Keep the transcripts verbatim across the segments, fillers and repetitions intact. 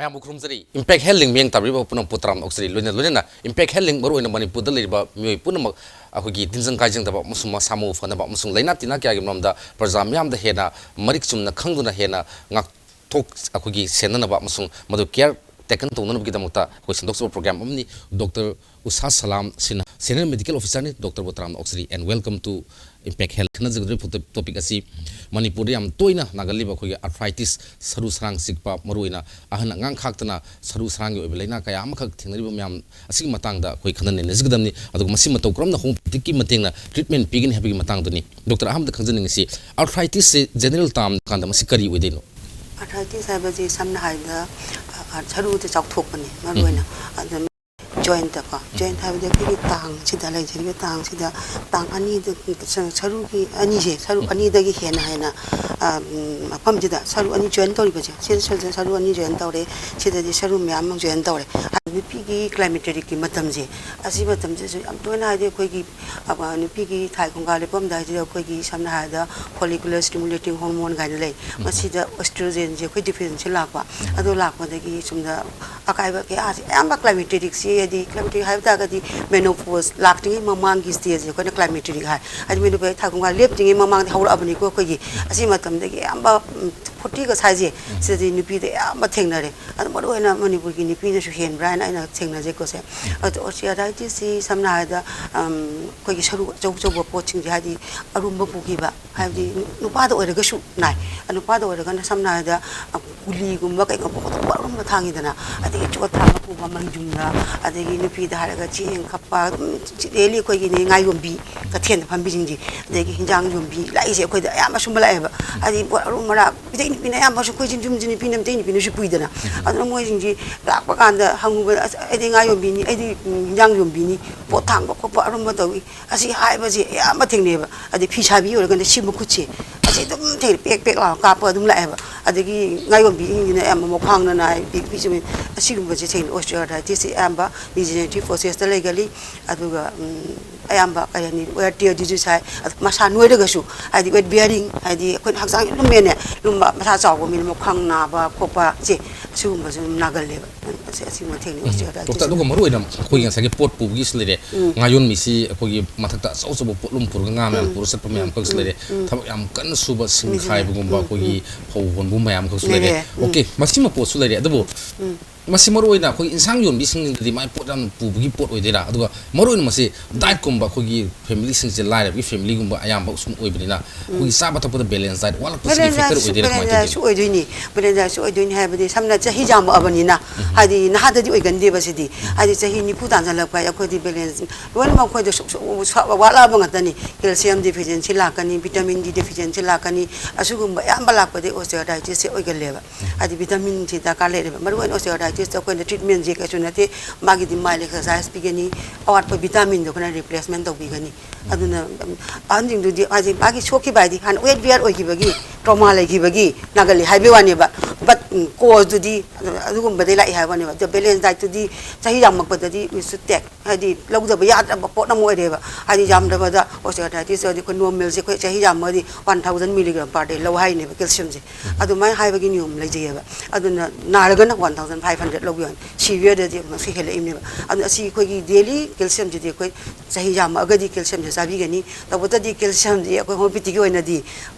ꯃꯌꯥꯝꯕꯨ ꯈꯨꯔꯨꯝꯖꯔꯤ꯫ Impact Health Link ꯃꯤꯠꯌꯦꯡ ꯇꯥꯕꯤꯔꯤꯕ ꯄꯨꯝꯅꯃꯛꯄꯨ ꯇꯔꯥꯝꯅ ꯑꯣꯛꯆꯔꯤ꯫ ꯂꯣꯏꯅ ꯂꯣꯏꯅꯅ Impact Health Link ꯃꯔꯨꯑꯣꯏꯅ ꯃꯅꯤꯄꯨꯔꯗ ꯂꯩꯔꯤꯕ ꯃꯤꯑꯣꯏ ꯄꯨꯝꯅꯃꯛ ꯑꯩꯈꯣꯏꯒꯤ ꯇꯤꯟꯖꯪ ꯀꯥꯏꯖꯪꯗꯕ ꯑꯃꯁꯨꯡ ꯃꯁꯥ ꯃꯎ ꯐꯅꯕ ꯑꯃꯁꯨꯡ ꯂꯥꯏꯅꯥ ꯇꯤꯟꯅꯥ ꯀꯌꯥꯒꯤ ꯃꯔꯝꯗ ꯄ꯭ꯔꯖꯥ ꯃꯤꯌꯥꯝꯗ ꯍꯦꯟꯅ ꯃꯔꯤꯛ ꯆꯨꯝꯅ ꯈꯪꯗꯨꯅ ꯍꯦꯟꯅ ꯉꯥꯛꯊꯣꯛ ꯑꯩꯈꯣꯏꯒꯤ ꯁꯦꯟꯅꯅꯕ ꯑꯃꯁꯨꯡ ꯃꯗꯨ care taken ꯇꯧꯅꯅꯕꯒꯤꯗꯃꯛꯇ ꯑꯩꯈꯣꯏ ꯁꯟꯗꯣꯛꯆꯕ program ꯑꯃꯅꯤ꯫ ꯗꯣꯛꯇꯔ ꯎꯁꯥ ꯁꯂꯥꯝ ꯁꯤꯅ Senior Medical Officer ꯅꯤ꯫ ꯗꯣꯛꯇꯔꯕꯨ ꯇꯔꯥꯝꯅ ꯑꯣꯛꯆꯔꯤ and welcome to Impact Health꯫ ꯈꯟꯅꯖꯒꯗꯧꯔꯤꯕ topic ꯑꯁꯤ ꯃꯅꯤꯄꯨꯔꯗ ꯌꯥꯝ ꯇꯣꯏꯅ ꯅꯥꯒꯜꯂꯤꯕ ꯑꯩꯈꯣꯏꯒꯤ arthritis, ꯁꯔꯨ ꯁꯔꯥꯡ ꯆꯤꯛꯄ, ꯃꯔꯨꯑꯣꯏꯅ ꯑꯍꯟ ꯑꯉꯥꯡ ꯈꯥꯛꯇꯅ ꯁꯔꯨ ꯁꯔꯥꯡꯒꯤ ꯑꯣꯏꯕ ꯂꯥꯏꯅꯥ ꯀꯌꯥ ꯑꯃꯈꯛ ꯊꯦꯡꯅꯔꯤꯕ ꯃꯌꯥꯝ ꯑꯁꯤꯒꯤ ꯃꯇꯥꯡꯗ ꯑꯩꯈꯣꯏ ꯈꯟꯅ ꯅꯩꯅꯖꯒꯗꯕꯅꯤ꯫ ꯑꯗꯨꯒ ꯃꯁꯤ ꯃꯇꯧ ꯀꯔꯝꯅ homeopathic ꯀꯤ ꯃꯇꯦꯡꯅ treatment ꯄꯤꯒꯅꯤ ꯍꯥꯏꯕꯒꯤ ꯃꯇꯥꯡꯗꯨꯅꯤ꯫ ꯗꯣꯛꯇꯔ, ꯑꯍꯥꯟꯕꯗ ꯈꯪꯖꯅꯤꯡꯉꯤꯁꯤ, arthritis ꯁꯦ general term ꯀꯥꯟꯗ ꯃꯁꯤ ꯀꯔꯤ ꯑꯣꯏꯗꯣꯏꯅꯣ? Arthritis ꯍꯥꯏꯕꯁꯤ ꯁꯝꯅ ꯍꯥꯏꯔꯕꯗ, ꯑ, ꯑ, ꯁꯔꯨꯗ ꯆꯥꯎꯊꯣꯛꯄꯅꯤ ꯃꯔꯨ ꯑꯣꯏꯅ꯫ ꯎꯝ꯫ ꯑꯗꯨꯝ joint ꯀꯣ, joint ꯍꯥꯏꯕꯗꯤ ꯑꯩꯈꯣꯏꯒꯤ ꯇꯥꯡꯁꯤꯗ ꯂꯩꯖꯔꯤꯕ ꯇꯥꯡꯁꯤꯗ, ꯇꯥꯡ ꯑꯅꯤꯗ, ꯁꯔꯨꯒꯤ ꯑꯅꯤꯁꯦ, ꯁꯔꯨ ꯎꯝ꯫ ꯑꯅꯤꯗꯒꯤ ꯍꯦꯟꯅ ꯍꯦꯟꯅ, ꯑ, ꯎꯝ, ꯃꯐꯝꯁꯤꯗ ꯁꯔꯨ ꯑꯅꯤ join ꯇꯧꯔꯤꯕꯁꯦ, ꯁꯤꯗ ꯁꯔꯨ, ꯁꯔꯨ ꯑꯅꯤ join ꯇꯧꯔꯦ, ꯁꯤꯗꯗꯤ ꯁꯔꯨ ꯃꯌꯥꯝ ꯑꯃ join ꯇꯧꯔꯦ꯫ ꯍꯥꯏꯗꯤ ꯅꯨꯄꯤꯒꯤ climateric ꯀꯤ ꯃꯇꯝꯁꯦ, ꯑꯁꯤ ꯃꯇꯝꯁꯤꯗꯁꯨ ꯌꯥꯝ ꯇꯣꯏꯅ, ꯍꯥꯏꯗꯤ ꯑꯩꯈꯣꯏꯒꯤ, ꯑ, ꯅꯨꯄꯤꯒꯤ ꯊꯥꯏ ꯈꯣꯡꯒꯥ ꯂꯦꯞꯄꯝꯗꯥꯏꯁꯤꯗ ꯑꯩꯈꯣꯏꯒꯤ ꯁꯝꯅ ꯍꯥꯏꯔꯕꯗ follicular stimulating hormone ꯀꯥꯏꯅ ꯂꯩ꯫ ꯎꯝ꯫ ꯃꯁꯤꯗ estrogen ꯁꯦ ꯑꯩꯈꯣꯏ deficiency ꯂꯥꯛꯄ꯫ ꯎꯝ꯫ ꯑꯗꯨ ꯂꯥꯛꯄꯗꯒꯤ ꯁꯣꯝꯗ ꯑꯀꯥꯏꯕ ꯀꯌꯥꯁꯦ ꯑꯌꯥꯝꯕ climateric ꯁꯤ, ꯍꯥꯏꯗꯤ climateric ꯍꯥꯏꯕ ꯇꯥꯔꯒꯗꯤ menopause ꯂꯥꯛꯇ꯭ꯔꯤꯉꯩ ꯃꯃꯥꯡꯒꯤ stage ꯁꯦ ꯑꯩꯈꯣꯏꯅ climateric ꯍꯥꯏ꯫ ꯍꯥꯏꯗꯤ menopause ꯊꯥ ꯈꯣꯡꯒꯥ ꯂꯦꯞꯇ꯭ꯔꯤꯉꯩ ꯃꯃꯥꯡꯗ ꯍꯧꯔꯛꯑꯕꯅꯤꯀꯣ ꯑꯩꯈꯣꯏꯒꯤ꯫ ꯑꯁꯤ ꯃꯇꯝꯗꯒꯤ ꯑꯌꯥꯝꯕ, ꯎꯝ, forty ꯒ ꯁ꯭ꯋꯥꯏꯁꯦ, ꯎꯝ꯫ ꯁꯤꯗꯗꯤ ꯅꯨꯄꯤꯗ ꯑꯌꯥꯝꯕ ꯊꯦꯡꯅꯔꯦ꯫ ꯑꯗꯨ ꯃꯔꯨꯑꯣꯏꯅ ꯃꯅꯤꯄꯨꯔꯒꯤ ꯅꯨꯄꯤꯅꯁꯨ ꯍꯦꯟꯕ꯭ꯔꯥ ꯍꯥꯏꯅ ꯑꯩꯅ ꯊꯦꯡꯅꯖꯩꯀꯣ ꯁꯦ꯫ ꯎꯝ꯫ ꯑꯗꯣ osteoarthritis ꯁꯤ ꯁꯝꯅ ꯍꯥꯏꯔꯕꯗ, ꯎꯝ, ꯑꯩꯈꯣꯏꯒꯤ ꯁꯔꯨ ꯑꯆꯧ ꯑꯆꯧꯕ ꯄꯣꯠꯁꯤꯡꯁꯦ, ꯍꯥꯏꯗꯤ ꯑꯔꯨꯝꯕ ꯄꯨꯈꯤꯕ, ꯍꯥꯏꯕꯗꯤ ꯅꯨꯄꯥꯗ ꯑꯣꯏꯔꯒꯁꯨ ꯅꯥꯏ꯫ ꯅꯨꯄꯥꯗ ꯑꯣꯏꯔꯒꯅ ꯁꯝꯅ ꯍꯥꯏꯔꯕꯗ, ꯑ, ꯒꯨꯂꯤꯒꯨꯝꯕ ꯀꯩꯒꯨꯝꯕ ꯄꯨꯈꯠꯄ ꯑꯔꯨꯝꯕ ꯊꯥꯡꯉꯤꯗꯅ, ꯑꯗꯒꯤ ꯆꯣꯊꯥ ꯃꯄꯨꯕ ꯃꯪꯖꯨꯝꯗ, ꯑꯗꯒꯤ ꯅꯨꯄꯤꯗ ꯍꯥꯏꯔꯒ ꯆꯦꯡ ꯈꯞꯄ, ꯑꯗꯨꯝ daily ꯑꯩꯈꯣꯏꯒꯤꯅꯦ ꯉꯥ ꯌꯣꯟꯕꯤ, ꯀꯩꯊꯦꯜꯗ ꯐꯝꯕꯤꯁꯤꯡꯁꯤ, ꯑꯗꯒꯤ ꯍꯤꯟꯖꯥꯡ ꯌꯣꯟꯕꯤ ꯂꯥꯛꯏꯁꯦ ꯑꯩꯈꯣꯏꯗ ꯑꯌꯥꯝꯕ ꯁꯨꯝꯕ ꯂꯥꯛꯑꯦꯕ꯫ ꯍꯥꯏꯗꯤ ꯄꯣꯠ ꯑꯔꯨꯝ ꯑꯔꯥꯛ, ꯃꯤꯇꯩ ꯅꯨꯄꯤꯅ ꯑꯌꯥꯝꯕꯁꯨ, ꯑꯩꯈꯣꯏ ꯌꯨꯝꯁꯤ ꯅꯨꯄꯤꯅ ꯃꯤꯇꯩ ꯅꯨꯄꯤꯅꯁꯨ ꯄꯨꯏꯗꯅ꯫ ꯑꯗꯨꯅ ꯃꯣꯏꯁꯤꯡꯁꯤ ꯂꯥꯛꯄ ꯀꯥꯟꯗ ꯍꯪꯉꯨꯕꯗ, "ꯑꯁ, ꯑꯩꯗꯤ ꯉꯥ ꯌꯣꯟꯕꯤꯅꯤ, ꯑꯩꯗꯤ, ꯎꯝ, ꯍꯤꯟꯖꯥꯡ ꯌꯣꯟꯕꯤꯅꯤ, ꯄꯣꯠ ꯊꯥꯡꯕ ꯈꯣꯠꯄ ꯑꯔꯨꯝꯕ ꯇꯧꯏ", ꯑꯁꯤ ꯍꯥꯏꯕꯁꯦ ꯑꯌꯥꯝꯕ ꯊꯦꯡꯅꯩꯑꯕ꯫ ꯑꯗꯩ ꯐꯤ ꯁꯥꯕꯤ ꯑꯣꯏꯔꯒꯅ ꯁꯤ ꯃꯈꯨꯠꯁꯦ, ꯑꯁꯤ ꯑꯗꯨꯝ ꯊꯦꯡꯅꯩ, ꯄꯦꯛ ꯄꯦꯛ ꯂꯥꯎ ꯀꯥꯞꯄ ꯑꯗꯨꯝ ꯂꯥꯛꯑꯦꯕ꯫ ꯑꯗꯒꯤ ꯉꯥ ꯌꯣꯟꯕꯤꯁꯤꯡꯁꯤꯅ ꯑꯌꯥꯝꯕ ꯃꯈ꯭ꯋꯥꯡꯅ ꯅꯥꯏ, ꯄꯤꯛ ꯄꯤꯛ ꯆꯨꯝꯃꯤ꯫ ꯑꯁꯤꯒꯨꯝꯕꯁꯦ ꯊꯦꯡꯅꯩ꯫ Osteoarthritis ꯁꯤ ꯑꯌꯥꯝꯕ degenerative process ꯇ ꯂꯩꯒꯜꯂꯤ꯫ ꯑꯗꯨꯒ, ꯎꯝ, ꯑꯌꯥꯝꯕ ꯀꯔꯤ ꯍꯥꯏꯅꯤ, wear tear disease ꯍꯥꯏ꯫ ꯑꯗꯨ ꯃꯁꯥ ꯅꯣꯏꯔꯒꯁꯨ, ꯍꯥꯏꯗꯤ weight bearing, ꯍꯥꯏꯗꯤ ꯑꯩꯈꯣꯏꯅ ꯍꯛꯆꯥꯡ ꯂꯨꯝꯃꯦꯅꯦ, ꯂꯨꯝꯕ, ꯃꯁꯥ ꯆꯥꯎꯕ ꯃꯤꯅ ꯃꯈ꯭ꯋꯥꯡ ꯅꯥꯕ ꯈꯣꯠꯄ, ꯁꯦ ꯁꯤꯒꯨꯝꯕꯁꯨ ꯑꯗꯨꯝ ꯅꯥꯒꯜꯂꯦꯕ꯫ ꯑꯁꯤ ꯑꯁꯤꯒꯨꯝꯕ ꯊꯦꯡꯅꯩ ꯗꯣꯛꯇꯔ, ꯑꯣꯁꯇꯤꯌꯣꯑꯥꯔꯊ꯭ꯔꯥꯏꯇꯤꯁ꯫ ꯑꯗꯨꯒ ꯃꯔꯨ ꯑꯣꯏꯅ ꯑꯩꯈꯣꯏꯒꯤ ꯉꯁꯥꯏꯒꯤ ꯄꯣꯠ ꯄꯨꯕꯒꯤꯁꯨ ꯂꯩꯔꯦ, ꯎꯝ꯫ ꯉꯥꯌꯣꯟꯕꯤꯁꯤ ꯑꯩꯈꯣꯏꯒꯤ ꯃꯊꯛꯇ ꯑꯆꯧ ꯑꯆꯧꯕ ꯄꯣꯠꯂꯨꯝ ꯄꯨꯔꯒ ꯉꯥ ꯃꯌꯥꯝ ꯎꯝ, ꯄꯨꯔꯒ ꯆꯠꯄ ꯃꯌꯥꯝ ꯎꯝ, ꯑꯃꯈꯛꯁꯨ ꯎꯝ, ꯂꯩꯔꯦ, ꯎꯝ꯫ ꯊꯕꯛ ꯌꯥꯝ ꯀꯟꯅ ꯁꯨꯕ ꯁꯤꯡ ꯃꯤꯁꯨ ꯂꯩ꯫ ꯈꯥꯏꯕꯒꯨꯝꯕ, ꯎꯝ, ꯑꯩꯈꯣꯏꯒꯤ ꯎꯝ꯫ ꯐꯧ ꯍꯣꯟꯕ ꯃꯌꯥꯝ ꯑꯃꯈꯛꯁꯨ ꯂꯩꯔꯦ, ꯂꯩꯔꯦ꯫ ꯎꯝ꯫ ꯑꯣꯀꯦ, ꯃꯁꯤꯃ ꯄꯣꯠꯁꯨ ꯂꯩꯔꯦ, ꯑꯗꯨꯕꯨ ꯎꯝ꯫ ꯃꯁꯤ ꯃꯔꯨ ꯑꯣꯏꯅ ꯑꯩꯈꯣꯏ ꯏꯟꯁꯥꯡ ꯌꯣꯟꯕꯤꯁꯤꯡꯁꯤꯗꯗꯤ ꯃꯥꯏ ꯄꯣꯠ ꯌꯥꯝꯅ ꯄꯨꯕꯒꯤ ꯄꯣꯠ ꯑꯣꯏꯗꯣꯏꯔꯥ, ꯑꯗꯨꯒ ꯃꯔꯨ ꯑꯣꯏꯅ ꯃꯁꯤ ꯗꯥꯏꯠꯀꯨꯝꯕ, ꯑꯩꯈꯣꯏꯒꯤ ꯐꯦꯃꯤꯂꯤꯁꯤꯡꯁꯦ ꯂꯥꯏꯔꯕꯒꯤ ꯐꯦꯃꯤꯂꯤꯒꯨꯝꯕ ꯑꯌꯥꯝꯕ ꯁꯨꯝ ꯑꯣꯏꯕꯅꯤꯅ ꯑꯩꯈꯣꯏꯒꯤ ꯆꯥꯕ ꯊꯛꯄꯗ ꯕꯦꯂꯦꯟꯁ ꯗꯥꯏꯠ ꯋꯥꯠꯂꯛꯄꯁꯤꯒꯤ ꯐꯦꯛꯇꯔ ꯕꯦꯂꯦꯟꯁ ꯑꯣꯏꯗꯣꯏꯔꯥ, ꯀꯃꯥꯏꯅ ꯕꯦꯂꯦꯟꯁ ꯇꯧꯒꯦ? ꯑꯣꯏꯗꯣꯏꯅꯤ꯫ ꯕꯦꯂꯦꯟꯁ ꯑꯣꯏꯗꯣꯏꯅꯤ ꯍꯥꯏꯕꯗꯤ ꯁꯝꯅ ꯆꯍꯤ ꯌꯥꯝꯃꯛꯑꯕꯅꯤꯅ, ꯍꯥꯏꯗꯤ ꯅꯍꯥꯗꯗꯤ ꯑꯣꯏꯒꯟꯗꯦꯕ ꯁꯤꯗꯤ꯫ ꯍꯥꯏꯗꯤ ꯆꯍꯤ ꯅꯤꯐꯨ ꯇꯥꯟꯁꯤꯜꯂꯛꯄ ꯍꯥꯏ ꯑꯩꯈꯣꯏꯗꯤ ꯕꯦꯂꯦꯟꯁ ꯂꯣꯏꯅꯃꯛ ꯑꯩꯈꯣꯏꯗ ꯁꯨꯛ ꯁꯨꯛ ꯁꯨꯛ ꯋꯥꯠꯂꯛꯑꯕ ꯉꯥꯛꯇꯅꯤ꯫ ꯀꯦꯜꯁꯤꯌꯝ ꯗꯤꯐꯤꯁꯦꯟꯁꯤ ꯂꯥꯛꯀꯅꯤ, ꯚꯤꯇꯥꯃꯤꯟ ꯗꯤ ꯗꯤꯐꯤꯁꯦꯟꯁꯤ ꯂꯥꯛꯀꯅꯤ꯫ ꯑꯁꯤꯒꯨꯝꯕ ꯑꯌꯥꯝꯕ ꯂꯥꯛꯄꯗꯤ ꯑꯣꯁꯇꯤꯌꯣꯑꯥꯔꯊ꯭ꯔꯥꯏꯇꯤꯁꯁꯦ ꯑꯣꯏꯒꯜꯂꯦꯕ꯫ ꯍꯥꯏꯗꯤ ꯚꯤꯇꯥꯃꯤꯟꯁꯤ ꯗꯔꯀꯥꯔ ꯂꯩꯔꯦꯕ꯫ ꯃꯔꯨ ꯑꯣꯏꯅ ꯑꯣꯁꯇꯤꯌꯣꯑꯥꯔꯊ꯭ꯔꯥꯏꯇꯤꯁꯇ ꯑꯩꯈꯣꯏꯅ ꯇ꯭ꯔꯤꯠꯃꯦꯟꯁꯦ ꯀꯩꯁꯨ ꯅꯠꯇꯦ, ꯃꯥꯒꯤꯗꯤ ꯃꯥꯏꯜ ꯑꯦꯛꯁꯔꯁꯥꯏꯁ ꯄꯤꯒꯅꯤ, ꯑꯋꯥꯠꯄ ꯚꯤꯇꯥꯃꯤꯟꯗꯣ ꯑꯩꯈꯣꯏꯅ ꯔꯤꯄ꯭ꯂꯦꯁꯃꯦꯟ ꯇꯧꯕꯤꯒꯅꯤ꯫ ꯑꯗꯨꯅ, ꯎꯝ, ꯑꯍꯟꯁꯤꯡꯗꯨꯗꯤ ꯍꯥꯏꯗꯤ ꯃꯥꯒꯤ ꯁꯣꯛꯈꯤꯕ ꯍꯥꯏꯗꯤ ꯍꯥꯟꯅ ꯋꯦꯠ ꯕꯤꯌꯔ ꯑꯣꯏꯈꯤꯕꯒꯤ, ꯇ꯭ꯔꯣꯃꯥ ꯂꯩꯈꯤꯕꯒꯤ ꯅꯥꯒꯜꯂꯤ ꯍꯥꯏꯕꯒꯤ ꯋꯥꯅꯦꯕ꯫ ꯕꯠ, ꯎꯝ, ꯀꯣꯁꯇꯨꯗꯤ ꯑꯗꯨꯒꯨꯝꯕꯗꯩ ꯂꯥꯛꯏ ꯍꯥꯏꯕ ꯋꯥꯅꯦꯕ꯫ ꯑꯗꯣ ꯕꯦꯂꯦꯟꯁ ꯗꯥꯏꯠꯇꯨꯗꯤ ꯆꯍꯤ ꯌꯥꯝꯃꯛꯄꯗꯗꯤ ꯋꯤ ꯁꯨꯗ ꯇꯦꯛ, ꯍꯥꯏꯗꯤ ꯂꯧꯗꯕ ꯌꯥꯗ꯭ꯔꯕ ꯄꯣꯠ ꯑꯃ ꯑꯣꯏꯔꯦꯕ꯫ ꯍꯥꯏꯗꯤ ꯌꯥꯝꯗ꯭ꯔꯕꯗ ꯑꯣꯁꯇꯤꯌꯣꯑꯥꯔꯊ꯭ꯔꯥꯏꯇꯤꯁ ꯑꯣꯏꯔꯗꯤ ꯑꯩꯈꯣꯏ ꯅꯣꯔꯃꯦꯜꯁꯦ ꯑꯩꯈꯣꯏ ꯆꯍꯤ ꯌꯥꯝꯃꯒꯗꯤ ꯋꯥꯟ ꯊꯥꯎꯖꯟ ꯃꯤꯂꯤꯒ꯭ꯔꯥꯝ ꯄꯥꯔ ꯗꯦ ꯂꯧ ꯍꯥꯏꯅꯦꯕ ꯀꯦꯜꯁꯤꯌꯝꯁꯦ꯫ ꯑꯗꯨꯃꯥꯏꯅ ꯍꯥꯏꯕꯒꯤ ꯅꯤꯌꯣꯝ ꯂꯩꯖꯩꯌꯦꯕ꯫ ꯑꯗꯨꯅ ꯅꯥꯔꯒꯅ ꯋꯥꯟ ꯊꯥꯎꯖꯟ ꯐꯥꯏꯚ ꯍꯟꯗ꯭ꯔꯦꯗ ꯂꯧꯕ ꯌꯥꯅꯤ, ꯁꯤꯚꯤꯌꯔꯗꯗꯤ ꯑꯃꯨꯛ ꯉꯁꯤ ꯍꯦꯜꯂꯛꯏꯕꯅꯦꯕ꯫ ꯑꯗꯨꯅ ꯑꯁꯤ ꯑꯩꯈꯣꯏꯒꯤ ꯗꯦꯂꯤ ꯀꯦꯜꯁꯤꯌꯝꯁꯤꯗꯤ ꯑꯩꯈꯣꯏ ꯆꯍꯤ ꯌꯥꯝꯃꯛꯑꯒꯗꯤ ꯀꯦꯜꯁꯤꯌꯝꯁꯦ ꯆꯥꯕꯤꯒꯅꯤ꯫ ꯇꯧꯕꯇꯗꯤ ꯀꯦꯜꯁꯤꯌꯝꯁꯤ ꯑꯩꯈꯣꯏ ꯍꯣꯃꯤꯑꯣꯄꯦꯊꯤꯒꯤ ꯑꯣꯏꯅꯗꯤ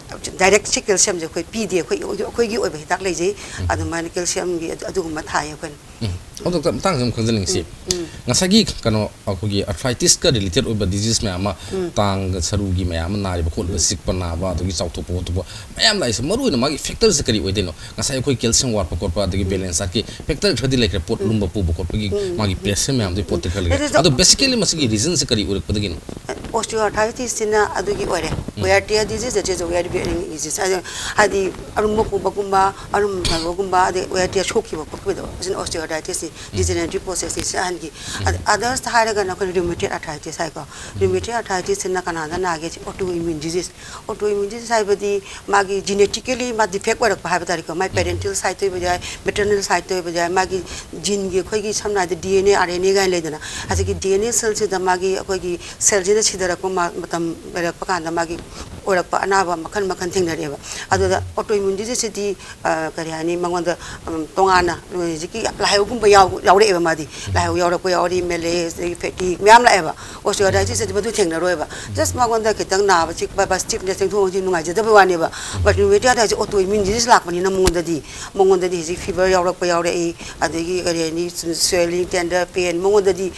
ꯗꯥꯏꯔꯦꯛꯁꯤ ꯀꯦꯜꯁꯤꯌꯝꯁꯦ ꯑꯩꯈꯣꯏ ꯄꯤꯗꯦ, ꯑꯩꯈꯣꯏ ꯑꯩꯈꯣꯏꯒꯤ ꯑꯣꯏꯕ ꯍꯤꯗꯥꯛ ꯂꯩꯖꯩ꯫ ꯑꯗꯨꯃꯥꯏꯅ ꯀꯦꯜꯁꯤꯌꯝꯒꯤ ꯑꯗꯨ- ꯑꯗꯨꯒꯨꯝꯕ ꯊꯥꯏ ꯑꯩꯈꯣꯏꯅ꯫ ꯎꯝ꯫ ꯑꯗꯣ ꯗꯣꯛꯇꯔ, ꯃꯇꯥꯡꯁꯤꯗ ꯑꯃꯨꯛ ꯈꯪꯖꯅꯤꯡꯉꯤꯁꯤ, ꯎꯝ, ꯎꯝ꯫ ꯉꯁꯥꯏꯒꯤ ꯀꯩꯅꯣ, ꯑꯩꯈꯣꯏꯒꯤ ꯑꯥꯔꯊ꯭ꯔꯥꯏꯇꯤꯁꯀ ꯔꯤꯂꯦꯇꯦꯠ ꯑꯣꯏꯕ ꯗꯤꯖꯤꯁ ꯃꯌꯥꯝ ꯑꯃ, ꯎꯝ꯫ ꯇꯥꯡꯒ ꯁꯔꯨꯒꯤ ꯃꯌꯥꯝ ꯑꯃ ꯅꯥꯔꯤꯕ ꯈꯣꯠꯂꯤꯕ, ꯎꯝ꯫ ꯆꯤꯛꯄ ꯅꯥꯕ, ꯑꯗꯒꯤ ꯆꯥꯎꯊꯣꯛꯄ ꯈꯣꯠꯇꯣꯛꯄ ꯃꯌꯥꯝ ꯂꯥꯛꯏꯁꯦ, ꯃꯔꯨꯑꯣꯏꯅ ꯃꯥꯒꯤ ꯐꯦꯛꯇꯔꯁꯦ ꯀꯔꯤ ꯑꯣꯏꯗꯣꯏꯅꯣ? ꯉꯁꯥꯏ ꯑꯩꯈꯣꯏ ꯀꯦꯜꯁꯤꯌꯝ ꯋꯥꯠꯄ ꯈꯣꯠꯄ, ꯑꯗꯒꯤ ꯎꯝ꯫ ꯕꯦꯂꯦꯟꯁ ꯗꯥꯏꯠꯀꯤ ꯐꯦꯛꯇꯔ ꯈꯔꯗꯤ ꯂꯩꯈ꯭ꯔꯦ, ꯄꯣꯠ ꯎꯝ꯫ ꯂꯨꯝꯕ ꯄꯨꯕ ꯈꯣꯠꯄꯒꯤ, ꯎꯝ, ꯃꯥꯒꯤ ꯎꯝ꯫ ꯄ꯭ꯔꯦꯁꯔ ꯃꯌꯥꯝꯗꯨꯒꯤ ꯄꯣꯠꯇꯤ ꯈꯔ ꯂꯩꯈ꯭ꯔꯦ꯫ ꯑꯗꯨ ꯑꯗꯣ ꯕꯦꯁꯤꯀꯦꯂꯤ ꯃꯁꯤꯒꯤ ꯔꯤꯖꯟꯁꯦ ꯀꯔꯤ ꯑꯣꯏꯔꯛꯄꯗꯒꯤꯅꯣ? ꯑꯣꯁꯇꯤꯌꯣꯑꯥꯔꯊ꯭ꯔꯥꯏꯇꯤꯁꯁꯤꯅ ꯑꯗꯨꯒꯤ ꯑꯣꯏꯔꯦ꯫ ꯎꯝ꯫ ꯋꯦꯌꯔ ꯇꯤꯌꯔ ꯗꯤꯖꯤꯁ, ꯗꯦꯠ ꯏꯁ ꯋꯦꯌꯔ ꯕꯤꯌꯔꯤꯡ ꯗꯤꯖꯤꯁ꯫ ꯍꯥꯏꯗꯤ, ꯍꯥꯏꯗꯤ ꯑꯔꯨꯝꯕ ꯄꯨꯕꯒꯨꯝꯕ, ꯑꯔꯨꯝꯕꯒꯨꯝꯕ, ꯑꯗꯩ ꯋꯦꯌꯔ ꯇꯤꯌꯔ ꯁꯣꯛꯈꯤꯕ ꯈꯣꯠꯈꯤꯕꯗꯣ, ꯑꯁꯤꯅ ꯑꯣꯁꯇꯤꯌꯣꯑꯥꯔꯊ꯭ꯔꯥꯏꯇꯤꯁꯁꯤ, ꯎꯝ꯫ ꯗꯤꯖꯦꯅꯔꯦꯇꯤꯚ ꯄ꯭ꯔꯣꯁꯦꯁꯅꯤ ꯁꯤ ꯑꯍꯟꯒꯤ꯫ ꯎꯝ꯫ ꯑꯗ ꯑꯗꯔꯁꯇ ꯍꯥꯏꯔꯒꯅ ꯑꯩꯈꯣꯏꯅ ꯔꯤꯌꯨꯃꯦꯇꯦꯠ ꯑꯥꯔꯊ꯭ꯔꯥꯏꯇꯤꯁ ꯍꯥꯏꯀꯣ꯫ ꯎꯝ꯫ ꯔꯤꯌꯨꯃꯦꯇꯦꯠ ꯑꯥꯔꯊ꯭ꯔꯥꯏꯇꯤꯁꯁꯤꯅ ꯀꯅꯥꯗ ꯅꯥꯒꯦ? Autoimmune disease. Autoimmune disease ꯍꯥꯏꯕꯗꯤ ꯃꯥꯒꯤ ꯖꯤꯅꯦꯇꯤꯀꯦꯂꯤ ꯃꯥ ꯗꯤꯐꯦꯛ ꯑꯣꯏꯔꯛꯄ ꯍꯥꯏꯕ ꯇꯥꯔꯦꯀꯣ꯫ ꯃꯥꯏ ꯎꯝ꯫ ꯄꯦꯔꯦꯟꯇꯦꯜ ꯁꯥꯏꯠꯇ ꯑꯣꯏꯕ ꯌꯥꯏ, ꯃꯦꯇꯔꯅꯦꯜ ꯁꯥꯏꯠꯇ ꯑꯣꯏꯕ ꯌꯥꯏ, ꯃꯥꯒꯤ ꯖꯤꯟꯒꯤ ꯑꯩꯈꯣꯏꯒꯤ ꯁꯝꯅ ꯍꯥꯏꯔꯕꯗ D N A, R N A ꯀꯥꯏꯅ ꯂꯩꯗꯅ, ꯍꯧꯖꯤꯛꯀꯤ ꯗꯤ ꯑꯦꯟ ꯑꯦ ꯁꯦꯜꯁꯤꯗ ꯃꯥꯒꯤ ꯑꯩꯈꯣꯏꯒꯤ ꯁꯦꯜꯁꯤꯅ ꯁꯤꯊꯔꯛꯄ ꯃ-, ꯃꯇꯝ ꯂꯩꯔꯛꯄ ꯀꯥꯟꯗ ꯃꯥꯒꯤ ꯑꯣꯏꯔꯛꯄ ꯑꯅꯥꯕ ꯃꯈꯜ ꯃꯈꯜ ꯊꯦꯡꯅꯔꯛꯑꯦꯕ꯫ ꯑꯗꯨꯗ autoimmune diseaseꯁꯤꯗꯤ, ꯑ, ꯀꯔꯤ ꯍꯥꯏꯅꯤ, ꯃꯉꯣꯟꯗ, ꯎꯝ, ꯇꯣꯉꯥꯟꯅ, ꯎꯝ, ꯍꯧꯖꯤꯛꯀꯤ ꯂꯥꯏꯍꯧꯒꯨꯝꯕ ꯌꯥꯎ-, ꯌꯥꯎꯔꯛꯑꯦꯕ꯫ ꯃꯥꯗꯤ ꯂꯥꯏꯍꯧ ꯌꯥꯎꯔꯛꯄ ꯌꯥꯎꯔꯤ, malaise, ꯑꯗꯒꯤ fatigue ꯃꯌꯥꯝ ꯂꯥꯛꯑꯦꯕ꯫ Osteoarthritisꯇꯗꯤ ꯃꯗꯨ ꯊꯦꯡꯅꯔꯣꯏꯕ꯫ Just ꯃꯉꯣꯟꯗ ꯈꯤꯇꯪ ꯅꯥꯕ ꯆꯤꯛꯄ, ꯕꯁ ꯆꯤꯛꯅ ꯆꯦꯟꯊꯣꯛ ꯆꯦꯟꯁꯤꯟ ꯅꯨꯡꯉꯥꯏꯖꯗꯕꯩ ꯋꯥꯅꯦꯕ꯫ But rheumatoid arthritis autoimmune disease ꯂꯥꯛꯄꯅꯤꯅ ꯃꯉꯣꯟꯗꯗꯤ, ꯃꯉꯣꯟꯗꯗꯤ ꯍꯧꯖꯤꯛ fever ꯌꯥꯎꯔꯛꯄ ꯌꯥꯎꯔꯛꯏ, ꯑꯗꯒꯤ ꯀꯔꯤ ꯍꯥꯏꯅꯤ, swelling, tender pain, ꯃꯉꯣꯟꯗꯗꯤ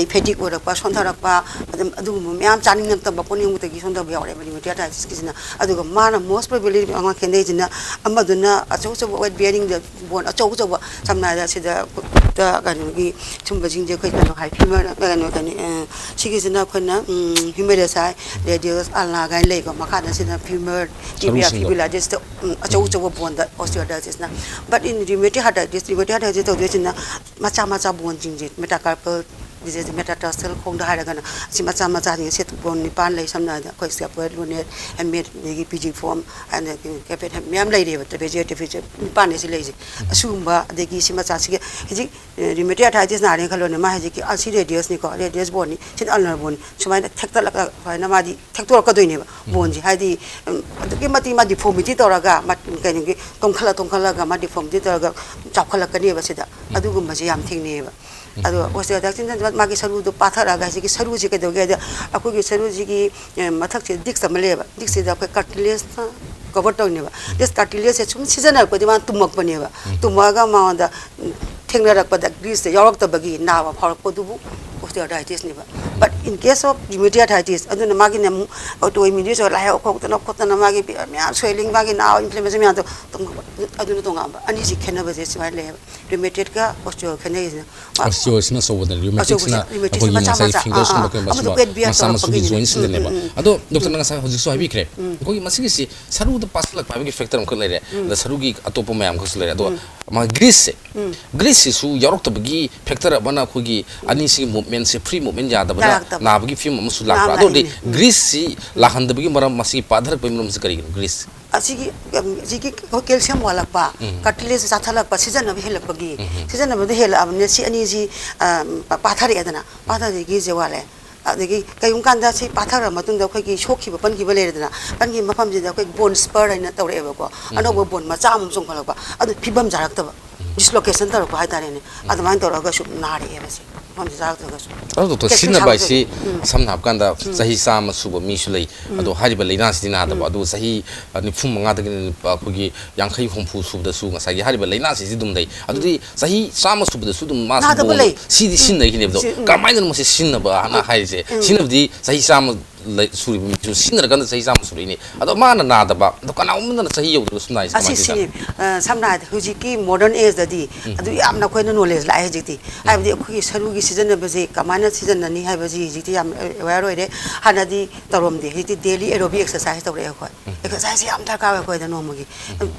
fatigue ꯑꯣꯏꯔꯛꯄ, ꯁꯣꯟꯊꯔꯛꯄ, ꯑꯗꯨꯝ ꯑꯗꯨꯒꯨꯝꯕ ꯃꯌꯥꯝ, ꯆꯥꯅꯤꯡꯉꯛꯇꯕ ꯈꯣꯠꯅꯤꯡꯕꯗꯒꯤ ꯁꯣꯟꯊꯕ ꯌꯥꯎꯔꯛꯑꯦꯕ rheumatoid arthritisꯀꯤꯁꯤꯅ꯫ ꯑꯗꯨꯒ ꯃꯥꯅ most probably ꯃꯥ ꯈꯦꯠꯅꯩꯁꯤꯅ, ꯑꯃꯗꯨꯅ ꯑꯆꯧ ꯑꯆꯧꯕ weight bearingꯗ bone ꯑꯆꯧ ꯑꯆꯧꯕ, ꯁꯝꯅ ꯍꯥꯏꯔꯕꯗ ꯁꯤꯗ ꯈꯨꯠꯇ ꯀꯩꯅꯣꯒꯤ ꯁꯨꯝꯕꯁꯤꯡꯁꯦ ꯑꯩꯈꯣꯏ ꯀꯩꯅꯣ ꯍꯥꯏ, femur, ꯀꯩꯅꯣ, ꯀꯩꯅꯣ, ꯑ, ꯁꯤꯒꯤꯁꯤꯅ ꯑꯩꯈꯣꯏꯅ, ꯎꯝ, humerus ꯍꯥꯏ, radius ulna ꯀꯥꯏꯅ ꯂꯩꯀꯣ, ꯃꯈꯥꯗ ꯁꯤꯅ femur, tibia, ꯁꯔꯨꯁꯤꯡꯗꯣ꯫ Fibula discꯇ, ꯎꯝ, ꯑꯆꯧ ꯎꯝ꯫ ꯑꯆꯧꯕ boneꯗ osteoarthritisꯅ꯫ But in rheumatoid arthritis, rheumatoid arthritis ꯇꯧꯗꯣꯏꯁꯤꯅ ꯃꯆꯥ ꯃꯆꯥ boneꯁꯤꯡꯁꯦ, metacarpal disease, metatarsal ꯈꯣꯡꯗ ꯍꯥꯏꯔꯒꯅ ꯑꯁꯤ ꯃꯆꯥ ꯃꯆꯥꯁꯤꯡꯁꯦ, ꯁꯦꯠ bone ꯅꯤꯄꯥꯟ ꯂꯩ, ꯁꯝꯅ ꯍꯥꯏꯔꯕꯗ ꯑꯩꯈꯣꯏ scaphoid, lunate, hamate, ꯑꯗꯒꯤ pisiform, ꯑꯗꯒꯤ carpal tunnel ꯃꯌꯥꯝ ꯂꯩꯔꯤꯑꯕ, trapezius, trapezius ꯅꯤꯄꯥꯟꯅꯦ ꯁꯤ ꯂꯩꯔꯤꯁꯦ꯫ ꯑꯁꯤꯒꯨꯝꯕ, ꯑꯗꯒꯤ ꯁꯤ ꯃꯆꯥꯁꯤꯒꯤ ꯍꯧꯖꯤꯛ, ꯑ, rheumatoid arthritis ꯅꯥꯔꯦꯅ ꯈꯜꯂꯣꯅꯦ, ꯃꯥ ꯍꯧꯖꯤꯛꯀꯤ ꯑꯁꯤ radiusꯅꯤꯀꯣ, radius boneꯅꯤ, ꯁꯤꯅ ulnar boneꯅꯤ, ꯁꯨꯃꯥꯏꯅ ꯊꯦꯛꯇꯠꯂꯒ ꯁꯨꯃꯥꯏꯅ ꯃꯥꯗꯤ ꯊꯦꯛꯇꯣꯔꯛꯀꯗꯣꯏꯅꯦꯕ꯫ ꯎꯝ꯫ Boneꯁꯦ ꯍꯥꯏꯗꯤ, ꯎꯝ, ꯑꯗꯨꯛꯀꯤ ꯃꯇꯤꯛ ꯃꯥ deformity ꯇꯧꯔꯒ, ꯃꯥ ꯀꯩꯅꯣꯒꯤ ꯇꯣꯡꯈꯠꯂ ꯇꯣꯡꯈꯠꯂꯒ ꯃꯥ deformity ꯇꯧꯔꯒ ꯆꯥꯎꯈꯠꯂꯛꯀꯅꯦꯕ ꯁꯤꯗ꯫ ꯎꯝ꯫ ꯑꯗꯨꯒꯨꯝꯕꯁꯦ ꯌꯥꯝ ꯊꯦꯡꯅꯩꯌꯦꯕ꯫ ꯎꯝ꯫ ꯑꯗꯣ osteoarthritis ꯃꯥꯒꯤ ꯁꯔꯨꯗꯣ ꯄꯥꯊꯔꯛꯑꯒ ꯍꯧꯖꯤꯛꯀꯤ ꯁꯔꯨꯁꯦ ꯀꯩꯗꯧꯒꯦ ꯍꯥꯏꯗꯤ, ꯑꯩꯈꯣꯏꯒꯤ ꯁꯔꯨꯁꯤꯒꯤ, ꯑꯦ, ꯃꯊꯛꯁꯤꯗ disc ꯑꯃ ꯂꯩꯌꯦꯕ, discꯁꯤꯗ ꯑꯩꯈꯣꯏ cartilageꯅ cover ꯇꯧꯔꯤꯅꯦꯕ꯫ This cartilageꯁꯦ ꯁꯨꯝ ꯁꯤꯖꯤꯟꯅꯔꯛꯄꯗꯤ ꯃꯥꯅ ꯇꯨꯝꯃꯛꯄꯅꯦꯕ꯫ ꯎꯝ꯫ ꯇꯨꯝꯃꯛꯑꯒ ꯃꯉꯣꯟꯗ, ꯎꯝ, ꯊꯦꯡꯅꯔꯛꯄꯗ greaseꯁꯦ ꯌꯥꯎꯔꯛꯇꯕꯒꯤ ꯅꯥꯕ ꯐꯥꯎꯔꯛꯄꯗꯨꯕꯨ osteoarthritisꯅꯦꯕ꯫ But in case of rheumatoid arthritis, ꯑꯗꯨꯅ ꯃꯥꯒꯤꯅ ꯑꯃꯨꯛ autoimmune disease ꯑꯣꯏꯔ ꯂꯥꯏꯍꯧ ꯈꯣꯛꯇꯅ ꯈꯣꯠꯇꯅ ꯃꯥꯒꯤ ꯃꯌꯥꯝ swelling, ꯃꯥꯒꯤ ꯅꯥꯕ inflammation ꯃꯌꯥꯝꯗꯣ ꯇꯣꯉꯥꯟꯕ, ꯑꯗꯨꯅ ꯇꯣꯉꯥꯟꯕ꯫ ꯑꯅꯤꯁꯤ ꯈꯦꯠꯅꯕꯁꯦ ꯁꯨꯃꯥꯏꯅ ꯂꯩꯌꯦꯕ꯫ Rheumatoidꯀ osteo ꯈꯦꯠꯅꯩꯁꯤꯅ꯫ Osteoꯁꯤꯅ ꯑꯆꯧꯕꯗ, rheumaticꯁꯤꯅ ꯑꯆꯧꯕꯁꯦ, rheumaticꯁꯤꯅ ꯑꯩꯈꯣꯏꯒꯤ ꯃꯆꯥ ꯉꯁꯥꯏ ꯃꯆꯥ, ꯑꯥ, fingersꯀꯨꯝꯕ ꯑꯥ, ꯀꯩꯒꯨꯝꯕ ꯑꯃꯗꯣ ꯁꯨꯝꯕ weight bear ꯃꯆꯥ ꯃꯁꯨꯒꯤ ꯇꯧꯔꯛꯄꯒꯤꯅꯦ꯫ Jointꯁꯤꯡꯗꯅꯦꯕ꯫ ꯎꯝ, ꯎꯝ, ꯎꯝ꯫ ꯑꯗꯣ doctor, ꯎꯝ꯫ ꯅꯪ ꯉꯁꯥꯏ ꯍꯧꯖꯤꯛꯁꯨ ꯍꯥꯏꯕꯤꯈ꯭ꯔꯦ꯫ ꯎꯝ꯫ ꯑꯩꯈꯣꯏꯒꯤ ꯃꯁꯤꯒꯤꯁꯤ ꯁꯔꯨꯗ ꯄꯥꯁꯤꯜꯂꯛꯄ ꯍꯥꯏꯕꯒꯤ factor ꯑꯃꯈꯛ ꯂꯩꯔꯦ꯫ ꯎꯝ꯫ ꯑꯗ ꯁꯔꯨꯒꯤ ꯑꯇꯣꯞꯄ ꯃꯌꯥꯝ ꯈꯛꯁꯨ ꯂꯩꯔꯦ꯫ ꯑꯗꯣ ꯎꯝ꯫ ꯃꯥ greaseꯁꯦ, ꯎꯝ꯫ Greaseꯁꯤꯁꯨ ꯌꯥꯎꯔꯛꯇꯕꯒꯤ factor ꯑꯃꯅ ꯑꯩꯈꯣꯏꯒꯤ ꯑꯅꯤꯁꯤꯒꯤ movementꯁꯦ, free movement ꯌꯥꯗꯕꯅ ꯌꯥꯔꯛꯇꯕ꯫ ꯅꯥꯕꯒꯤ ꯐꯤꯕꯝ ꯑꯃꯁꯨ ꯂꯥꯛꯄ꯭ꯔꯥ? ꯅꯥꯕ ꯑꯗꯨ ꯑꯣꯏꯔꯗꯤ ꯂꯥꯛꯏꯅꯦ꯫ ꯎꯝ꯫ Greaseꯁꯤ ꯎꯝ꯫ ꯂꯥꯛꯍꯟꯗꯕꯒꯤ ꯃꯔꯝ, ꯃꯁꯤꯒꯤ ꯄꯥꯊꯔꯛꯄꯒꯤ ꯃꯔꯝꯁꯤ ꯀꯔꯤꯒꯤꯅꯣ, grease? ꯑꯁꯤꯒꯤ, ꯎꯝ, ꯑꯁꯤꯒꯤ ꯑꯩꯈꯣꯏ calcium ꯋꯥꯠꯂꯛꯄ, ꯎꯝ꯫ Cartilageꯁꯦ ꯆꯥꯊꯠꯂꯛꯄ, ꯁꯤꯖꯤꯟꯅꯕ ꯍꯦꯜꯂꯛꯄꯒꯤ, ꯎꯝ꯫ ꯁꯤꯖꯤꯟꯅꯕꯗ ꯍꯦꯜꯂꯛꯑꯕꯅꯤꯅ ꯁꯤ ꯑꯅꯤꯁꯤ, ꯑ, ꯄꯥꯊꯔꯛꯑꯦꯗꯅ, ꯄꯥꯊꯔꯛꯑꯗꯤ greaseꯁꯦ ꯋꯥꯠꯂꯦ꯫ ꯑꯗꯒꯤ ꯀꯩꯒꯨꯝꯕ ꯀꯥꯟꯗ ꯁꯤ ꯄꯥꯊꯔ ꯃꯇꯨꯡꯗ ꯑꯩꯈꯣꯏꯒꯤ ꯁꯣꯛꯈꯤꯕ ꯄꯟꯈꯤꯕ ꯂꯩꯔꯦꯗꯅ, ꯄꯟꯈꯤꯕ ꯃꯐꯝꯁꯤꯗ ꯑꯩꯈꯣꯏ ꯕꯣꯟ ꯁ꯭ꯄꯔ ꯍꯥꯏꯅ ꯇꯧꯔꯛꯑꯦꯕꯀꯣ, ꯑꯅꯧꯕ ꯕꯣꯟ ꯃꯆꯥ ꯑꯃ ꯆꯣꯡꯈꯠꯂꯛꯄ, ꯑꯗꯨ ꯐꯤꯕꯝ ꯆꯥꯔꯛꯇꯕ, ꯗꯤꯁꯂꯣꯀꯦꯁꯟ ꯇꯧꯔꯛꯄ ꯍꯥꯏꯇꯥꯔꯦꯅꯦ꯫ ꯑꯗꯨꯃꯥꯏꯅ ꯇꯧꯔꯒꯁꯨ ꯅꯥꯔꯛꯑꯦꯕ ꯁꯤ ꯃꯐꯝꯁꯦ ꯆꯥꯔꯛꯇ꯭ꯔꯒꯁꯨ꯫ ꯑꯗꯣ ꯗꯣꯛꯇꯔ, ꯀꯦꯁꯟ ꯁꯤꯖꯤꯟꯅꯕ ꯁꯥꯕ ꯍꯥꯏꯁꯤ ꯇꯧꯗꯦ꯫ ꯎꯝ꯫ ꯁꯝꯅ ꯍꯥꯏꯕ ꯀꯥꯟꯗ ꯆꯍꯤ ꯆꯥꯝꯃ ꯁꯨꯕ ꯃꯤꯁꯨ ꯂꯩ, ꯑꯗꯣ ꯍꯥꯏꯔꯤꯕ ꯂꯥꯏꯅꯥꯁꯤꯗꯤ ꯅꯥꯗꯕ, ꯑꯗꯨ ꯆꯍꯤ ꯅꯤꯐꯨ ꯃꯉꯥꯗꯒꯤꯅ ꯑꯩꯈꯣꯏꯒꯤ ꯌꯥꯡꯈꯩ ꯍꯨꯝꯐꯨ ꯁꯨꯕꯗꯁꯨ ꯉꯁꯥꯏꯒꯤ ꯍꯥꯏꯔꯤꯕ ꯂꯥꯏꯅꯥꯁꯤꯗꯤ ꯑꯗꯨꯝ ꯂꯩ꯫ ꯑꯗꯨꯗꯤ ꯆꯍꯤ ꯆꯥꯝꯃ ꯁꯨꯕꯗꯁꯨ ꯑꯗꯨꯝ ꯃꯥꯁꯤ ꯅꯥꯗꯕ ꯕꯣꯟ ꯂꯩ꯫ ꯁꯤꯗꯤ ꯁꯤꯖꯤꯟꯅꯈꯤꯅꯦꯕ꯫ ꯑꯗꯣ ꯁꯤ, ꯎꯝ꯫ ꯀꯃꯥꯏꯅꯅꯣ ꯃꯁꯤ ꯁꯤꯖꯤꯟꯅꯕ ꯍꯥꯏꯅ ꯍꯥꯏꯔꯤꯁꯦ? ꯁꯤꯖꯤꯟꯅꯕꯗꯤ ꯆꯍꯤ ꯆꯥꯝꯃ ꯂꯩ-, ꯁꯨꯔꯤꯕ ꯃꯤꯁꯨ ꯁꯤꯖꯤꯟꯅꯔꯀꯥꯟꯗ ꯆꯍꯤ ꯆꯥꯝꯃ ꯁꯨꯔꯛꯏꯅꯦ꯫ ꯑꯗꯣ ꯃꯥꯅ ꯅꯥꯗꯕ, ꯑꯗꯣ ꯀꯅꯥꯒꯨꯝꯕꯅ ꯆꯍꯤ ꯌꯧꯗ꯭ꯔꯒꯁꯨ ꯅꯥꯏꯁꯦ ꯀꯃꯥꯏꯅ ꯑꯁꯤ ꯇꯧꯔꯤꯖꯥꯠꯅꯣ? ꯁꯤꯅꯤ꯫ ꯑ, ꯁꯝꯅ ꯍꯥꯏꯔꯕꯗ ꯍꯧꯖꯤꯛꯀꯤ ꯃꯣꯗꯔꯟ ꯑꯦꯖꯇꯗꯤ ꯑꯗꯨ ꯌꯥꯝꯅ ꯑꯩꯈꯣꯏꯅ ꯅꯣꯂꯦꯖ ꯂꯥꯛꯑꯦ ꯍꯧꯖꯤꯛꯇꯤ꯫ ꯍꯥꯏꯕꯗꯤ ꯑꯩꯈꯣꯏꯒꯤ ꯁꯔꯨꯒꯤ ꯁꯤꯖꯤꯟꯅꯕꯁꯦ ꯀꯃꯥꯏꯅ ꯁꯤꯖꯤꯟꯅꯅꯤ ꯍꯥꯏꯕꯁꯤ ꯍꯧꯖꯤꯛꯇꯤ ꯌꯥꯝ ꯑꯦꯋꯦꯌꯔ ꯑꯣꯏꯔꯦ꯫ ꯍꯥꯟꯅꯗꯤ ꯇꯧꯔꯝꯗꯦ, ꯍꯧꯖꯤꯛꯇꯤ ꯗꯦꯂꯤ ꯑꯦꯔꯣꯕꯤꯛ ꯑꯦꯛꯁꯔꯁꯥꯏꯁ ꯇꯧꯔꯛꯑꯦ ꯑꯩꯈꯣꯏ꯫ ꯑꯦꯛꯁꯔꯁꯥꯏꯁꯁꯦ ꯌꯥꯝ ꯗꯔꯀꯥꯔ ꯑꯣꯏ ꯑꯩꯈꯣꯏꯗ ꯅꯣꯡꯃꯒꯤ꯫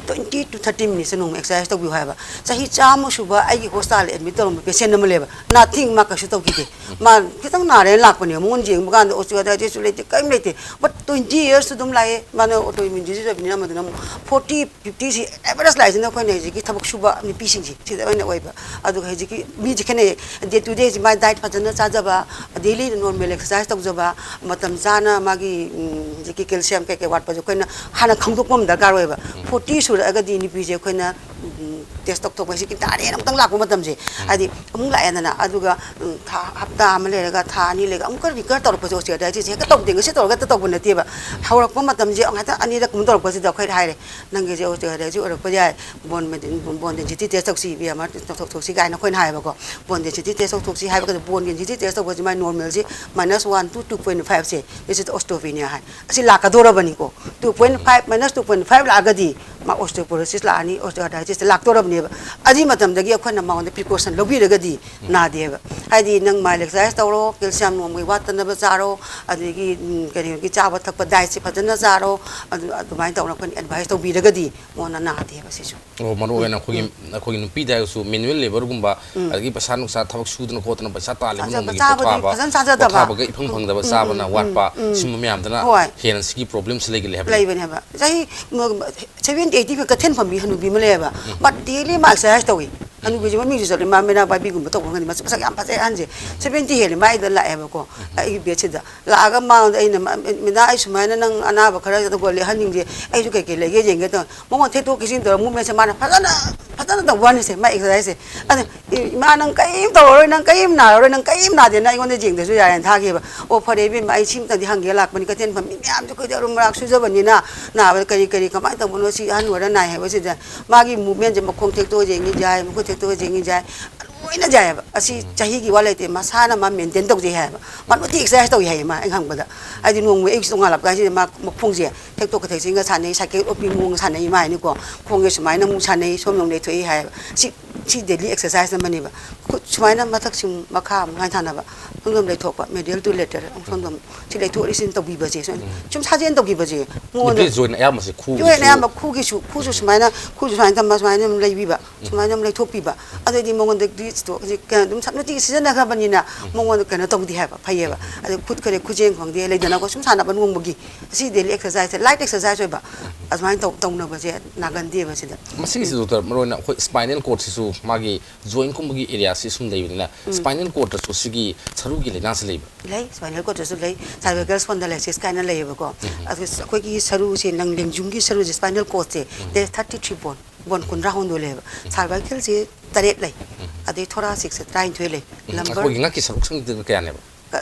ꯇ꯭ꯋꯦꯟꯇꯤ ꯇꯨ ꯊꯥꯔꯇꯤ ꯃꯤꯅꯤꯠꯁꯦ ꯅꯣꯡꯃ ꯑꯦꯛꯁꯔꯁꯥꯏꯁ ꯇꯧꯕꯤꯌꯨ ꯍꯥꯏꯕ꯫ ꯆꯍꯤ ꯆꯥꯝꯃ ꯁꯨꯕ ꯑꯩꯒꯤ ꯍꯣꯁꯄꯤꯇꯥꯜꯗ ꯑꯦꯗꯃꯤꯠ ꯇꯧꯔꯝꯕ ꯄꯦꯁꯦꯟ ꯑꯃ ꯂꯩꯌꯦꯕ, ꯅꯥꯊꯤꯡ, ꯃꯥ ꯀꯩꯁꯨ ꯇꯧꯈꯤꯗꯦ꯫ ꯃꯥ ꯈꯤꯇꯪ ꯅꯥꯔꯦꯅ ꯂꯥꯛꯄꯅꯦꯕ, ꯃꯉꯣꯟ ꯌꯦꯡꯕ ꯀꯥꯟꯗ osteoarthritis ꯁꯨ ꯂꯩꯇꯦ, ꯀꯔꯤꯝ ꯂꯩꯇꯦ꯫ But twenty years ꯁꯨ ꯑꯗꯨꯝ ꯂꯥꯛꯑꯦ꯫ ꯃꯥꯅ autoimmune disease ꯑꯣꯏꯕꯅꯤꯅ ꯑꯃꯗꯨꯅ ꯑꯃꯨꯛ forty fifty ꯁꯤ ꯑꯦꯚꯔꯦꯖ ꯂꯥꯛꯏꯁꯤꯅ ꯑꯩꯈꯣꯏꯅ ꯍꯧꯖꯤꯛꯀꯤ ꯊꯕꯛ ꯁꯨꯕ ꯅꯨꯄꯤꯁꯤꯡꯁꯦ ꯁꯤꯗ ꯑꯣꯏꯅ ꯑꯣꯏꯕ꯫ ꯑꯗꯨꯒ ꯍꯧꯖꯤꯛꯀꯤ ꯃꯤꯁꯦ ꯈꯦꯠꯅꯩꯌꯦ꯫ ꯗꯦ ꯇꯨ ꯗꯦꯁꯤ ꯃꯥꯏ ꯗꯥꯏꯠ ꯐꯖꯅ ꯆꯥꯖꯕ, ꯗꯦꯂꯤ ꯅꯣꯔꯃꯦꯜ ꯑꯦꯛꯁꯔꯁꯥꯏꯁ ꯇꯧꯖꯕ, ꯃꯇꯝ ꯆꯥꯅ ꯃꯥꯒꯤ, ꯎꯝ, ꯍꯧꯖꯤꯛꯀꯤ ꯀꯦꯜꯁꯤꯌꯝ ꯀꯩꯀꯩ ꯋꯥꯠꯄꯁꯦ ꯑꯩꯈꯣꯏꯅ ꯍꯥꯟꯅ ꯈꯪꯗꯣꯛꯄ ꯑꯃ ꯗꯔꯀꯥꯔ ꯑꯣꯏꯌꯦꯕ꯫ ꯐꯣꯔꯇꯤ ꯁꯨꯔꯛꯑꯒꯗꯤ ꯅꯨꯄꯤꯁꯦ ꯑꯩꯈꯣꯏꯅ, ꯎꯝ, ꯇꯦꯁ ꯇꯧꯊꯣꯛꯄ ꯍꯥꯏꯁꯤ ꯀꯤꯟꯇꯥꯅꯦꯅ ꯑꯃꯨꯛꯇꯪ ꯂꯥꯛꯄ ꯃꯇꯝꯁꯦ, ꯍꯥꯏꯗꯤ ꯑꯃꯨꯛ ꯂꯥꯛꯑꯦꯗꯅ, ꯑꯗꯨꯒ, ꯎꯝ, ꯊꯥ, ꯍꯞꯇꯥ ꯑꯃ ꯂꯩꯔꯒ, ꯊꯥ ꯑꯅꯤ ꯂꯩꯔꯒ ꯑꯃꯨꯛꯀ ꯔꯤꯀꯔ ꯇꯧꯔꯛꯄꯁꯦ ꯑꯣꯁꯇꯤꯌꯣꯑꯥꯔꯊ꯭ꯔꯥꯏꯇꯤꯁꯁꯦ ꯍꯦꯛꯇ ꯇꯧꯗꯦ, ꯉꯁꯤ ꯇꯧꯔꯒ ꯍꯦꯛꯇ ꯇꯧꯕ ꯅꯠꯇꯦꯕ꯫ ꯍꯧꯔꯛꯄ ꯃꯇꯝꯁꯦ ꯉꯥꯛꯇ ꯑꯅꯤꯔꯛ ꯀꯨꯝꯕ ꯇꯧꯔꯛꯄꯁꯤꯗ ꯑꯩꯈꯣꯏꯗ ꯍꯥꯏꯔꯦ, "ꯅꯪꯒꯤꯁꯦ ꯑꯣꯁꯇꯤꯌꯣꯑꯥꯔꯊ꯭ꯔꯥꯏꯇꯤꯁ ꯑꯣꯏꯔꯛꯄ ꯌꯥꯏ, ꯕꯣꯟ ꯃꯦꯗꯤ-, ꯕꯣꯟ ꯗꯦꯟꯁꯤꯇꯤ ꯇꯦꯁ ꯇꯧꯁꯤ, ꯕꯤꯑꯦꯝꯑꯥꯔ ꯇꯧꯊꯣꯛꯊꯣꯛꯁꯤ" ꯀꯥꯏꯅ ꯑꯩꯈꯣꯏꯅ ꯍꯥꯏꯌꯦꯕꯀꯣ꯫ ꯕꯣꯟ ꯗꯦꯟꯁꯤꯇꯤ ꯇꯦꯁ ꯇꯧꯊꯣꯛꯁꯤ ꯍꯥꯏꯕ ꯀꯥꯟꯗ ꯕꯣꯟ ꯗꯦꯟꯁꯤꯇꯤ ꯇꯦꯁ ꯇꯧꯕꯁꯤ ꯃꯥꯏ ꯅꯣꯔꯃꯦꯜꯁꯤ minus one to two point five say, this is osteopenia ꯍꯥꯏ꯫ ꯑꯁꯤ ꯂꯥꯛꯀꯗꯧꯔꯕꯅꯤꯀꯣ꯫ Two point five minus two point five ꯂꯥꯛꯑꯒꯗꯤ ꯃꯥ osteoporosis ꯂꯥꯛꯑꯅꯤ, osteoarthritis ꯂꯥꯛꯇꯧꯔꯕꯅꯦꯕ꯫ ꯑꯗꯨꯒꯤ ꯃꯇꯝꯗꯒꯤ ꯑꯩꯈꯣꯏꯅ ꯃꯉꯣꯟꯗ precaution ꯂꯧꯕꯤꯔꯒꯗꯤ ꯅꯥꯗꯦꯕ꯫ ꯍꯥꯏꯗꯤ ꯅꯪ mild exercise ꯇꯧꯔꯣ, ꯀꯦꯜꯁꯤꯌꯝ ꯅꯣꯡꯃꯒꯤ ꯋꯥꯠꯇꯅꯕ ꯆꯥꯔꯣ, ꯑꯗꯒꯤ, ꯎꯝ, ꯀꯩꯅꯣꯒꯤ ꯆꯥꯕ ꯊꯛꯄ diet ꯁꯦ ꯐꯖꯅ ꯆꯥꯔꯣ, ꯑꯗꯨ ꯑꯗꯨꯃꯥꯏꯅ ꯇꯧꯔꯒ ꯑꯩꯈꯣꯏꯅ advice ꯇꯧꯕꯤꯔꯒꯗꯤ ꯃꯉꯣꯟꯗ ꯅꯥꯗꯦꯕ ꯁꯤꯁꯨ꯫ ꯑꯣ, ꯃꯔꯨ ꯑꯣꯏꯅ ꯑꯩꯈꯣꯏꯒꯤ, ꯑꯩꯈꯣꯏꯒꯤ ꯅꯨꯄꯤꯗ ꯍꯥꯏꯔꯒꯁꯨ manual labour ꯒꯨꯝꯕ, ꯑꯗꯒꯤ ꯄꯩꯁꯥ ꯅꯨꯡꯁꯥ ꯊꯕꯛ ꯁꯨꯗꯅ ꯈꯣꯠꯇꯅ ꯄꯩꯁꯥ ꯇꯥꯜꯂꯤꯕ ꯆꯥꯖꯕ ꯅꯣꯡꯃꯒꯤ ꯆꯥꯕꯗꯤ ꯄꯣꯊꯥꯕ, ꯐꯖꯅ ꯆꯥꯖꯗꯕ꯫ ꯄꯣꯊꯥꯕꯒ ꯏꯐꯪ ꯐꯪꯗꯕ, ꯆꯥꯕꯅ ꯋꯥꯠꯄ, ꯁꯤꯒꯨꯝꯕ ꯃꯌꯥꯝꯗꯨꯅ ꯍꯣꯏ꯫ ꯍꯦꯟꯅ ꯁꯤꯒꯤ problem ꯁꯤ ꯂꯩꯒꯜꯂꯦ ꯍꯥꯏꯕꯅꯤ꯫ ꯂꯩꯕꯅꯦꯕ꯫ ꯆꯍꯤ seventy eighty ꯐꯥꯎ ꯀꯩꯊꯦꯜ ꯐꯝꯕꯤ ꯍꯅꯨꯕꯤ ꯑꯃ ꯂꯩꯌꯦꯕ꯫ But daily ꯃꯥ exercise ꯇꯧꯏ꯫ ꯍꯅꯨꯕꯤꯁꯦ ꯃꯃꯤꯡꯁꯨ ꯆꯠꯂꯦ, ꯃꯥ ꯃꯦꯔꯥ ꯕꯥꯏꯕꯤꯒꯨꯝꯕ ꯇꯧꯕ ꯈꯪꯗꯦ, ꯃꯁꯛ ꯌꯥꯝ ꯐꯖꯩ ꯑꯍꯟꯁꯦ꯫ ꯁꯚꯦꯟꯇꯤ ꯍꯦꯜꯂꯦ, ꯃꯥꯏꯗ ꯂꯥꯛꯑꯦꯕꯀꯣ꯫ ꯑꯩꯒꯤ ꯕꯦꯗꯁꯤꯗ ꯂꯥꯛꯑꯒ ꯃꯉꯣꯟꯗ ꯑꯩꯅ, "ꯃꯦꯗꯥ, ꯑꯩ ꯁꯨꯃꯥꯏꯅ ꯅꯪ ꯑꯅꯥꯕ ꯈꯔ ꯇꯧꯒꯜꯂꯦ, ꯑꯍꯟꯁꯤꯡꯁꯦ, ꯑꯩꯁꯨ ꯀꯩꯀꯩ ꯂꯩꯒꯦ ꯌꯦꯡꯒꯦ" ꯇꯧꯔ ꯃꯉꯣꯟꯗ ꯊꯦꯛꯇꯣꯛ ꯊꯦꯛꯆꯤꯟ ꯇꯧꯔ ꯃꯨꯞꯃꯦꯟꯁꯦ ꯃꯥꯅ ꯐꯖꯅ, ꯐꯖꯅ ꯇꯧꯕ ꯋꯥꯅꯤꯁꯦ, ꯃꯥꯏ ꯑꯦꯛꯁꯔꯁꯥꯏꯖꯁꯦ꯫ ꯑꯗ, "ꯏꯃꯥ, ꯅꯪ ꯀꯔꯤꯝ ꯇꯧꯔꯔꯣꯏ, ꯅꯪ ꯀꯔꯤꯝ ꯅꯥꯔꯔꯣꯏ, ꯅꯪ ꯀꯔꯤꯝ ꯅꯥꯗꯦꯅ ꯑꯩꯉꯣꯟꯗ ꯌꯦꯡꯗ꯭ꯔꯁꯨ ꯌꯥꯔꯦꯅ" ꯊꯥꯈꯤꯕ꯫ "ꯑꯣ, ꯐꯔꯦ ꯏꯕꯦꯝꯃ, ꯑꯩ ꯁꯤꯝꯇꯪꯗꯤ ꯍꯪꯒꯦ ꯂꯥꯛꯄꯅꯤ, ꯀꯩꯊꯦꯜ ꯐꯝꯃꯤ ꯃꯌꯥꯝꯁꯦ ꯑꯩꯈꯣꯏꯗꯤ ꯑꯔꯨꯝ ꯑꯔꯥꯛ ꯁꯨꯖꯕꯅꯤꯅ ꯅꯥꯕꯗ ꯀꯔꯤ ꯀꯔꯤ ꯀꯃꯥꯏꯅ ꯇꯧꯕꯅꯣ, ꯁꯤ ꯑꯍꯟ ꯑꯣꯏꯔ ꯅꯥꯏ ꯍꯥꯏꯕꯁꯤꯗ ꯃꯥꯒꯤ ꯃꯨꯞꯃꯦꯟꯁꯦ ꯃꯈꯣꯡ ꯊꯦꯛꯇꯣꯛꯑ ꯌꯦꯡꯉꯤ ꯌꯥꯏ, ꯃꯈꯨꯠ ꯊꯦꯛꯇꯣꯛꯑ ꯌꯦꯡꯉꯤ ꯌꯥꯏ, ꯂꯣꯏꯅ ꯌꯥꯏꯑꯕ꯫ ꯑꯁꯤ ꯆꯍꯤꯒꯤ ꯋꯥ ꯂꯩꯇꯦ, ꯃꯁꯥꯅ ꯃꯥ ꯃꯦꯟꯇꯦꯟ ꯇꯧꯖꯩ ꯍꯥꯏꯌꯦꯕ꯫ ꯃꯥ ꯅꯨꯡꯇꯤ ꯑꯦꯛꯁꯔꯁꯥꯏꯁ ꯇꯧꯏ ꯍꯥꯏꯌꯦ ꯃꯥ ꯑꯩꯅ ꯍꯪꯕꯗ꯫ ꯍꯥꯏꯗꯤ ꯅꯣꯡꯃ ꯑꯌꯨꯛꯁꯤ ꯅꯣꯡꯉꯥꯜꯂꯛꯄ ꯍꯥꯏꯁꯤꯗ ꯃꯥ ꯃꯈꯣꯡꯁꯦ ꯊꯦꯛꯇꯣꯛꯀ ꯊꯦꯛꯆꯤꯟꯒ ꯁꯥꯟꯅꯩ, ꯁꯥꯏꯀꯜ ꯑꯣꯠꯄꯤ ꯃꯑꯣꯡꯒ ꯁꯥꯟꯅꯩ ꯃꯥ ꯍꯥꯏꯅꯤꯀꯣ꯫ ꯈꯣꯡꯁꯦ ꯁꯨꯃꯥꯏꯅ ꯑꯃꯨꯛ ꯁꯥꯟꯅꯩ, ꯁꯣꯝꯗ ꯑꯃꯨꯛ ꯂꯩꯊꯣꯛꯏ ꯍꯥꯏꯌꯦꯕ꯫ ꯁꯤ, ꯁꯤ ꯗꯦꯂꯤ ꯑꯦꯛꯁꯔꯁꯥꯏꯁ ꯑꯃꯅꯦꯕ꯫ ꯈꯨꯠ ꯁꯨꯃꯥꯏꯅ ꯃꯊꯛ ꯁꯨꯝ ꯃꯈꯥ ꯑꯃꯨꯛ ꯁꯨꯃꯥꯏꯅ ꯁꯥꯟꯅꯕ, ꯁꯣꯝꯗ ꯑꯃꯨꯛ ꯂꯩꯊꯣꯛꯄ, medial to lateral, ꯑꯃꯨꯛ ꯁꯣꯝꯗ ꯑꯃꯨꯛ ꯁꯤ ꯂꯩꯊꯣꯛ ꯂꯩꯁꯤꯟ ꯇꯧꯕꯤꯕꯁꯦ, ꯁꯨꯝ, ꯁꯨꯝ ꯁꯥꯖꯦꯜ ꯇꯧꯈꯤꯕꯁꯦ ꯃꯉꯣꯟꯗ ꯅꯨꯄꯤ ꯖꯣꯏꯟ ꯑꯌꯥꯝꯕꯁꯦ ꯈꯨꯒꯤꯁꯨ ꯌꯣꯏꯅ ꯑꯌꯥꯝꯕ ꯈꯨꯒꯤꯁꯨ, ꯈꯨꯁꯨ ꯁꯨꯃꯥꯏꯅ, ꯈꯨꯁꯨ ꯁꯨꯃꯥꯏꯅ ꯇꯝꯕ, ꯁꯨꯃꯥꯏꯅ ꯑꯗꯨꯝ ꯂꯩꯕꯤꯕ, ꯁꯨꯃꯥꯏꯅ ꯑꯗꯨꯝ ꯂꯩꯊꯣꯛꯄꯤꯕ꯫ ꯑꯗꯨꯑꯣꯏꯗꯤ ꯃꯉꯣꯟꯗ ꯒ꯭ꯔꯤꯁꯇꯣ ꯍꯧꯖꯤꯛ ꯀꯩꯅꯣ ꯑꯗꯨꯝ ꯁ-, ꯅꯨꯡꯇꯤꯒꯤ ꯁꯤꯖꯤꯟꯅꯈ꯭ꯔꯕꯅꯤꯅ ꯃꯉꯣꯟꯗ ꯀꯩꯅꯣ ꯇꯧꯗꯦ ꯍꯥꯏꯕ, ꯐꯩꯌꯦꯕ꯫ ꯑꯗꯩ ꯈꯨꯠ ꯈꯔꯦ ꯈꯨꯖꯦꯡ ꯈꯪꯗꯦ ꯂꯩꯗꯅꯀꯣ, ꯁꯨꯝ ꯁꯥꯟꯅꯕ ꯅꯣꯡꯃꯒꯤ, ꯑꯁꯤ ꯗꯦꯂꯤ ꯑꯦꯛꯁꯔꯁꯥꯏꯁꯁꯦ, ꯂꯥꯏꯠ ꯑꯦꯛꯁꯔꯁꯥꯏꯁ ꯑꯣꯏꯕ, ꯑꯗꯨꯃꯥꯏꯅ ꯇꯧ-, ꯇꯧꯅꯕꯁꯦ ꯅꯥꯒꯟꯗꯦꯕ ꯁꯤꯗ꯫ ꯃꯁꯤꯒꯤꯁꯤ ꯗꯣꯛꯇꯔ, ꯃꯔꯨꯑꯣꯏꯅ ꯑꯩꯈꯣꯏ ꯁ꯭ꯄꯥꯏꯅꯦꯜ ꯀꯣꯔꯠꯁꯤꯁꯨ ꯃꯥꯒꯤ ꯖꯣꯏꯟꯀꯨꯝꯕꯒꯤ ꯑꯦꯔꯤꯌꯥꯁꯤ ꯁꯨꯝ ꯂꯩꯕꯅꯤꯅ, ꯁ꯭ꯄꯥꯏꯅꯦꯜ ꯀꯣꯔꯠꯇꯁꯨ ꯁꯤꯒꯤ ꯁꯔꯨꯒꯤ ꯂꯥꯏꯅꯥꯁꯤ ꯂꯩꯕ꯭ꯔꯥ? ꯂꯩ, ꯁ꯭ꯄꯥꯏꯅꯦꯜ ꯀꯣꯔꯠꯇꯁꯨ ꯂꯩ, ꯁꯥꯏꯕꯔꯀꯦꯜ ꯁ꯭ꯄꯣꯟꯗꯥꯏꯂꯥꯏꯁꯤꯁ ꯀꯥꯏꯅ ꯂꯩꯌꯦꯕꯀꯣ꯫ ꯑꯗꯨ ꯑꯩꯈꯣꯏꯒꯤ ꯁꯔꯨꯁꯦ, ꯅꯪ ꯂꯦꯡꯖꯨꯝꯒꯤ ꯁꯔꯨꯁꯦ, ꯁ꯭ꯄꯥꯏꯅꯦꯜ ꯀꯣꯔꯠꯁꯦ, ꯗꯦ ꯊꯥꯔꯇꯤ ꯊ꯭ꯔꯤ ꯕꯣꯟ, ꯕꯣꯟ ꯀꯨꯟꯊ꯭ꯔꯥ ꯍꯨꯝꯗꯣꯏ ꯂꯩꯌꯦꯕ꯫ ꯁꯥꯔꯚꯥꯏꯀꯦꯜꯁꯦ ꯇꯔꯦꯠ ꯂꯩ, ꯑꯗꯩ ꯊꯣꯔꯥꯁꯤꯛꯁꯦ ꯇꯔꯥꯅꯤꯊꯣꯏ ꯂꯩ, ꯂꯝꯕꯔ ꯑꯩꯈꯣꯏꯒꯤ ꯉꯛꯀꯤ ꯁꯔꯨꯛꯁꯤꯡꯗꯨꯅ ꯀꯌꯥꯅꯦꯕ?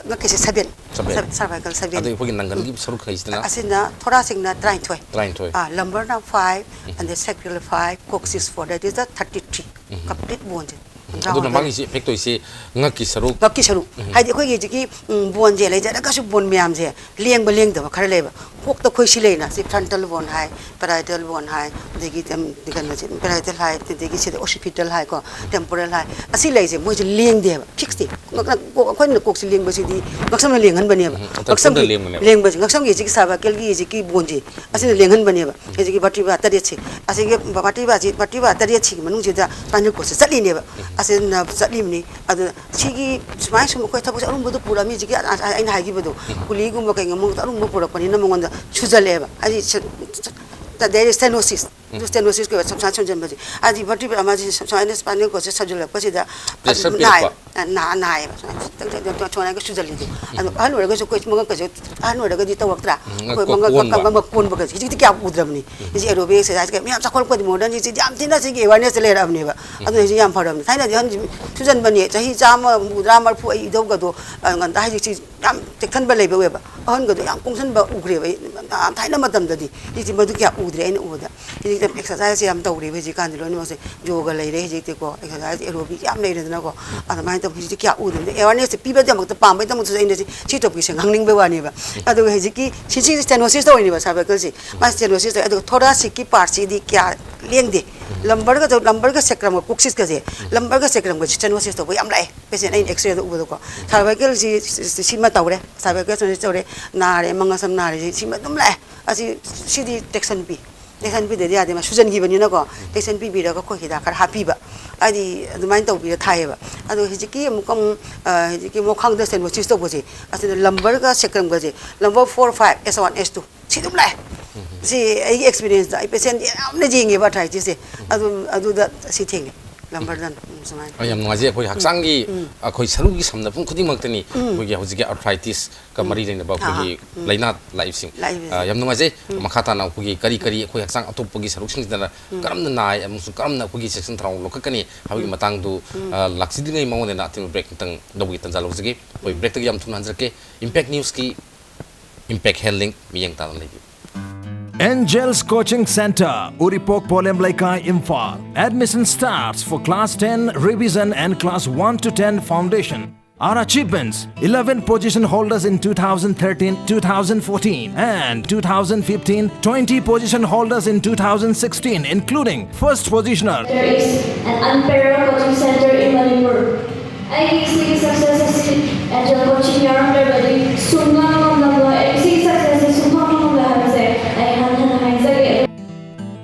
ꯉꯛꯀꯤꯁꯦ ꯁꯚꯦꯟ, ꯁꯚꯦꯟ꯫ ꯁꯔꯚꯥꯏꯀꯦꯜ ꯁꯚꯦꯟ꯫ ꯑꯗꯩ ꯑꯩꯈꯣꯏꯒꯤ ꯅꯪꯒꯟꯒꯤ ꯁꯔꯨꯛ ꯈꯩꯁꯤꯗꯅ? ꯑꯁꯤꯅ ꯊꯣꯔꯥꯁꯤꯛꯅ ꯇꯔꯥꯅꯤꯊꯣꯏ, ꯇꯔꯥꯅꯤꯊꯣꯏ꯫ ꯑꯥ, ꯂꯝꯕꯔꯅ ꯐꯥꯏꯚ, ꯑꯗꯩ sacral five, coccyx four, that is the thirty three, complete ꯕꯣꯟꯁꯦ꯫ ꯉꯛꯀꯤ ꯁꯔꯨꯛ, ꯍꯥꯏꯗꯤ ꯑꯩꯈꯣꯏꯒꯤ ꯍꯧꯖꯤꯛꯀꯤ, ꯎꯝ, ꯕꯣꯟꯁꯦ ꯂꯩꯖꯔꯒꯁꯨ ꯕꯣꯟ ꯃꯌꯥꯝꯁꯦ ꯂꯦꯡꯕ ꯂꯦꯡꯗꯕ ꯈꯔ ꯂꯩꯕ꯫ ꯀꯣꯛꯇ ꯑꯩꯈꯣꯏ ꯁꯤ ꯂꯩꯅ, ꯁꯤ ꯐ꯭ꯔꯟꯇꯜ ꯕꯣꯟ ꯍꯥꯏ, ꯄꯦꯔꯥꯏꯇꯦꯜ ꯕꯣꯟ ꯍꯥꯏ, ꯑꯗꯒꯤ, ꯎꯝ, ꯀꯩꯅꯣꯁꯦ, ꯄꯦꯔꯥꯏꯇꯦꯜ ꯍꯥꯏ, ꯑꯗꯒꯤ ꯁꯤꯗ ꯑꯣꯁꯤꯄꯤꯇꯦꯜ ꯍꯥꯏꯀꯣ, ꯇꯦꯝꯄꯣꯔꯦꯜ ꯍꯥꯏ, ꯑꯁꯤ ꯂꯩꯁꯦ ꯃꯣꯏꯁꯦ ꯂꯦꯡꯗꯦꯕ, ꯐꯤꯛꯁꯇꯤ꯫ ꯉꯛꯅ-, ꯀꯣꯛ-, ꯑꯩꯈꯣꯏꯅ ꯀꯣꯛꯁꯦ ꯂꯦꯡꯕꯁꯤꯗꯤ ꯉꯛꯁꯝꯅ ꯂꯦꯡꯍꯟꯕꯅꯦꯕ꯫ ꯎꯝ, ꯉꯛꯁꯝꯒꯤ ꯂꯦꯡꯕꯅꯦꯕ꯫ ꯂꯦꯡꯕꯁꯦ, ꯉꯛꯁꯝꯒꯤ ꯍꯧꯖꯤꯛꯀꯤ ꯁꯥꯔꯚꯥꯏꯀꯦꯜꯒꯤ ꯍꯧꯖꯤꯛꯀꯤ ꯕꯣꯟꯁꯦ, ꯑꯁꯤꯅ ꯂꯦꯡꯍꯟꯕꯅꯦꯕ꯫ ꯍꯧꯖꯤꯛꯀꯤ ꯕꯥꯇꯤꯕꯥ ꯇꯔꯦꯠꯁꯦ, ꯑꯁꯤꯒꯤ ꯕꯥꯇꯤꯕꯥꯁꯤ, ꯕꯥꯇꯤꯕꯥ ꯇꯔꯦꯠꯁꯤꯒꯤ ꯃꯅꯨꯡꯁꯤꯗ ꯁ꯭ꯄꯥꯏꯅꯦꯜ ꯀꯣꯔꯠꯁꯦ ꯆꯠꯂꯤꯅꯦꯕ꯫ ꯑꯁꯤꯅ ꯆꯠꯂꯤꯕꯅꯤ꯫ ꯑꯗꯨꯅ ꯁꯤꯒꯤ ꯁꯨꯃꯥꯏꯅ ꯁꯨꯝ ꯑꯩꯈꯣꯏ ꯊꯕꯛꯁꯦ ꯑꯔꯨꯝꯕꯗꯣ ꯄꯨꯔꯛꯑꯃꯤ, ꯍꯧꯖꯤꯛꯀꯤ ꯑ-, ꯑ-, ꯑꯩꯅ ꯍꯥꯏꯈꯤꯕꯗꯣ, ꯒꯨꯂꯤꯒꯨꯝꯕ ꯀꯩꯒꯨꯝꯕ ꯑꯔꯨꯝꯕ ꯄꯨꯔꯛꯄꯅꯤꯅ ꯃꯉꯣꯟꯗ ꯁꯨꯖꯜꯂꯛꯑꯦꯕ꯫ ꯍꯥꯏꯗꯤ ꯁ-, ꯁ-, there is stenosis꯫ ꯑꯗꯨ stenosis ꯀꯧꯋꯦ, ꯁꯨꯃꯥꯏꯅ ꯁꯨꯖꯟꯕꯁꯦ꯫ ꯍꯥꯏꯗꯤ vertebral ꯑꯃꯁꯤ ꯁꯨꯃꯥꯏꯅ spinal cord ꯁꯦ ꯁꯨꯖꯜꯂꯛꯄꯁꯤꯗ ꯑꯗꯨꯝ ꯄ꯭ꯔꯦꯁꯔ ꯅꯥꯏ-, ꯄꯤꯔꯛꯄ꯫ ꯑ, ꯅꯥ-, ꯅꯥꯏꯌꯦꯕ꯫ ꯁꯨꯃꯥꯏꯅ ꯇꯛ ꯇꯛ ꯇꯛ ꯇꯛ ꯁꯨꯃꯥꯏꯅꯒ ꯁꯨꯖꯜꯂꯤꯗꯣ꯫ ꯑꯗꯣ ꯑꯍꯟ ꯑꯣꯏꯔꯒꯁꯨ ꯑꯩꯈꯣꯏ ꯃꯉꯛꯀꯁꯦ, ꯑꯍꯟ ꯑꯣꯏꯔꯒꯗꯤ ꯇꯧꯔꯛꯇ꯭ꯔꯥ? ꯎꯝ, ꯑꯩꯈꯣꯏ ꯀꯣ-, ꯃꯉꯛ ꯀꯣꯟꯕ꯫ ꯀ-, ꯀ-, ꯀꯣꯟꯕꯒꯁꯦ ꯍꯧꯖꯤꯛꯇꯤ ꯀꯌꯥ ꯎꯗ꯭ꯔꯕꯅꯤ꯫ ꯍꯧꯖꯤꯛ aerobic exercise ꯀ ꯃꯌꯥꯝ ꯆꯥꯎꯈꯠꯂꯛꯄꯗꯤ, modern ꯁꯤꯡꯁꯤꯗꯤ ꯌꯥꯝ ꯊꯤꯅ ꯁꯤꯒꯤ awareness ꯁꯦ ꯂꯩꯔꯛꯑꯕꯅꯦꯕ꯫ ꯑꯗꯨꯅ ꯍꯧꯖꯤꯛ ꯌꯥꯝ ꯐꯔꯕꯅꯤ꯫ ꯊꯥꯏꯅꯗꯤ ꯑꯍꯟ ꯁꯨꯖꯟꯕꯅꯦ, ꯆꯍꯤ ꯆꯥꯝꯃ, ꯍꯨꯝꯐꯨꯇꯔꯥ, ꯃꯔꯤꯐꯨ, ꯑꯩ ꯏꯙꯧꯒꯗꯣ, ꯑ, ꯉꯟꯇꯥ ꯍꯧꯖꯤꯛꯁꯤ ꯌꯥꯝ ꯇꯦꯛꯁꯟꯕ ꯂꯩꯕ ꯑꯣꯏꯕ꯫ ꯑꯍꯟꯒꯗꯣ ꯌꯥꯝ ꯀꯨꯡꯁꯟꯕ ꯎꯈ꯭ꯔꯦꯕ ꯑꯩ, ꯌꯥꯝ ꯊꯥꯏꯅ ꯃꯇꯝꯗꯗꯤ꯫ ꯍꯧꯖꯤꯛꯇꯤ ꯃꯗꯨ ꯀꯌꯥ ꯎꯗ꯭ꯔꯦ ꯑꯩꯅ ꯎꯕꯗ꯫ ꯍꯧꯖꯤꯛꯇꯤ exercise ꯁꯦ ꯌꯥꯝ ꯇꯧꯔꯦꯕ ꯍꯧꯖꯤꯛꯀꯥꯟꯗꯤ ꯂꯣꯏꯅꯃꯛꯁꯦ꯫ ꯌꯣꯒ ꯂꯩꯔꯦ ꯍꯧꯖꯤꯛꯇꯤꯀꯣ, exercise aerobic ꯌꯥꯝ ꯂꯩꯔꯦꯗꯅꯀꯣ꯫ ꯑꯗꯨꯃꯥꯏꯅ ꯇꯧꯕ ꯍꯧꯖꯤꯛꯇꯤ ꯀꯌꯥ ꯎꯗ꯭ꯔꯦ꯫ Awareness ꯁꯦ ꯄꯤꯕꯒꯤꯗꯃꯛꯇ, ꯄꯥꯝꯕꯒꯤꯗꯃꯛꯇꯁꯨ ꯑꯩꯅ ꯁꯤ, ꯁꯤ topic ꯁꯦ ꯉꯥꯡꯅꯤꯡꯕꯩ ꯋꯥꯅꯦꯕ꯫ ꯑꯗꯨꯒ ꯍꯧꯖꯤꯛꯀꯤ ꯁꯤ, ꯁꯤ stenosis ꯇꯧꯔꯤꯅꯦꯕ cervical ꯁꯦ꯫ ꯃꯥ stenosis ꯇꯧꯋꯦ꯫ ꯑꯗꯨꯒ thoracic ꯀꯤ part ꯁꯤꯗꯤ ꯀꯌꯥ ꯂꯦꯡꯗꯦ꯫ Lumbar ꯒ ꯇꯧ-, lumbar ꯒ sacrum ꯒ coccyx ꯀꯁꯦ, lumbar ꯒ sacrum ꯒꯁꯦ stenosis ꯇꯧꯕ ꯌꯥꯝ ꯂꯥꯛꯑꯦ꯫ Patient ꯑꯩꯅ X-ray ꯗ ꯎꯕꯗꯀꯣ꯫ Cervical ꯁꯤ, ꯁꯤ, ꯁꯤꯃ ꯇꯧꯔꯦ, cervical stenosis ꯇꯧꯔꯦ, ꯅꯥꯔꯦ, ꯃꯉꯛꯁꯝ ꯅꯥꯔꯦ, ꯁꯤ, ꯁꯤꯃ ꯑꯗꯨꯝ ꯂꯥꯛꯑꯦ꯫ ꯑꯁꯤ, ꯁꯤꯗꯤ ꯇꯦꯛꯁꯟ ꯄꯤ꯫ ꯇꯦꯛꯁꯟ ꯄꯤꯗ꯭ꯔꯗꯤ ꯌꯥꯗꯦ, ꯃꯥ ꯁꯨꯖꯟꯈꯤꯕꯅꯤꯅꯀꯣ꯫ ꯇꯦꯛꯁꯟ ꯄꯤꯕꯤꯔꯒ ꯑꯩꯈꯣꯏ ꯍꯤꯗꯥꯛ ꯈꯔ ꯍꯥꯞꯄꯤꯕ꯫ ꯍꯥꯏꯗꯤ ꯑꯗꯨꯃꯥꯏꯅ ꯇꯧꯕꯤꯔ ꯊꯥꯏꯌꯦꯕ꯫ ꯑꯗꯣ ꯍꯧꯖꯤꯛꯀꯤ ꯑꯃꯨꯛꯀ ꯑꯃꯨꯛ, ꯑ, ꯍꯧꯖꯤꯛꯀꯤ ꯃꯣꯈꯥꯡꯗ stenosis ꯇꯧꯕꯁꯦ, ꯑꯁꯤꯅ lumbar ꯒ sacrum ꯒꯁꯦ, lumbar four, five, S one, S two, ꯁꯤ ꯑꯗꯨꯝ ꯂꯥꯛꯑꯦ꯫ ꯁꯤ ꯑꯩꯒꯤ experience ꯇ, ꯑꯩ patient ꯌꯥꯝꯅ ꯌꯦꯡꯉꯦꯕ arthritis ꯁꯦ꯫ ꯑꯗꯨꯝ, ꯑꯗꯨꯗ ꯁꯤ ꯊꯦꯡꯅꯩ꯫ Lumbar ꯗ ꯑꯗꯨꯝ ꯁꯨꯃꯥꯏꯅ꯫ ꯑ, ꯌꯥꯝ ꯅꯨꯡꯉꯥꯏꯖꯩ꯫ ꯑꯩꯈꯣꯏ ꯍꯛꯆꯥꯡꯒꯤ, ꯑꯩꯈꯣꯏ ꯁꯔꯨꯒꯤ ꯁꯝꯅꯐꯝ ꯈꯨꯗꯤꯡꯃꯛꯇꯅꯤ ꯑꯩꯈꯣꯏꯒꯤ ꯍꯧꯖꯤꯛꯀꯤ arthritis ꯀ ꯃꯔꯤ ꯂꯩꯅꯕ ꯑꯩꯈꯣꯏꯒꯤ ꯂꯥꯏꯅꯥ ꯂꯥꯛꯏꯕꯁꯤꯡ꯫ ꯂꯥꯛꯏꯕꯁꯦ꯫ ꯑ, ꯌꯥꯝ ꯅꯨꯡꯉꯥꯏꯖꯩ꯫ ꯃꯈꯥ ꯇꯥꯅ ꯑꯩꯈꯣꯏꯒꯤ ꯀꯔꯤ ꯀꯔꯤ ꯑꯩꯈꯣꯏ ꯍꯛꯆꯥꯡ ꯑꯇꯣꯞꯄꯒꯤ ꯁꯔꯨꯛꯁꯤꯡꯁꯤꯗꯅ ꯀꯔꯝꯅ ꯅꯥꯏ ꯑꯃꯁꯨꯡ ꯀꯔꯝꯅ ꯑꯩꯈꯣꯏꯒꯤ ꯆꯦꯛꯁꯤꯟ ꯊꯧꯔꯥꯡ ꯂꯧꯈꯠꯀꯅꯤ ꯍꯥꯏꯕꯒꯤ ꯃꯇꯥꯡꯗꯨ, ꯑ, ꯂꯥꯛꯆꯗ꯭ꯔꯤꯉꯩ ꯃꯉꯣꯟꯗ ꯑꯇꯦꯟꯕ break ꯈꯤꯇꯪ ꯂꯧꯕꯒꯤ ꯇꯥꯟꯖꯥ ꯂꯧꯖꯒꯦ꯫ ꯑꯩꯈꯣꯏ break ꯇꯒꯤ ꯌꯥꯝ ꯊꯨꯅ ꯍꯟꯖꯔꯛꯀꯦ꯫ Impact News ꯀꯤ Impact Health Link ꯃꯤꯠꯌꯦꯡ ꯇꯥꯅ ꯂꯩꯕꯤꯌꯨ꯫ Angels Coaching Center, Uripok Polem Leikai, Imphal. Admission starts for class ten revision and class one to ten foundation. Our achievements: eleven position holders in two thousand thirteen, two thousand fourteen, and two thousand fifteen, twenty position holders in two thousand sixteen, including first positioner. There is an unparalleled coaching center in Manipur. ꯑꯩꯒꯤ ꯁꯤꯒꯤ success ꯑꯁꯤ Angel Coaching ꯌꯥꯎꯔꯝꯗ꯭ꯔꯕꯗꯤ ꯁꯨꯡꯉꯝ ꯉꯝꯂꯝꯂꯣꯏ꯫ ꯑꯩ ꯁꯤꯒꯤ success ꯑꯁꯤ ꯁꯨꯡꯐꯪ ꯐꯪꯂꯣꯏ ꯍꯥꯏꯕꯁꯦ ꯑꯩ ꯍꯟꯅ ꯍꯟꯅ ꯍꯥꯏꯖꯒꯦ꯫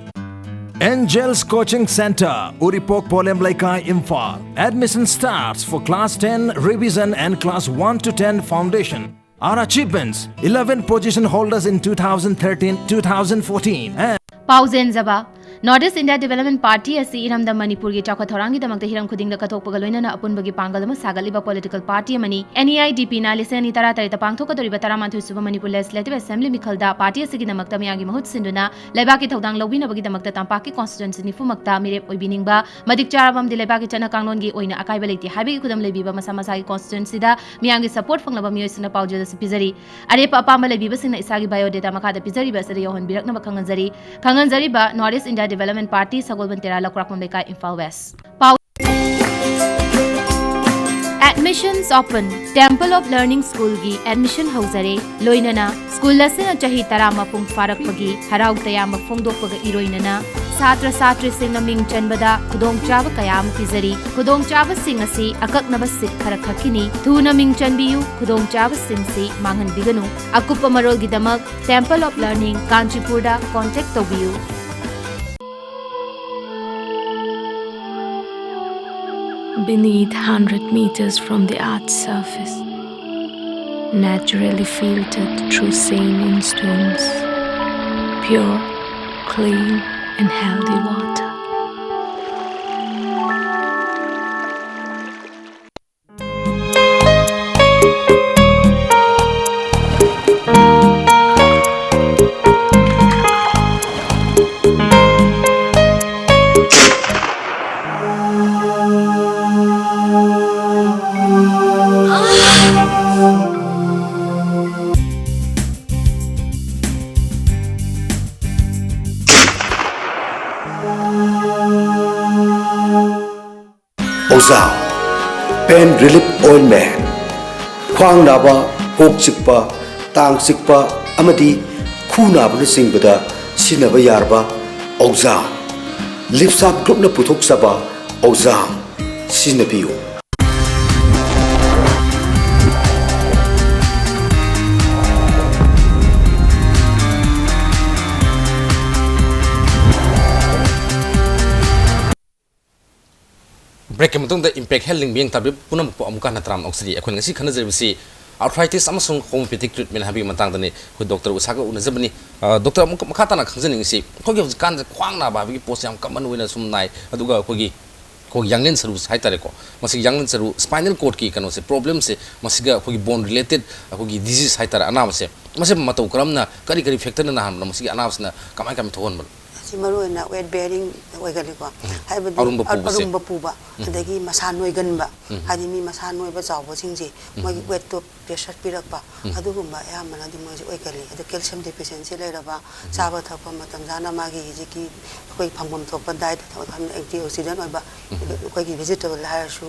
Angels Coaching Center, Uripok Polem Leikai, Imphal. Admission starts for class ten revision and class one to ten foundation. Our achievements: eleven position holders in two thousand thirteen, two thousand fourteen, and ꯄꯥꯎ ꯆꯦꯟꯖꯕ꯫ North East India Development Party ꯑꯁꯤ ꯏꯔꯝꯗꯝ ꯃꯅꯤꯄꯨꯔꯒꯤ ꯆꯥꯎꯈꯠ ꯊꯧꯔꯥꯡꯒꯤꯗꯃꯛꯇ ꯍꯤꯔꯝ ꯈꯨꯗꯤꯡꯗ ꯀꯠꯊꯣꯛꯄꯒ ꯂꯣꯏꯅꯅ ꯑꯄꯨꯟꯕꯒꯤ ꯄꯥꯡꯒꯜ ꯑꯃ ꯁꯥꯒꯠꯂꯤꯕ political party ꯑꯃꯅꯤ꯫ N E I D P ꯅ ꯂꯤꯁꯤꯡ ꯑꯅꯤ ꯇꯔꯥ ꯇꯔꯦꯠꯇ ꯄꯥꯡꯊꯣꯛꯀꯗꯧꯔꯤꯕ ꯇꯔꯥꯃꯥꯊꯣꯏ ꯁꯨꯕ ꯃꯅꯤꯄꯨꯔ Legislative Assembly ꯃꯤꯈꯜꯗ party ꯑꯁꯤꯒꯤ ꯗꯃꯛꯇ ꯃꯤꯌꯥꯝꯒꯤ ꯃꯍꯨꯠ ꯁꯤꯟꯗꯨꯅ ꯂꯩꯕꯥꯛꯀꯤ ꯊꯧꯗꯥꯡ ꯂꯧꯕꯤꯅꯕꯒꯤꯗꯃꯛꯇ ꯇꯝꯄꯥꯛꯀꯤ constituency ꯅꯤꯐꯨꯃꯛꯇ ꯃꯤꯔꯦꯞ ꯑꯣꯏꯕꯤꯅꯤꯡꯕ, ꯃꯇꯤꯛ ꯆꯥꯔꯕ ꯑꯃꯗꯤ ꯂꯩꯕꯥꯛꯀꯤ ꯆꯠꯅ ꯀꯥꯡꯂꯣꯟꯒꯤ ꯑꯣꯏꯅ ꯑꯀꯥꯏꯕ ꯂꯩꯇꯦ ꯍꯥꯏꯕꯒꯤ ꯈꯨꯗꯝ ꯂꯩꯕꯤꯕ ꯃꯁꯥ ꯃꯁꯥꯒꯤ constituency ꯗ ꯃꯤꯌꯥꯝꯒꯤ support ꯐꯪꯂꯕ ꯃꯤꯑꯣꯏꯁꯤꯡꯅ ꯄꯥꯎꯖꯦꯜ ꯑꯁꯤ ꯄꯤꯖꯔꯤ꯫ ꯑꯔꯦꯞꯄ ꯑꯄꯥꯝꯕ ꯂꯩꯕꯤꯕꯁꯤꯡꯅ ꯏꯁꯥꯒꯤ biodata ꯃꯈꯥꯗ ꯄꯤꯖꯔꯤꯕ ꯑꯁꯤꯗ ꯌꯧꯍꯟꯕꯤꯔꯛꯅꯕ ꯈꯪꯍꯟꯖꯔꯤ꯫ ꯈꯪꯍꯟꯖꯔꯤꯕ North East India Development Party, ꯁꯒꯣꯜꯕꯟ ꯇꯦꯔꯥ, ꯂꯧꯀ꯭ꯔꯥꯛꯄꯝ ꯂꯩꯀꯥꯏ, ꯏꯝꯐꯥꯜ West꯫ ꯄꯥꯎ꯫ Admissions open꯫ Temple of Learning School ꯒꯤ admission ꯍꯧꯖꯔꯦ꯫ ꯂꯣꯏꯅꯅ school ꯑꯁꯤꯅ ꯆꯍꯤ ꯇꯔꯥ ꯃꯄꯨꯡ ꯐꯥꯔꯛꯄꯒꯤ ꯍꯔꯥꯎ ꯇꯌꯥꯝꯕ ꯐꯣꯡꯗꯣꯛꯄꯒ ꯏꯔꯣꯏꯅꯅ ꯁꯥꯇ꯭ꯔ ꯁꯥꯇ꯭ꯔꯤꯁꯤꯡꯅ ꯃꯤꯡ ꯆꯟꯕꯗ ꯈꯨꯗꯣꯡꯆꯥꯕ ꯀꯌꯥ ꯑꯃ ꯄꯤꯖꯔꯤ꯫ ꯈꯨꯗꯣꯡꯆꯥꯕꯁꯤꯡ ꯑꯁꯤ ꯑꯀꯛꯅꯕ seat ꯈꯔꯈꯛꯀꯤꯅꯤ꯫ ꯊꯨꯅ ꯃꯤꯡ ꯆꯟꯕꯤꯌꯨ, ꯈꯨꯗꯣꯡꯆꯥꯕꯁꯤꯡꯁꯤ ꯃꯥꯡꯍꯟꯕꯤꯒꯅꯨ꯫ ꯑꯀꯨꯞꯄ ꯃꯔꯣꯜꯒꯤꯗꯃꯛ Temple of Learning, ꯀꯥꯟꯆꯤꯄꯨꯔꯗ contact ꯇꯧꯕꯤꯌꯨ꯫ Beneath, hundred meters from the earth's surface, naturally filtered through saline stones, pure, clean, and healthy water. ꯑꯣꯖꯥ, Pain Relief Ointment꯫ ꯈ꯭ꯋꯥꯡ ꯅꯥꯕ, ꯀꯣꯛ ꯆꯤꯛꯄ, ꯇꯥꯡ ꯆꯤꯛꯄ ꯑꯃꯗꯤ ꯈꯨ ꯅꯥꯕꯅꯆꯤꯡꯕꯗ ꯁꯤꯖꯤꯟꯅꯕ ꯌꯥꯔꯕ ꯑꯣꯖꯥ, ꯂꯤꯞꯁꯥꯞ ꯒ꯭ꯔꯨꯞꯅ ꯄꯨꯊꯣꯛꯆꯕ ꯑꯣꯖꯥ ꯁꯤꯖꯤꯟꯅꯕꯤꯌꯨ꯫ Break ꯀꯤ ꯃꯇꯨꯡꯗ Impact Health ꯂꯤꯡꯕ ꯌꯦꯡ ꯇꯥꯕꯤꯕ ꯄꯨꯝꯅꯃꯛꯄꯨ ꯑꯃꯨꯛꯀ ꯍꯟꯅ ꯇꯔꯥꯝꯅ ꯑꯣꯛꯆꯔꯤ꯫ ꯑꯩꯈꯣꯏꯅ ꯉꯁꯤ ꯈꯟꯅꯖꯔꯤꯕꯁꯤ ꯑꯥꯔꯊ꯭ꯔꯥꯏꯇꯤꯁ ꯑꯃꯁꯨꯡ ꯍꯣꯃꯤꯑꯣꯄꯦꯊꯤꯛ ꯇ꯭ꯔꯤꯠꯃꯦꯟ ꯍꯥꯏꯕꯒꯤ ꯃꯇꯥꯡꯗꯅꯤ ꯑꯩꯈꯣꯏ ꯗꯣꯛꯇꯔ ꯎꯁꯥꯒ ꯎꯅꯖꯕꯅꯤ꯫ ꯑ, ꯗꯣꯛꯇꯔ, ꯑꯃꯨꯛ ꯃꯈꯥ ꯇꯥꯅ ꯈꯪꯖꯅꯤꯡꯉꯤꯁꯤ, ꯑꯩꯈꯣꯏꯒꯤ ꯍꯧꯖꯤꯛꯀꯥꯟꯁꯦ ꯈ꯭ꯋꯥꯡ ꯅꯥꯕ ꯍꯥꯏꯕꯒꯤ ꯄꯣꯠꯁꯦ ꯌꯥꯝ ꯀꯃꯟ ꯑꯣꯏꯅ ꯁꯨꯝ ꯅꯥꯏ, ꯑꯗꯨꯒ ꯑꯩꯈꯣꯏꯒꯤ, ꯑꯩꯈꯣꯏꯒꯤ ꯌꯥꯡꯂꯦꯟ ꯁꯔꯨ ꯍꯥꯏꯇꯥꯔꯦꯀꯣ, ꯃꯁꯤꯒꯤ ꯌꯥꯡꯂꯦꯟ ꯁꯔꯨ, ꯁ꯭ꯄꯥꯏꯅꯦꯜ ꯀꯣꯔꯗꯀꯤ ꯀꯩꯅꯣꯁꯦ, ꯄ꯭ꯔꯣꯕ꯭ꯂꯦꯝꯁꯦ, ꯃꯁꯤꯒ ꯑꯩꯈꯣꯏꯒꯤ ꯕꯣꯟ ꯔꯤꯂꯦꯇꯦꯗ ꯑꯩꯈꯣꯏꯒꯤ ꯗꯤꯖꯤꯖ ꯍꯥꯏꯇꯥꯔꯦ, ꯑꯅꯥꯕꯁꯦ, ꯃꯁꯤ ꯃꯇꯧ ꯀꯔꯝꯅ, ꯀꯔꯤ ꯀꯔꯤ ꯐꯦꯛꯇꯔꯅ ꯅꯥꯍꯟꯕꯅꯣ, ꯃꯁꯤꯒꯤ ꯑꯅꯥꯕꯁꯤꯅ ꯀꯃꯥꯏ ꯀꯃꯥꯏ ꯊꯣꯛꯍꯟꯕꯅꯣ? ꯑꯁꯤ ꯃꯔꯨ ꯑꯣꯏꯅ ꯋꯦꯠ ꯕꯦꯔꯤꯡ ꯑꯣꯏꯒꯜꯂꯤꯀꯣ꯫ ꯎꯝ꯫ ꯍꯥꯏꯕꯗꯤ ꯑꯔꯨꯝꯕ ꯑ-, ꯄꯨꯕꯁꯦ꯫ ꯑꯔꯨꯝꯕ ꯄꯨꯕ, ꯎꯝ꯫ ꯑꯗꯒꯤ ꯃꯁꯥ ꯅꯣꯏꯒꯟꯕ, ꯎꯝ꯫ ꯍꯥꯏꯗꯤ ꯃꯤ ꯃꯁꯥ ꯅꯣꯏꯕ ꯆꯥꯎꯕꯁꯤꯡꯁꯦ, ꯎꯝ꯫ ꯃꯣꯏꯒꯤ ꯋꯦꯠꯇꯣ ꯄ꯭ꯔꯦꯁꯔ ꯄꯤꯔꯛꯄ, ꯎꯝ꯫ ꯑꯗꯨꯒꯨꯝꯕ ꯑꯌꯥꯝꯕꯅꯗꯤ ꯃꯣꯏꯁꯦ ꯑꯣꯏꯒꯜꯂꯤ꯫ ꯑꯗꯨ ꯀꯦꯜꯁꯤꯌꯝ ꯗꯤꯐꯤꯁꯤꯌꯦꯟꯁꯤ ꯂꯩꯔꯕ, ꯎꯝ꯫ ꯆꯥꯕ ꯊꯛꯄ ꯃꯇꯝ ꯆꯥꯅ ꯃꯥꯒꯤ ꯍꯧꯖꯤꯛꯀꯤ ꯑꯩꯈꯣꯏ ꯐꯪꯐꯝ ꯊꯣꯛꯄ ꯗꯥꯏꯠ, ꯑꯦꯟꯇꯤ ꯑꯣꯛꯁꯤꯗꯦꯟ ꯑꯣꯏꯕ, ꯎꯝ꯫ ꯑꯩꯈꯣꯏꯒꯤ ꯚꯦꯖꯤꯇꯦꯕꯜ ꯍꯥꯏꯔꯁꯨ,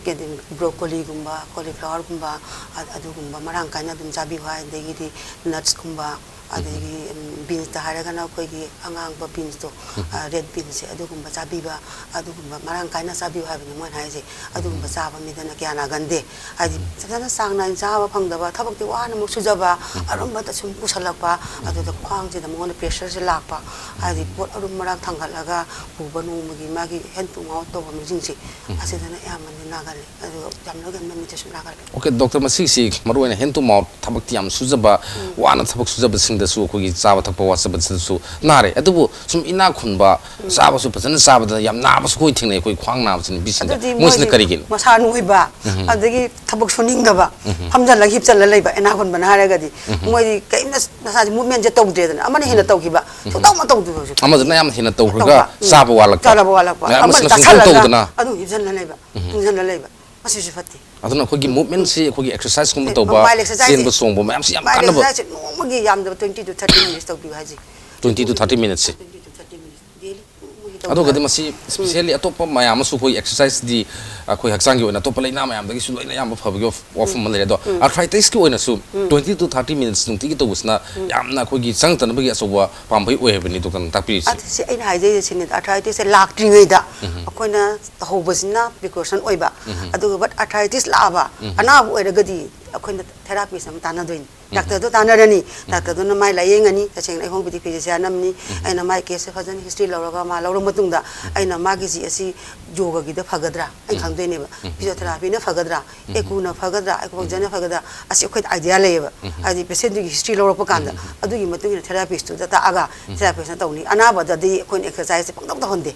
ꯀꯩꯅꯣ, ꯕ꯭ꯔꯣꯀꯣꯂꯤꯒꯨꯝꯕ, ꯀꯣꯂꯤꯐ꯭ꯂꯥꯋꯔꯒꯨꯝꯕ, ꯑ-, ꯑꯗꯨꯒꯨꯝꯕ ꯃꯔꯥꯡ ꯀꯥꯏꯅ ꯑꯗꯨꯝ ꯆꯥꯕꯤꯌꯨ ꯍꯥꯏ꯫ ꯑꯗꯒꯤꯗꯤ ꯅꯠꯁꯀꯨꯝꯕ, ꯎꯝ꯫ ꯑꯗꯒꯤ, ꯎꯝ, ꯕꯤꯟꯁꯇ ꯍꯥꯏꯔꯒꯅ ꯑꯩꯈꯣꯏꯒꯤ ꯑꯉꯥꯡꯕ ꯕꯤꯟꯁꯇꯣ, ꯎꯝ꯫ ꯑ, ꯔꯦꯗ ꯕꯤꯟꯁꯁꯦ, ꯑꯗꯨꯒꯨꯝꯕ ꯆꯥꯕꯤꯕ, ꯑꯗꯨꯒꯨꯝꯕ ꯃꯔꯥꯡ ꯀꯥꯏꯅ ꯆꯥꯕꯤꯌꯨ ꯍꯥꯏꯕꯅꯤ ꯃꯣꯏꯅ ꯍꯥꯏꯁꯦ꯫ ꯑꯗꯨꯒꯨꯝꯕ ꯎꯝ꯫ ꯆꯥꯕ ꯃꯤꯗꯅ ꯀꯌꯥ ꯅꯥꯒꯟꯗꯦ꯫ ꯍꯥꯏꯗꯤ ꯎꯝ꯫ ꯐꯖꯅ ꯆꯥꯡ ꯅꯥꯏꯅ ꯆꯥꯕ ꯐꯪꯗꯕ, ꯊꯕꯛꯇꯤ ꯋꯥꯅ ꯑꯃꯨꯛ ꯁꯨꯖꯕ, ꯎꯝ꯫ ꯑꯔꯨꯝꯕꯇ ꯁꯨꯝ ꯄꯨꯁꯜꯂꯛꯄ, ꯎꯝ꯫ ꯑꯗꯨꯗ ꯈ꯭ꯋꯥꯡꯁꯤꯗ ꯃꯉꯣꯟꯗ ꯄ꯭ꯔꯦꯁꯔꯁꯦ ꯂꯥꯛꯄ, ꯍꯥꯏꯗꯤ ꯎꯝ꯫ ꯄꯣꯠ ꯑꯔꯨꯝ ꯃꯔꯥꯡ ꯊꯥꯡꯒꯠꯂꯒ ꯄꯨꯕ ꯅꯣꯡꯃꯒꯤ ꯃꯥꯒꯤ ꯍꯦꯟ ꯇꯨ ꯃꯥꯎꯠ ꯇꯧꯕ ꯃꯤꯁꯤꯡꯁꯦ, ꯎꯝ꯫ ꯑꯁꯤꯗꯅ ꯑꯌꯥꯝꯕꯅ ꯅꯥꯒꯜꯂꯤ꯫ ꯑꯗꯨꯒ ꯌꯥꯝ ꯅꯣꯏꯒꯟꯕ ꯃꯤꯗꯁꯨ ꯅꯥꯒꯜꯂꯤ꯫ ꯑꯣꯀꯦ, ꯗꯣꯛꯇꯔ, ꯃꯁꯤꯒꯤꯁꯤ ꯃꯔꯨ ꯑꯣꯏꯅ ꯍꯦꯟ ꯇꯨ ꯃꯥꯎꯠ ꯊꯕꯛꯇꯤ ꯌꯥꯝ ꯁꯨꯖꯕ, ꯎꯝ꯫ ꯋꯥꯅ ꯊꯕꯛ ꯁꯨꯖꯕꯁꯤꯡꯗꯁꯨ ꯑꯩꯈꯣꯏꯒꯤ ꯆꯥꯕ ꯊꯛꯄ ꯋꯥꯠꯆꯕꯁꯤꯗꯁꯨ ꯅꯥꯔꯦ꯫ ꯑꯗꯨꯕꯨ ꯁꯨꯝ ꯏꯅꯥꯛ ꯈꯨꯟꯕ, ꯎꯝ꯫ ꯆꯥꯕꯁꯨ ꯐꯖꯅ ꯆꯥꯕꯗ ꯌꯥꯝ ꯅꯥꯕꯁꯨ ꯑꯩꯈꯣꯏ ꯊꯦꯡꯅꯩ, ꯑꯩꯈꯣꯏ ꯈ꯭ꯋꯥꯡ ꯅꯥꯕꯁꯤ ꯅꯨꯄꯤꯁꯤꯡꯗ꯫ ꯑꯗꯨꯗꯤ ꯃꯣꯏꯁꯤꯅ ꯃꯣꯏꯗꯤ ꯀꯔꯤꯒꯤꯅꯣ? ꯃꯁꯥ ꯅꯣꯏꯕ, ꯎꯝ꯫ ꯑꯗꯒꯤ ꯊꯕꯛ ꯁꯨꯅꯤꯡꯗꯕ, ꯎꯝ꯫ ꯐꯝꯖꯜꯂꯒ ꯍꯤꯞꯆꯜꯂ ꯂꯩꯕ, ꯏꯅꯥꯛ ꯈꯨꯟꯕꯅ ꯍꯥꯏꯔꯒꯗꯤ ꯎꯝ꯫ ꯃꯣꯏꯗꯤ ꯀꯔꯤꯝꯇ ꯃꯁꯥꯁꯦ ꯃꯨꯚꯃꯦꯟꯁꯦ ꯇꯧꯗ꯭ꯔꯦꯗꯅ, ꯑꯃꯅ ꯍꯦꯟꯅ ꯎꯝ꯫ ꯇꯧꯈꯤꯕ, ꯎꯝ꯫ ꯁꯨꯡꯇꯧ ꯇꯧꯗꯕ ꯍꯧꯖꯤꯛ꯫ ꯑꯃꯗꯨꯅ ꯌꯥꯝ ꯍꯦꯟꯅ ꯇꯧꯈ꯭ꯔꯒ ꯇꯧꯕ꯫ ꯎꯝ꯫ ꯆꯥꯕ ꯋꯥꯠꯂꯛꯄ꯫ ꯆꯥꯕ ꯋꯥꯠꯂꯛꯄ꯫ ꯃꯌꯥꯝ ꯑꯃꯅ ꯑꯁꯤꯅ ꯁꯨꯡꯇꯧ ꯆꯥꯁꯜꯂꯒ ꯇꯧꯗꯅ꯫ ꯑꯗꯨꯝ ꯍꯤꯞꯆꯜꯂ ꯂꯩꯕ, ꯎꯝ꯫ ꯇꯨꯝꯁꯤꯜꯂ ꯂꯩꯕ꯫ ꯃꯁꯤꯁꯨ ꯐꯠꯇꯦ꯫ ꯑꯗꯨꯅ ꯑꯩꯈꯣꯏꯒꯤ ꯎꯝ꯫ ꯃꯨꯚꯃꯦꯟꯁꯤ ꯑꯩꯈꯣꯏꯒꯤ ꯑꯦꯛꯁꯔꯁꯥꯏꯁꯀꯨꯝꯕ ꯑꯦ, ꯇꯧꯕ, ꯃꯣꯕꯥꯏꯜ ꯑꯦꯛꯁꯔꯁꯥꯏꯁꯁꯦ, ꯆꯦꯟꯕ ꯆꯣꯡꯕ ꯃꯌꯥꯝꯁꯤ ꯌꯥꯝ ꯃꯣꯕꯥꯏꯜ ꯀꯥꯟꯅꯕ꯫ ꯑꯦꯛꯁꯔꯁꯥꯏꯁꯁꯦ ꯅꯣꯡꯃꯒꯤ ꯌꯥꯝꯗꯕ twenty to thirty minutes ꯇꯧꯕꯤꯌꯨ ꯍꯥꯏꯁꯦ꯫ Twenty to thirty minutes say. Twenty to thirty minutes daily ꯅꯣꯡꯃꯒꯤ ꯇꯧꯕꯤꯌꯨ ꯑꯗꯨꯒꯗꯤ ꯍꯥꯏꯕ꯫ ꯃꯁꯤ ꯎꯝ꯫ Specially ꯑꯇꯣꯞꯄ ꯃꯌꯥꯝ ꯑꯃꯁꯨ ꯑꯩꯈꯣꯏ ꯑꯦꯛꯁꯔꯁꯥꯏꯁꯇꯤ ꯑꯩꯈꯣꯏ ꯍꯛꯆꯥꯡꯒꯤ ꯑꯣꯏꯅ ꯑꯇꯣꯞꯄ ꯂꯥꯏꯅꯥ ꯃꯌꯥꯝꯗꯒꯤꯁꯨ ꯂꯣꯏꯅ ꯑꯌꯥꯝꯕ ꯐꯕꯒꯤ ꯋꯥꯐꯝ ꯑꯃ ꯂꯩꯔꯦ꯫ ꯑꯗꯣ ꯎꯝ꯫ ꯑꯥꯔꯊ꯭ꯔꯥꯏꯇꯤꯁꯀꯤ ꯑꯣꯏꯅꯁꯨ ꯎꯝ꯫ Twenty to thirty minutes ꯅꯨꯡꯇꯤꯒꯤ ꯇꯧꯕꯁꯤꯅ ꯎꯝ꯫ ꯌꯥꯝꯅ ꯑꯩꯈꯣꯏꯒꯤ ꯆꯪꯗꯅꯕꯒꯤ ꯑꯆꯧꯕ ꯄꯥꯝꯕꯩ ꯑꯣꯏ ꯍꯥꯏꯕꯅꯤ ꯗꯣꯛꯇꯔꯅ ꯇꯥꯛꯄꯤꯔꯤꯁꯤ꯫ ꯑꯗꯨ ꯁꯤ ꯑꯩꯅ ꯍꯥꯏꯖꯩꯁꯦ ꯁꯤꯅꯤ, ꯑꯥꯔꯊ꯭ꯔꯥꯏꯇꯤꯁꯁꯦ ꯂꯥꯛꯇ꯭ꯔꯤꯉꯩꯗ ꯎꯝ꯫ ꯑꯩꯈꯣꯏꯅ ꯇꯧꯍꯧꯕꯁꯤꯅ ꯄ꯭ꯔꯤꯀꯣꯁꯟ ꯑꯣꯏꯕ꯫ ꯎꯝ꯫ ꯑꯗꯨꯒ but ꯑꯥꯔꯊ꯭ꯔꯥꯏꯇꯤꯁ ꯂꯥꯛꯑꯕ, ꯎꯝ꯫ ꯑꯅꯥꯕ ꯑꯣꯏꯔꯒꯗꯤ ꯑꯩꯈꯣꯏꯅ ꯊꯦꯔꯥꯄꯤꯁ ꯑꯃ ꯇꯥꯟꯅꯗꯣꯏꯅꯤ꯫ ꯗꯥꯛꯇꯔꯗꯣ ꯇꯥꯟꯅꯔꯅꯤ, ꯗꯥꯛꯇꯔꯗꯨꯅ ꯃꯥꯏ ꯂꯥꯏꯌꯦꯡꯉꯅꯤ, ꯇꯁꯦꯡꯅ ꯑꯩ ꯍꯣꯝꯄꯦꯊꯤ ꯐꯤꯖꯤꯁꯤꯌꯥꯟ ꯑꯃꯅꯤ, ꯑꯩꯅ ꯃꯥꯏ ꯀꯦꯁꯁꯦ ꯐꯖꯅ ꯍꯤꯁꯇ꯭ꯔꯤ ꯂꯧꯔꯒ ꯃꯥ ꯂꯧꯔ ꯃꯇꯨꯡꯗ ꯑꯩꯅ ꯃꯥꯒꯤ ꯖꯤ ꯑꯁꯤ ꯌꯣꯒꯒꯤꯗ ꯐꯒꯗ꯭ꯔꯥ ꯑꯩ ꯈꯪꯗꯣꯏꯅꯦꯕ, ꯐꯤꯖꯤꯑꯣꯊꯦꯔꯥꯄꯤꯅ ꯐꯒꯗ꯭ꯔꯥ, ꯑꯦꯀꯨꯅ ꯐꯒꯗ꯭ꯔꯥ, ꯑꯦꯀꯨꯄꯪꯆꯔꯅ ꯐꯒꯗ꯭ꯔꯥ, ꯑꯁꯤ ꯑꯩꯈꯣꯏꯗ ꯑꯥꯏꯗꯤꯌꯥ ꯂꯩꯌꯦꯕ꯫ ꯍꯥꯏꯗꯤ ꯄꯦꯁꯦꯟꯗꯨꯒꯤ ꯍꯤꯁꯇ꯭ꯔꯤ ꯂꯧꯔꯛꯄ ꯀꯥꯟꯗ ꯑꯗꯨꯒꯤ ꯃꯇꯨꯡ ꯏꯟꯅ ꯊꯦꯔꯥꯄꯤꯁꯇꯨꯗ ꯇꯥꯛꯑꯒ ꯊꯦꯔꯥꯄꯤꯁꯅ ꯇꯧꯅꯤ꯫ ꯑꯅꯥꯕꯗꯗꯤ ꯑꯩꯈꯣꯏꯅ ꯑꯦꯛꯁꯔꯁꯥꯏꯁꯁꯦ ꯄꯪꯇꯧ ꯇꯧꯍꯟꯗꯦ꯫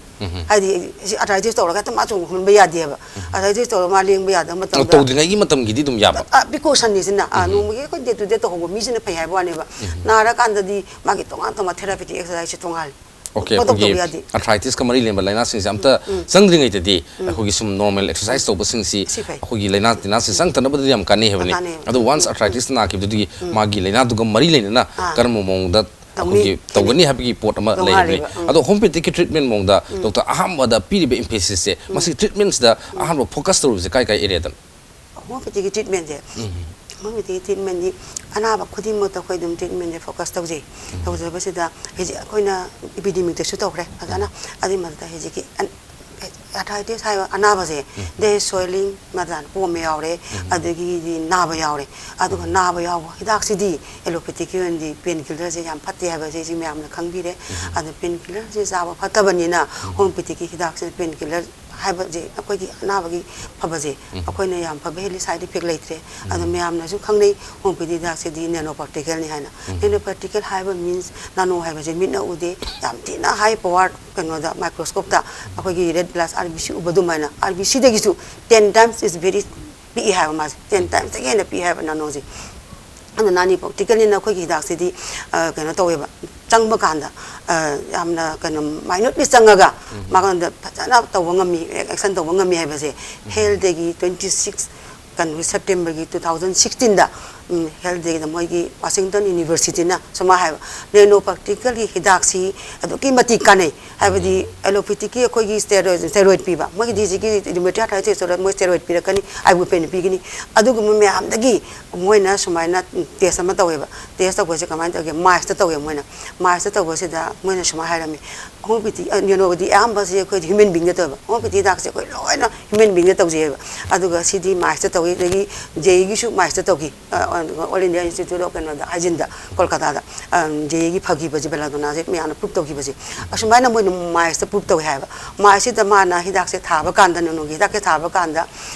ꯍꯥꯏꯗꯤ ꯁꯤ ꯑꯥꯔꯊ꯭ꯔꯥꯏꯇꯤꯁ ꯇꯧꯔꯒ ꯍꯦꯛꯇ ꯃꯥ ꯆꯣꯡꯍꯟꯕ ꯌꯥꯗꯦꯕ꯫ ꯑꯥꯔꯊ꯭ꯔꯥꯏꯇꯤꯁ ꯇꯧꯔꯒ ꯃꯥ ꯂꯦꯡꯕ ꯌꯥꯗꯕ ꯃꯇꯝꯗ ꯇꯧꯗ꯭ꯔꯤꯉꯩꯒꯤ ꯃꯇꯝꯒꯤꯗꯤ ꯑꯗꯨꯝ ꯌꯥꯕ꯫ ꯄ꯭ꯔꯤꯀꯣꯁꯟꯅꯤꯁꯤꯅ ꯑ, ꯅꯣꯡꯃꯒꯤ ꯑꯩꯈꯣꯏ ꯗꯦ ꯇꯨ ꯗꯦ ꯇꯧꯍꯧꯕ ꯃꯤꯁꯤꯅ ꯐꯩ ꯍꯥꯏꯕ ꯋꯥꯅꯦꯕ꯫ ꯅꯥꯔꯀꯥꯟꯗꯗꯤ ꯃꯥꯒꯤ ꯇꯣꯉꯥꯟ ꯇꯣꯉꯥꯟ ꯊꯦꯔꯥꯄꯤꯇꯤꯛ ꯑꯦꯛꯁꯔꯁꯥꯏꯁꯁꯦ ꯇꯣꯉꯥꯜꯂꯤ꯫ ꯑꯣꯀꯦ, ꯄꯪꯇꯧ ꯇꯧꯕ ꯑꯩꯈꯣꯏꯒꯤ ꯌꯥꯗꯦ꯫ ꯑꯥꯔꯊ꯭ꯔꯥꯏꯇꯤꯁꯀ ꯃꯔꯤ ꯂꯩꯅꯕ ꯂꯥꯏꯅꯥꯁꯤꯡꯁꯦ ꯑꯝꯇ ꯆꯪꯗ꯭ꯔꯤꯉꯩꯗꯗꯤ ꯑꯩꯈꯣꯏꯒꯤ ꯁꯨꯝ ꯅꯣꯔꯃꯦꯜ ꯑꯦꯛꯁꯔꯁꯥꯏꯁ ꯇꯧꯕꯁꯤꯡꯁꯤ ꯁꯤ ꯐꯩ꯫ ꯑꯩꯈꯣꯏꯒꯤ ꯂꯥꯏꯅꯥ ꯇꯤꯟꯅꯥꯁꯤ ꯆꯪꯗꯅꯕꯗꯤ ꯌꯥꯝ ꯀꯥꯟꯅꯩ ꯍꯥꯏꯕꯅꯤ꯫ ꯀꯥꯟꯅꯩ꯫ ꯑꯗꯣ ꯋꯥꯟꯁ ꯑꯥꯔꯊ꯭ꯔꯥꯏꯇꯤꯁ ꯅꯥꯈꯤꯕꯗꯨꯗꯤ ꯃꯥꯒꯤ ꯂꯥꯏꯅꯥꯗꯨꯒ ꯃꯔꯤ ꯂꯩꯅꯅ ꯑꯥ꯫ ꯀꯔꯝꯕ ꯃꯑꯣꯡꯗ ꯇꯧꯅꯤ꯫ ꯑꯩꯈꯣꯏꯒꯤ ꯇꯧꯒꯅꯤ ꯍꯥꯏꯕꯒꯤ ꯄꯣꯠ ꯑꯃ ꯂꯩ ꯍꯥꯏꯕꯅꯤ꯫ ꯇꯧꯍꯜꯂꯦꯕ, ꯎꯝ꯫ ꯑꯗꯣ ꯍꯣꯝꯄꯦꯊꯤꯛꯀꯤ ꯇ꯭ꯔꯤꯠꯃꯦꯟ ꯃꯑꯣꯡꯗ ꯗꯣꯛꯇꯔ ꯑꯍꯥꯟꯕꯗ ꯄꯤꯔꯤꯕ ꯏꯝꯐꯦꯁꯤꯁꯁꯦ ꯃꯁꯤ ꯇ꯭ꯔꯤꯠꯃꯦꯟꯁꯤꯗ ꯑꯍꯥꯟꯕ ꯐꯣꯀꯁ ꯇꯧꯔꯤꯕꯁꯦ ꯀꯥꯏ ꯀꯥꯏ ꯑꯦꯔꯤꯌꯥꯗꯅꯣ? ꯍꯣꯃꯤꯑꯣꯄꯦꯊꯤꯒꯤ ꯇ꯭ꯔꯤꯠꯃꯦꯟꯁꯦ ꯍꯣꯃꯤꯑꯣꯄꯦꯊꯤꯒꯤ ꯇ꯭ꯔꯤꯠꯃꯦꯟꯗꯤ ꯑꯅꯥꯕ ꯈꯨꯗꯤꯡꯃꯛꯇ ꯑꯩꯈꯣꯏ ꯑꯗꯨꯝ ꯇ꯭ꯔꯤꯠꯃꯦꯟꯁꯦ ꯐꯣꯀꯁ ꯇꯧꯖꯩ꯫ ꯇꯧꯖꯕꯁꯤꯗ ꯍꯧꯖꯤꯛ ꯑꯩꯈꯣꯏꯅ ꯏꯄꯤꯗꯤꯃꯤꯛꯇꯁꯨ ꯇꯧꯈ꯭ꯔꯦ ꯐꯖꯅ꯫ ꯑꯗꯨꯒꯤ ꯃꯊꯛꯇ ꯍꯧꯖꯤꯛꯀꯤ ꯑꯟ- ꯑꯥꯔꯊ꯭ꯔꯥꯏꯇꯤꯁ ꯍꯥꯏꯕ ꯑꯅꯥꯕꯁꯦ ꯗꯦ ꯁ꯭ꯋꯦꯂꯤꯡ ꯃꯇꯥꯟ ꯄꯣꯝꯕ ꯌꯥꯎꯔꯦ, ꯑꯗꯒꯤꯗꯤ ꯅꯥꯕ ꯌꯥꯎꯔꯦ꯫ ꯑꯗꯨꯒ ꯅꯥꯕ ꯌꯥꯎꯕ ꯍꯤꯗꯥꯛꯁꯤꯗꯤ ꯑꯦꯂꯣꯄꯦꯊꯤꯛꯀꯤ ꯑꯣꯏꯅꯗꯤ ꯄꯦꯟ ꯀꯤꯂꯔꯁꯦ ꯌꯥꯝ ꯐꯠꯇꯦ ꯍꯥꯏꯕꯁꯦ ꯁꯤ ꯃꯌꯥꯝꯅ ꯈꯪꯕꯤꯔꯦ꯫ ꯑꯗꯣ ꯄꯦꯟ ꯀꯤꯂꯔꯁꯦ ꯆꯥꯕ ꯐꯠꯇꯕꯅꯤꯅ ꯍꯣꯃꯤꯑꯣꯄꯦꯊꯤꯛꯀꯤ ꯍꯤꯗꯥꯛꯁꯤꯅ ꯄꯦꯟ ꯀꯤꯂꯔ ꯍꯥꯏꯕꯁꯦ ꯑꯩꯈꯣꯏꯒꯤ ꯑꯅꯥꯕꯒꯤ ꯐꯕꯁꯦ ꯑꯩꯈꯣꯏꯅ ꯌꯥꯝ ꯐꯕ ꯍꯦꯜꯂꯤ, ꯁꯥꯏꯠ ꯏꯐꯦꯛ ꯂꯩꯇ꯭ꯔꯦ꯫ ꯑꯗꯣ ꯃꯌꯥꯝꯅꯁꯨ ꯈꯪꯅꯩ ꯍꯣꯃꯤꯑꯣꯄꯦꯊꯤ ꯍꯤꯗꯥꯛꯁꯤꯗꯤ ꯅꯦꯅꯣ ꯄꯥꯔꯇꯤꯀꯜꯅꯤ ꯍꯥꯏꯅ꯫ ꯅꯦꯅꯣ ꯄꯥꯔꯇꯤꯀꯜ ꯍꯥꯏꯕ ꯃꯤꯟꯁ ꯅꯥꯅꯣ ꯍꯥꯏꯕꯁꯦ ꯃꯤꯠꯅ ꯎꯗꯦ, ꯌꯥꯝ ꯊꯤꯅ ꯍꯥꯏ ꯄꯋꯥꯔ ꯀꯩꯅꯣꯗ ꯃꯥꯏꯀ꯭ꯔꯣꯁꯀꯣꯞꯇ ꯑꯩꯈꯣꯏꯒꯤ red blood R B C ꯎꯕ ꯑꯗꯨꯃꯥꯏꯅ ꯑꯥꯔ ꯕꯤ ꯁꯤꯗꯒꯤꯁꯨ ꯇꯦꯟ ꯇꯥꯏꯝꯁ ꯏꯁ ꯚꯦꯔꯤ ꯄꯤꯛꯏ ꯍꯥꯏꯕ ꯃꯥꯁꯦ, ꯇꯦꯟ ꯇꯥꯏꯝꯁꯇꯒꯤ ꯍꯦꯟꯅ ꯄꯤꯛꯏ ꯍꯥꯏꯕ ꯅꯥꯅꯣꯁꯦ꯫ ꯑꯗꯨ ꯅꯥꯅꯤ ꯄ꯭ꯔꯦꯛꯇꯤꯀꯦꯜꯅꯤꯅ ꯑꯩꯈꯣꯏꯒꯤ ꯍꯤꯗꯥꯛꯁꯤꯗꯤ ꯑ, ꯀꯩꯅꯣ ꯇꯧꯋꯦꯕ, ꯆꯪꯕ ꯀꯥꯟꯗ ꯑ, ꯌꯥꯝꯅ ꯀꯩꯅꯣ ꯃꯥꯏꯅ꯭ꯌꯨꯠꯂꯤ ꯆꯪꯉꯒ ꯃꯉꯣꯟꯗ ꯐꯖꯅ ꯇꯧꯕ ꯉꯝꯃꯤ, ꯑꯦꯛꯁꯟ ꯇꯧꯕ ꯉꯝꯃꯤ ꯍꯥꯏꯕꯁꯦ ꯍꯦꯜꯗꯒꯤ ꯇ꯭ꯋꯦꯟꯇꯤ ꯁꯤꯛꯁ ꯀꯩꯅꯣ ꯁꯦꯞꯇꯦꯝꯕꯔꯒꯤ ꯇꯨ ꯊꯥꯎꯖꯟ ꯁꯤꯛꯁꯇꯤꯟꯗ ꯍꯦꯜꯊ ꯗꯦꯗ ꯃꯣꯏꯒꯤ ꯋꯥꯁꯤꯡꯇꯟ ꯌꯨꯅꯤꯚꯔꯁꯤꯇꯤꯅ ꯁꯨꯃꯥꯏꯅ ꯍꯥꯏꯕ, ꯅꯦꯅꯣ ꯄꯥꯔꯇꯤꯀꯜꯒꯤ ꯍꯤꯗꯥꯛꯁꯤ ꯑꯗꯨꯛꯀꯤ ꯃꯇꯤꯛ ꯀꯥꯟꯅꯩ꯫ ꯍꯥꯏꯕꯗꯤ ꯑꯦꯂꯣꯄꯦꯊꯤꯛꯀꯤ ꯑꯩꯈꯣꯏꯒꯤ ꯁ꯭ꯇꯦꯔꯣꯏꯗ, ꯁ꯭ꯇꯦꯔꯣꯏꯗ ꯄꯤꯕ, ꯃꯣꯏꯒꯤꯗꯤ ꯍꯧꯖꯤꯛꯀꯤ ꯔꯨꯃꯦꯇꯣꯏꯗ ꯑꯥꯔꯊ꯭ꯔꯥꯏꯇꯤꯁ ꯇꯧꯔ ꯃꯣꯏ ꯁ꯭ꯇꯦꯔꯣꯏꯗ ꯄꯤꯔꯛꯀꯅꯤ, ꯑꯥꯏꯕꯨꯄ꯭ꯔꯣꯐꯦꯟ ꯄꯤꯒꯅꯤ꯫ ꯑꯗꯨꯒꯨꯝꯕ ꯃꯌꯥꯝꯗꯒꯤ ꯃꯣꯏꯅ ꯁꯨꯃꯥꯏꯅ ꯇꯦꯁ ꯑꯃ ꯇꯧꯋꯦꯕ꯫ ꯇꯦꯁ ꯇꯧꯕꯁꯦ ꯀꯃꯥꯏꯅ ꯇꯧꯒꯦ? ꯃꯥꯏꯁꯇ ꯇꯧꯋꯦ ꯃꯣꯏꯅ꯫ ꯃꯥꯏꯁꯇ ꯇꯧꯕꯁꯤꯗ ꯃꯣꯏꯅ ꯁꯨꯃꯥꯏꯅ ꯍꯥꯏꯔꯝꯃꯤ, ꯍꯣꯃꯤꯌꯣꯄꯦꯊꯤ, ꯑ, ꯅꯦꯅꯣꯕꯗꯤ ꯑꯌꯥꯝꯕꯁꯦ ꯑꯩꯈꯣꯏꯗꯤ ꯍ꯭ꯌꯨꯃꯦꯟ ꯕꯤꯡꯗ ꯇꯧꯋꯦꯕ꯫ ꯍꯣꯃꯤꯌꯣꯄꯦꯊꯤ ꯍꯤꯗꯥꯛꯁꯦ ꯑꯩꯈꯣꯏ ꯂꯣꯏꯅ ꯍ꯭ꯌꯨꯃꯦꯟ ꯕꯤꯡꯗ ꯇꯧꯖꯩꯌꯦꯕ꯫ ꯑꯗꯨꯒ ꯁꯤꯗꯤ ꯃꯥꯏꯁꯇ ꯇꯧꯋꯤ, ꯑꯗꯒꯤ ꯖꯦ ꯏꯒꯤꯁꯨ ꯃꯥꯏꯁꯇ ꯇꯧꯈꯤ꯫ ꯑ, ꯑ, ꯑꯣꯜ ꯏꯟꯗꯤꯌꯥ ꯏꯟꯁꯇꯤꯇ꯭ꯌꯨꯠ ꯑꯣꯐ ꯀꯩꯅꯣꯗ, ꯍꯥꯏꯖꯤꯟꯗ, ꯀꯣꯜꯀꯇꯥꯗ, ꯑ, ꯖꯦ ꯏꯒꯤ ꯐꯈꯤꯕꯁꯦ, ꯕꯦꯂꯥꯗꯣꯅꯥꯁꯦ ꯃꯌꯥꯝꯅ ꯄ꯭ꯔꯨꯞ ꯇꯧꯈꯤꯕꯁꯦ꯫ ꯑꯁꯨꯃꯥꯏꯅ ꯃꯣꯏꯅ ꯃꯥꯏꯁꯇ ꯄ꯭ꯔꯨꯞ ꯇꯧꯋꯦ ꯍꯥꯏꯕ꯫ ꯃꯥꯏꯁꯤꯗ ꯃꯥꯅ ꯍꯤꯗꯥꯛꯁꯦ ꯊꯥꯕ ꯀꯥꯟꯗ, ꯅꯦꯅꯣꯒꯤ ꯍꯤꯗꯥꯛꯁꯦ ꯊꯥꯕ ꯀꯥꯟꯗ,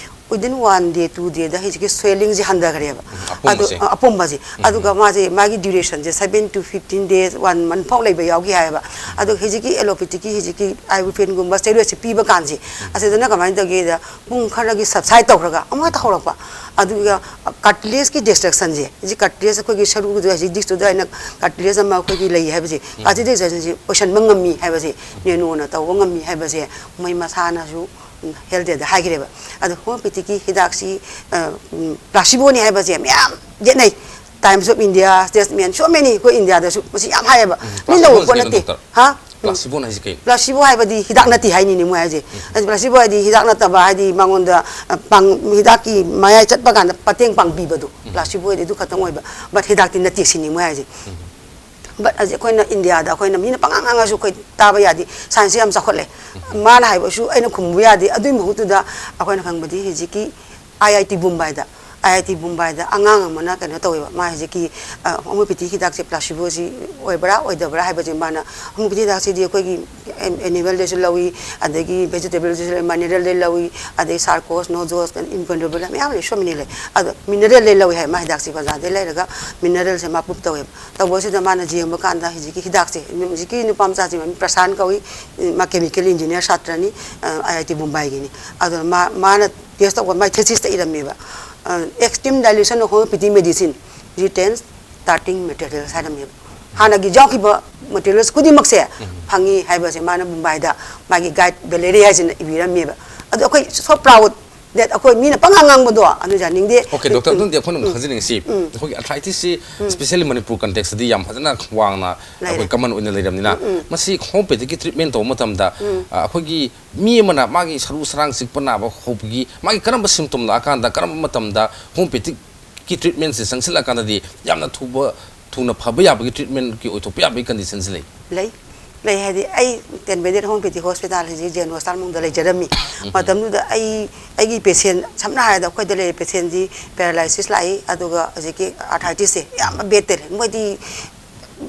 within one day, two dayꯗ ꯍꯧꯖꯤꯛꯀꯤ ꯁ꯭ꯋꯦꯂꯤꯡꯁꯦ ꯍꯟꯊꯈ꯭ꯔꯦꯕ꯫ ꯑꯗꯨ, ꯑꯄꯣꯝꯕꯁꯦ? ꯑ, ꯑꯄꯣꯝꯕꯁꯦ꯫ ꯎꯝ꯫ ꯑꯗꯨꯒ ꯃꯥꯁꯦ, ꯃꯥꯒꯤ ꯗ꯭ꯌꯨꯔꯦꯁꯟꯁꯦ seven to fifteen days, one month ꯐꯥꯎ ꯂꯩꯕ ꯌꯥꯎꯈꯤ ꯍꯥꯏꯌꯦꯕ꯫ ꯑꯗꯣ ꯍꯧꯖꯤꯛꯀꯤ ꯑꯦꯂꯣꯄꯦꯊꯤꯛꯀꯤ ꯍꯧꯖꯤꯛꯀꯤ ꯑꯥꯏꯕꯨꯄ꯭ꯔꯣꯐꯦꯟꯒꯨꯝꯕ ꯁ꯭ꯇꯦꯔꯣꯏꯗꯁꯦ ꯄꯤꯕ ꯀꯥꯟꯁꯦ, ꯑꯁꯤꯗꯅ ꯀꯃꯥꯏꯅ ꯇꯧꯒꯦꯗ, ꯄꯨꯡ ꯈꯔꯒꯤ subside ꯇꯧꯈ꯭ꯔꯒ ꯑꯃꯨꯛ ꯍꯦꯛꯇ ꯍꯧꯔꯛꯄ꯫ ꯑꯗꯨꯒ ꯀꯥꯔꯇꯤꯂꯦꯖꯀꯤ ꯗꯤꯁꯇ꯭ꯔꯛꯁꯟꯁꯦ, ꯍꯧꯖꯤꯛ ꯀꯥꯔꯇꯤꯂꯦꯖ ꯑꯩꯈꯣꯏꯒꯤ ꯁꯔꯨꯗ ꯍꯧꯖꯤꯛ ꯗꯤꯁꯇꯨꯗ ꯑꯩꯅ ꯀꯥꯔꯇꯤꯂꯦꯖ ꯑꯃ ꯑꯩꯈꯣꯏꯒꯤ ꯂꯩ ꯍꯥꯏꯕꯁꯦ, ꯀꯥꯔꯇꯤꯂꯦꯖ ꯍꯥꯏꯕꯁꯤ ꯑꯣꯏꯁꯟꯕ ꯉꯝꯃꯤ ꯍꯥꯏꯕꯁꯦ, ꯅꯦꯅꯣꯅ ꯇꯧꯕ ꯉꯝꯃꯤ ꯍꯥꯏꯕꯁꯦ, ꯃꯣꯏ ꯃꯁꯥꯅꯁꯨ ꯍꯦꯜꯊ ꯗꯦꯗ ꯍꯥꯏꯈ꯭ꯔꯦꯕ꯫ ꯑꯗꯣ ꯍꯣꯃꯤꯌꯣꯄꯦꯊꯤꯛꯀꯤ ꯍꯤꯗꯥꯛꯁꯤ, ꯑ, ꯎꯝ, ꯄ꯭ꯂꯥꯁꯤꯕꯣꯅꯤ ꯍꯥꯏꯕꯁꯦ ꯃꯌꯥꯝ ꯌꯦꯠꯅꯩ꯫ Times of India, Statesman, so many, ꯑꯩꯈꯣꯏ ꯏꯟꯗꯤꯌꯥꯗꯁꯨ ꯃꯁꯤ ꯌꯥꯝ ꯍꯥꯏꯌꯦꯕ꯫ ꯎꯝ, ꯃꯤ ꯂꯧꯕ ꯄ꯭ꯂꯥꯁꯤꯕꯣ ꯄꯣꯠ ꯍꯥꯏꯁꯤꯅ ꯀꯩꯅꯣ, ꯅꯠꯇꯦ꯫ ꯗꯣꯛꯇꯔ? ꯍꯥ? ꯎꯝ꯫ ꯄ꯭ꯂꯥꯁꯤꯕꯣ ꯍꯥꯏꯁꯤ ꯀꯩꯅꯣ? ꯄ꯭ꯂꯥꯁꯤꯕꯣ ꯍꯥꯏꯕꯗꯤ ꯍꯤꯗꯥꯛ ꯅꯠꯇꯦ ꯍꯥꯏꯅꯤꯅꯦ ꯃꯣꯏ ꯍꯥꯏꯁꯦ꯫ ꯎꯝ꯫ ꯑꯗꯨ ꯄ꯭ꯂꯥꯁꯤꯕꯣ ꯍꯥꯏꯗꯤ ꯍꯤꯗꯥꯛ ꯅꯠꯇꯕ, ꯍꯥꯏꯗꯤ ꯃꯉꯣꯟꯗ, ꯑ, ꯄꯥꯡ-, ꯍꯤꯗꯥꯛꯀꯤ ꯃꯌꯥꯏ ꯆꯠꯄ ꯀꯥꯟꯗ ꯃꯇꯦꯡ ꯄꯥꯡꯕꯤꯕꯗꯣ꯫ ꯎꯝ꯫ ꯄ꯭ꯂꯥꯁꯤꯕꯣ ꯍꯥꯏꯗꯤ ꯑꯗꯨ ꯈꯛꯇꯪ ꯑꯣꯏꯕ, but ꯍꯤꯗꯥꯛꯇꯤ ꯅꯠꯇꯦ ꯁꯤꯅꯤ ꯃꯣꯏ ꯍꯥꯏꯁꯦ꯫ ꯎꯝ꯫ But ꯍꯧꯖꯤꯛ ꯑꯩꯈꯣꯏꯅ ꯏꯟꯗꯤꯌꯥꯗ ꯑꯩꯈꯣꯏꯅ ꯃꯤꯅ ꯄꯉꯥꯡ ꯉꯥꯡꯉꯁꯨ ꯑꯩꯈꯣꯏ ꯇꯥꯕ ꯌꯥꯗꯦ, ꯁꯥꯏꯟꯁꯁꯦ ꯌꯥꯝ ꯆꯥꯎꯈꯠꯂꯦ꯫ ꯎꯝ꯫ ꯃꯥꯅ ꯍꯥꯏꯕꯁꯨ ꯑꯩꯅ ꯈꯨꯝꯕ ꯌꯥꯗꯦ꯫ ꯑꯗꯨꯒꯤ ꯃꯍꯨꯠꯇꯨꯗ ꯑꯩꯈꯣꯏꯅ ꯈꯪꯕꯗꯤ ꯍꯧꯖꯤꯛꯀꯤ ꯑꯥꯏ ꯑꯥꯏ ꯇꯤ ꯕꯨꯝꯕꯥꯏꯗ, ꯑꯥꯏ ꯑꯥꯏ ꯇꯤ ꯕꯨꯝꯕꯥꯏꯗ ꯑꯉꯥꯡ ꯑꯃꯅ ꯀꯩꯅꯣ ꯇꯧꯋꯦꯕ, ꯃꯥ ꯍꯧꯖꯤꯛꯀꯤ, ꯑ, ꯍꯣꯃꯤꯌꯣꯄꯦꯊꯤ ꯍꯤꯗꯥꯛꯁꯦ ꯄ꯭ꯂꯥꯁꯤꯕꯣꯁꯤ ꯑꯣꯏꯕ꯭ꯔꯥ ꯑꯣꯏꯗꯕ꯭ꯔꯥ ꯍꯥꯏꯕꯁꯦ ꯃꯥꯅ, ꯍꯣꯃꯤꯌꯣꯄꯦꯊꯤ ꯍꯤꯗꯥꯛꯁꯤꯗꯤ ꯑꯩꯈꯣꯏꯒꯤ ꯑꯦ-, ꯑꯦꯅꯤꯃꯦꯜꯗꯁꯨ ꯂꯧꯏ, ꯑꯗꯒꯤ ꯚꯦꯖꯤꯇꯦꯕꯜꯗꯁꯨ ꯂꯧꯏ, ꯃꯤꯅꯔꯦꯜꯗ ꯂꯧꯏ, ꯑꯗꯩ ꯁꯥꯔꯀꯣꯁ, ꯅꯣꯖꯣꯁ, ꯏꯟꯀꯟꯗ꯭ꯔꯣꯕꯤꯜ ꯃꯌꯥꯝ ꯂꯩ, so many ꯂꯩ꯫ ꯑꯗꯣ ꯃꯤꯅꯔꯦꯜꯗ ꯂꯧꯏ ꯍꯥꯏ, ꯃꯥ ꯍꯤꯗꯥꯛꯁꯦ ꯕꯖꯥꯔꯗꯩ ꯂꯩꯔꯒ ꯃꯤꯅꯔꯦꯜꯁꯦ ꯃꯥ ꯄ꯭ꯔꯨꯞ ꯇꯧꯋꯦꯕ꯫ ꯇꯧꯕꯁꯤꯗ ꯃꯥꯅ ꯌꯦꯡꯕ ꯀꯥꯟꯗ ꯍꯧꯖꯤꯛꯀꯤ ꯍꯤꯗꯥꯛꯁꯦ, ꯍꯧꯖꯤꯛꯀꯤ ꯅꯨꯄꯥ ꯃꯆꯥꯁꯤ ꯃꯃꯤꯡ ꯄ꯭ꯔꯁꯥꯟ ꯀꯧꯏ, ꯃꯥ ꯀꯦꯃꯤꯀꯦꯜ ꯏꯟꯖꯤꯅꯤꯌꯥꯔ ꯁꯥꯇ꯭ꯔꯅꯤ, ꯑꯥꯏ ꯑꯥꯏ ꯇꯤ ꯕꯨꯝꯕꯥꯏꯒꯤꯅꯤ꯫ ꯑꯗꯣ ꯃꯥ, ꯃꯥꯅ ꯇꯦꯁ ꯇꯧꯕ, ꯃꯥꯏ ꯊꯦꯁꯤꯁꯇ ꯏꯔꯝꯃꯦꯕ, ꯑ, extreme dilution of homeopathy medicine retains starting materials ꯍꯥꯏꯔꯝꯃꯦꯕ꯫ ꯍꯥꯟꯅꯒꯤ ꯌꯥꯎꯈꯤꯕ ꯃꯦꯇꯔꯤꯌꯦꯜꯁ ꯈꯨꯗꯤꯡꯃꯛꯁꯦ ꯎꯝ꯫ ꯐꯪꯉꯤ ꯍꯥꯏꯕꯁꯦ ꯃꯥꯅ ꯃꯨꯝꯕꯥꯏꯗ ꯃꯥꯒꯤ ꯒꯥꯏꯗ ꯕꯦꯂꯦꯔꯤ ꯍꯥꯏꯁꯤꯅ ꯏꯕꯤꯔꯝꯃꯦꯕ꯫ ꯑꯗꯣ ꯑꯩꯈꯣꯏ so proud, ꯗꯦꯠ ꯑꯩꯈꯣꯏ ꯃꯤꯅ ꯄꯪꯉꯥꯡ ꯉꯥꯡꯕꯗꯣ ꯑꯗꯨ ꯌꯥꯅꯤꯡꯗꯦ꯫ ꯑꯣꯀꯦ, ꯗꯣꯛꯇꯔ, ꯑꯗꯨꯝꯗꯤ ꯑꯩꯈꯣꯏꯅ ꯑꯃꯨꯛ ꯈꯪꯖꯅꯤꯡꯉꯤꯁꯤ, ꯑꯩꯈꯣꯏꯒꯤ ꯑꯥꯔꯊ꯭ꯔꯥꯏꯇꯤꯁꯁꯤ specially ꯃꯅꯤꯄꯨꯔ context ꯇꯗꯤ ꯌꯥꯝ ꯐꯖꯅ ꯋꯥꯡꯅ ꯑꯩꯈꯣꯏ ꯂꯩꯔꯦ꯫ Common ꯑꯣꯏꯅ ꯂꯩꯔꯕꯅꯤꯅ, ꯃꯁꯤ homeopathic ꯀꯤ treatment ꯇꯧꯕ ꯃꯇꯝꯗ, ꯑ, ꯑꯩꯈꯣꯏꯒꯤ ꯃꯤ ꯑꯃꯅ ꯃꯥꯒꯤ ꯁꯔꯨ ꯁꯔꯥꯡ ꯆꯤꯛꯄ ꯅꯥꯕ ꯍꯧꯕꯒꯤ ꯃꯥꯒꯤ ꯀꯔꯝꯕ symptom ꯂꯥꯛꯑꯀꯥꯟꯗ, ꯀꯔꯝꯕ ꯃꯇꯝꯗ homeopathic ꯀꯤ treatment ꯁꯦ ꯆꯪꯁꯤꯜꯂꯀꯥꯟꯗꯗꯤ ꯌꯥꯝꯅ ꯊꯨꯕ, ꯊꯨꯅ ꯐꯕ ꯌꯥꯕꯒꯤ treatment ꯀꯤ ꯑꯣꯏꯊꯣꯛꯄ ꯌꯥꯕꯒꯤ condition ꯁꯦ ꯂꯩ? ꯂꯩ꯫ ꯂꯩ ꯍꯥꯏꯗꯤ, ꯑꯩ Ten Beded Homeopathy Hospital ꯍꯧꯖꯤꯛ Jain Hospital ꯃꯅꯨꯡꯗ ꯂꯩꯖꯔꯝꯃꯤ꯫ ꯃꯇꯝꯗꯨꯗ ꯑꯩ, ꯑꯩꯒꯤ patient, ꯁꯝꯅ ꯍꯥꯏꯔꯕꯗ ꯑꯩꯈꯣꯏꯗ ꯂꯩꯔꯤꯕ patient ꯁꯤ paralysis ꯂꯥꯛꯏ, ꯑꯗꯨꯒ ꯍꯧꯖꯤꯛꯀꯤ arthritis ꯁꯦ ꯌꯥꯝꯅ bad ꯇ ꯂꯩ꯫ ꯃꯣꯏꯗꯤ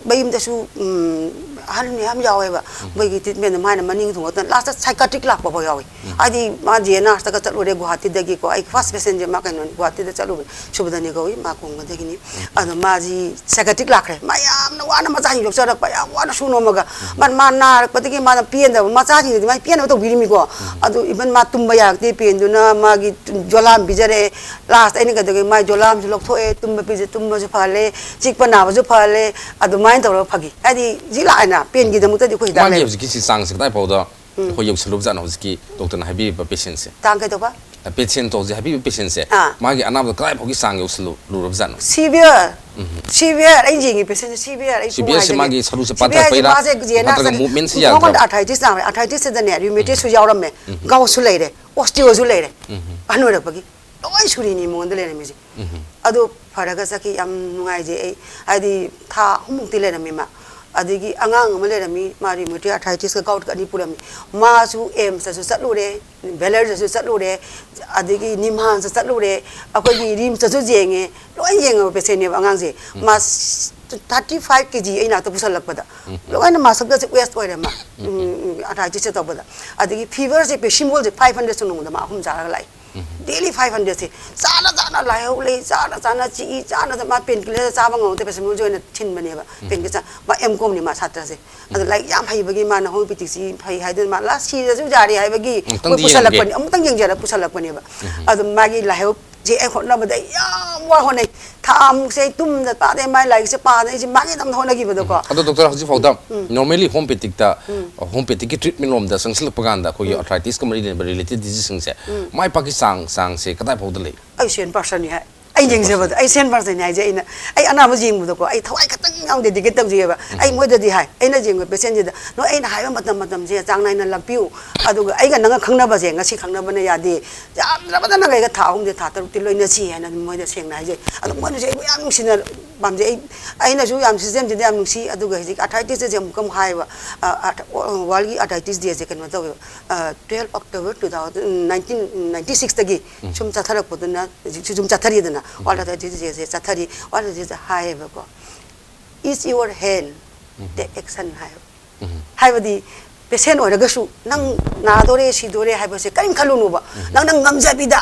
ꯃꯌꯨꯝꯗꯁꯨ, ꯎꯝ, ꯑꯍꯜ ꯃꯌꯥꯝ ꯌꯥꯎꯋꯦꯕ꯫ ꯃꯣꯏꯒꯤ treatment ꯗ ꯃꯥꯅ ꯃꯅꯤꯡ ꯊꯨꯡꯉꯛꯇꯅ last ꯇ psychiatric ꯂꯥꯛꯄ ꯐꯥꯎ ꯌꯥꯎꯋꯤ꯫ ꯍꯥꯏꯗꯤ ꯃꯥ J N R ꯇꯒ ꯆꯠꯂꯨꯔꯦ ꯒꯨꯋꯥꯍꯥꯇꯤꯗꯒꯤꯀꯣ꯫ ꯑꯩ first patient ꯁꯦ ꯃꯥ ꯀꯩꯅꯣꯅꯤ, ꯒꯨꯋꯥꯍꯥꯇꯤꯗ ꯆꯠꯂꯨꯕꯅꯤ, ꯁꯨꯕꯗꯅꯤ ꯀꯧꯏ, ꯃꯥ ꯀꯣꯡꯕꯗꯒꯤꯅꯤ꯫ ꯑꯗꯣ ꯃꯥꯁꯤ psychiatric ꯂꯥꯛꯈ꯭ꯔꯦ꯫ ꯃꯥ ꯌꯥꯝꯅ ꯋꯥꯅ ꯃꯆꯥꯁꯤꯡ ꯌꯣꯛꯆꯔꯛꯄ, ꯌꯥꯝ ꯋꯥꯅ ꯁꯨ ꯅꯣꯝꯃꯒ꯫ ꯃꯥ, ꯃꯥ ꯅꯥꯔꯛꯄꯗꯒꯤ ꯃꯥꯅ ꯄꯦꯟꯗꯕ, ꯃꯆꯥꯁꯤꯡꯗꯨꯗꯤ ꯃꯥꯏ ꯄꯦꯟꯅꯕ ꯇꯧꯕꯤꯔꯤꯃꯤꯀꯣ꯫ ꯑꯗꯨ even ꯃꯥ ꯇꯨꯝꯕ ꯌꯥꯔꯛꯇꯦ, pen ꯗꯨꯅ ꯃꯥꯒꯤ ꯖꯣꯂꯥꯝ ꯄꯤꯖꯔꯦ꯫ Last ꯑꯩꯅ ꯀꯩꯗꯧꯒꯦ, ꯃꯥꯏ ꯖꯣꯂꯥꯝꯁꯨ ꯂꯧꯊꯣꯛꯑꯦ, ꯇꯨꯝꯕ ꯄꯤꯖ-, ꯇꯨꯝꯕꯁꯨ ꯐꯍꯜꯂꯦ, ꯆꯤꯛꯄ ꯅꯥꯕꯁꯨ ꯐꯍꯜꯂꯦ꯫ ꯑꯗꯨꯃꯥꯏꯅ ꯇꯧꯔꯒ ꯐꯈꯤ꯫ ꯍꯥꯏꯗꯤ ꯍꯧꯖꯤꯛ ꯂꯥꯛꯑꯦꯅ, pen ꯒꯤꯗꯃꯛꯇꯗꯤ ꯑꯩꯈꯣꯏ ꯍꯤꯗꯥꯛ ꯃꯥꯒꯤ ꯂꯩ꯫ ꯍꯧꯖꯤꯛꯀꯤ ꯁꯤ ꯆꯥꯡꯁꯦ ꯀꯗꯥꯏ ꯐꯥꯎꯗ ꯑꯩꯈꯣꯏ ꯌꯧꯁꯜꯂꯨꯕꯖꯥꯠꯅꯣ, ꯍꯧꯖꯤꯛꯀꯤ ꯗꯣꯛꯇꯔꯅ ꯍꯥꯏꯕꯤꯔꯤꯕ patient ꯁꯦ? ꯇꯥꯡ ꯀꯩꯗꯧꯕ? Patient ꯇꯣ ꯍꯧꯖꯤꯛ ꯍꯥꯏꯕꯤꯔꯤꯕ patient ꯁꯦ, ꯑꯥ꯫ ꯃꯥꯒꯤ ꯑꯅꯥꯕꯗꯣ ꯀꯗꯥꯏ ꯐꯥꯎꯒꯤ ꯆꯥꯡ ꯌꯧꯁꯜꯂꯨꯔꯕꯖꯥꯠꯅꯣ? Severe, severe꯫ ꯑꯩ ꯌꯦꯡꯉꯤ patient ꯁꯦ severe꯫ ꯑꯩ ꯄꯨꯡ severe ꯁꯦ ꯍꯥꯏꯖꯒꯦ꯫ ꯃꯥꯒꯤ ꯁꯔꯨꯁꯦ severe ꯍꯥꯏꯁꯦ ꯄꯥꯊꯔꯛꯄꯩꯔꯥ? ꯃꯥꯁꯦ J N R ꯅꯠꯇ꯭ꯔꯒ ꯆꯠ-, movement ꯁꯤ ꯃꯉꯣꯟꯗ ꯌꯥꯗ꯭ꯔꯕ? Arthritis ꯅꯥꯕ, arthritis ꯁꯤꯗꯅꯦ rheumatism ꯁꯨ ꯌꯥꯎꯔꯝꯃꯦ, gout ꯁꯨ ꯂꯩꯔꯦ, osteosis ꯁꯨ ꯂꯩꯔꯦ꯫ ꯑꯍꯟ ꯑꯣꯏꯔꯛꯄꯒꯤ ꯂꯣꯏ ꯁꯨꯔꯤꯅꯤ ꯃꯉꯣꯟꯗ ꯂꯩꯔꯝꯃꯤꯁꯦ꯫ ꯑꯗꯨ ꯐꯔꯒ ꯆꯠꯈꯤ꯫ ꯌꯥꯝ ꯅꯨꯡꯉꯥꯏꯖꯩ ꯑꯩ꯫ ꯍꯥꯏꯗꯤ ꯊꯥ ꯑꯍꯨꯝꯃꯨꯛꯇꯤ ꯂꯩꯔꯝꯃꯤ ꯃꯥ꯫ ꯑꯗꯒꯤ ꯑꯉꯥꯡ ꯑꯃ ꯂꯩꯔꯝꯃꯤ, ꯃꯥ rheumatoid arthritis ꯀ gout ꯀ ꯑꯅꯤ ꯄꯨꯔꯝꯃꯤ꯫ ꯃꯥꯁꯨ AIIMS ꯇꯁꯨ ꯆꯠꯂꯨꯔꯦ, Vellore ꯗꯁꯨ ꯆꯠꯂꯨꯔꯦ, ꯑꯗꯒꯤ NIMHANS ꯇ ꯆꯠꯂꯨꯔꯦ, ꯑꯩꯈꯣꯏꯒꯤ RIMS ꯇꯁꯨ ꯌꯦꯡꯉꯦ, ꯂꯣꯏ ꯌꯦꯡꯉꯕ patient ꯅꯦꯕ ꯑꯉꯥꯡꯁꯦ꯫ ꯃꯥ thirty five K G ꯑꯩ ꯅꯥꯛꯇ ꯄꯨꯁꯜꯂꯛꯄꯗ ꯂꯣꯏꯅ ꯃꯁꯜꯒꯁꯦ waste ꯑꯣꯏꯔꯦ ꯃꯥ꯫ ꯎꯝ, ꯎꯝ, arthritis ꯁꯦ ꯇꯧꯕꯗ꯫ ꯑꯗꯒꯤ fever ꯁꯦ paracetamol ꯁꯦ five hundred ꯁꯨ ꯅꯣꯡꯃꯗ ꯃꯥ ꯑꯍꯨꯝ ꯆꯥꯔꯒ ꯂꯥꯛꯏ꯫ Daily five hundred ꯁꯦ ꯆꯥꯅ ꯆꯥꯅ ꯂꯥꯏꯍꯧ ꯂꯩ, ꯆꯥꯅ ꯆꯥꯅ ꯆꯤꯛꯏ, ꯆꯥꯅ ꯆꯥꯅ ꯃꯥ painkiller ꯆꯥꯕ ꯉꯝꯃꯛꯇꯦ, paracetamol ꯑꯣꯏꯅ ꯊꯤꯟꯕꯅꯦꯕ꯫ Painkiller ꯆꯥ-, ꯃꯥ M.Com ꯅꯤ ꯃꯥ ꯁꯥꯇ꯭ꯔꯁꯦ꯫ ꯑꯗꯣ ꯂꯥꯏꯔꯤꯛ ꯌꯥꯝ ꯍꯩꯕꯒꯤ ꯃꯥꯅ homeopathy ꯁꯤ ꯐꯩ ꯍꯥꯏꯗꯅ ꯃꯥ last ꯁꯤꯔꯁꯨ ꯌꯥꯔꯦ ꯍꯥꯏꯕꯒꯤ ꯑꯃꯨꯛꯇꯪꯗꯤ ꯃꯣꯏ ꯄꯨꯁꯜꯂꯛꯄꯅꯤ, ꯌꯦꯡꯒꯦ꯫ ꯑꯃꯨꯛꯇꯪ ꯌꯦꯡꯖꯔ ꯄꯨꯁꯜꯂꯛꯄꯅꯦꯕ꯫ ꯑꯗꯣ ꯃꯥꯒꯤ ꯂꯥꯏꯍꯧ ꯁꯤ ꯑꯩ ꯍꯣꯠꯅꯕꯗ ꯑꯩ ꯌꯥꯝ ꯋꯥ ꯍꯣꯠꯅꯩ꯫ ꯊꯥ ꯑꯃꯨꯛꯁꯦ ꯑꯩ ꯇꯨꯝꯗ ꯄꯥꯗꯦ, ꯃꯥꯏ ꯂꯥꯏꯔꯤꯛꯁꯦ ꯄꯥꯗꯅ ꯑꯩꯁꯦ ꯃꯥꯒꯤꯗꯃꯛꯇ ꯍꯣꯠꯅꯈꯤꯕꯗꯣꯀꯣ꯫ ꯑꯗꯣ ꯗꯣꯛꯇꯔ, ꯍꯧꯖꯤꯛ ꯐꯥꯎꯗ normally homeopathic ꯇ homeopathic ꯀꯤ treatment ꯂꯣꯝꯗ ꯆꯪꯁꯤꯜꯂꯛꯄ ꯀꯥꯟꯗ ꯑꯩꯈꯣꯏꯒꯤ arthritis ꯀ ꯃꯔꯤ ꯂꯩꯅꯕ related disease ꯁꯤꯡꯁꯦ ꯃꯥꯏ ꯄꯥꯛꯀꯤ ꯆꯥꯡ ꯆꯥꯡꯁꯦ ꯀꯗꯥꯏ ꯐꯥꯎꯗ ꯂꯩ? ꯑꯩ ꯁꯦꯟ ꯄꯥꯔꯁꯟꯅꯤ ꯍꯥꯏ꯫ ꯑꯩ ꯌꯦꯡꯖꯕꯗ ꯑꯩ ꯁꯦꯟ ꯄꯥꯔꯁꯟꯅꯤ ꯍꯥꯏꯁꯦ꯫ ꯑꯩꯅ ꯑꯩ ꯑꯅꯥꯕ ꯌꯦꯡꯕꯗꯀꯣ ꯑꯩ ꯊꯋꯥꯏ ꯈꯛꯇꯪ ꯌꯥꯎ dedicate ꯇꯧꯖꯩꯑꯕ꯫ ꯑꯩ ꯃꯣꯏꯗꯗꯤ ꯍꯥꯏ, ꯑꯩꯅ ꯌꯦꯡꯕ patient ꯁꯤꯗ, "ꯅꯣꯏ ꯑꯩꯅ ꯍꯥꯏꯕ ꯃꯇꯝ ꯃꯇꯝꯁꯦ ꯆꯥꯡ ꯅꯥꯏꯅ ꯂꯥꯛꯄꯤꯌꯨ, ꯑꯗꯨꯒ ꯑꯩꯒ ꯅꯪꯒ ꯈꯪꯅꯕꯁꯦ ꯉꯁꯤ ꯈꯪꯅꯕꯅ ꯌꯥꯗꯦ, ꯌꯥꯝꯗ꯭ꯔꯕꯗ ꯅꯪ ꯑꯩꯒ ꯊꯥ ꯑꯍꯨꯝꯁꯦ ꯊꯥ ꯇꯔꯨꯛꯇꯤ ꯂꯣꯏꯅꯁꯤ" ꯍꯥꯏꯅ ꯑꯗꯨꯝ ꯃꯣꯏꯗ ꯁꯦꯡꯅ ꯍꯥꯏꯖꯩ꯫ ꯑꯗꯣ ꯃꯣꯏꯅꯁꯨ ꯑꯩꯕꯨ ꯌꯥꯝ ꯅꯨꯡꯁꯤꯅ ꯄꯥꯝꯖꯩ꯫ ꯑꯩ ꯑꯩꯅꯁꯨ ꯌꯥꯝ system ꯁꯤꯗ ꯌꯥꯝ ꯅꯨꯡꯁꯤ꯫ ꯑꯗꯨꯒ ꯍꯧꯖꯤꯛ arthritis ꯁꯦ ꯑꯃꯨꯛꯀ ꯑꯃꯨꯛ ꯍꯥꯏꯌꯦꯕ꯫ ꯑ, ꯑ, world ꯒꯤ arthritis day ꯁꯦ ꯀꯩꯅꯣ ꯇꯧꯋꯦꯕ꯫ ꯑ, twelve October two thousand nineteen ninety six ꯇꯒꯤ ꯁꯨꯝ ꯆꯠꯊꯔꯛꯄꯗꯨꯅ ꯍꯧꯖꯤꯛꯁꯨ ꯁꯨꯝ ꯆꯠꯊꯔꯤꯗꯅ꯫ World arthritis day ꯁꯦ ꯆꯠꯊꯔꯤ꯫ World arthritis day ꯗ ꯍꯥꯏꯌꯦꯕꯀꯣ, "It's your hand, take action" ꯍꯥꯏꯌꯦꯕ꯫ ꯍꯥꯏꯕꯗꯤ patient ꯑꯣꯏꯔꯒꯁꯨ ꯅꯪ ꯅꯥꯗꯣꯔꯦ ꯁꯤꯗꯣꯔꯦ ꯍꯥꯏꯕꯁꯦ ꯀꯔꯤꯝ ꯈꯜꯂꯨꯅꯣꯕ꯫ ꯅꯪ ꯅꯪ ꯉꯝꯖꯕꯤꯗ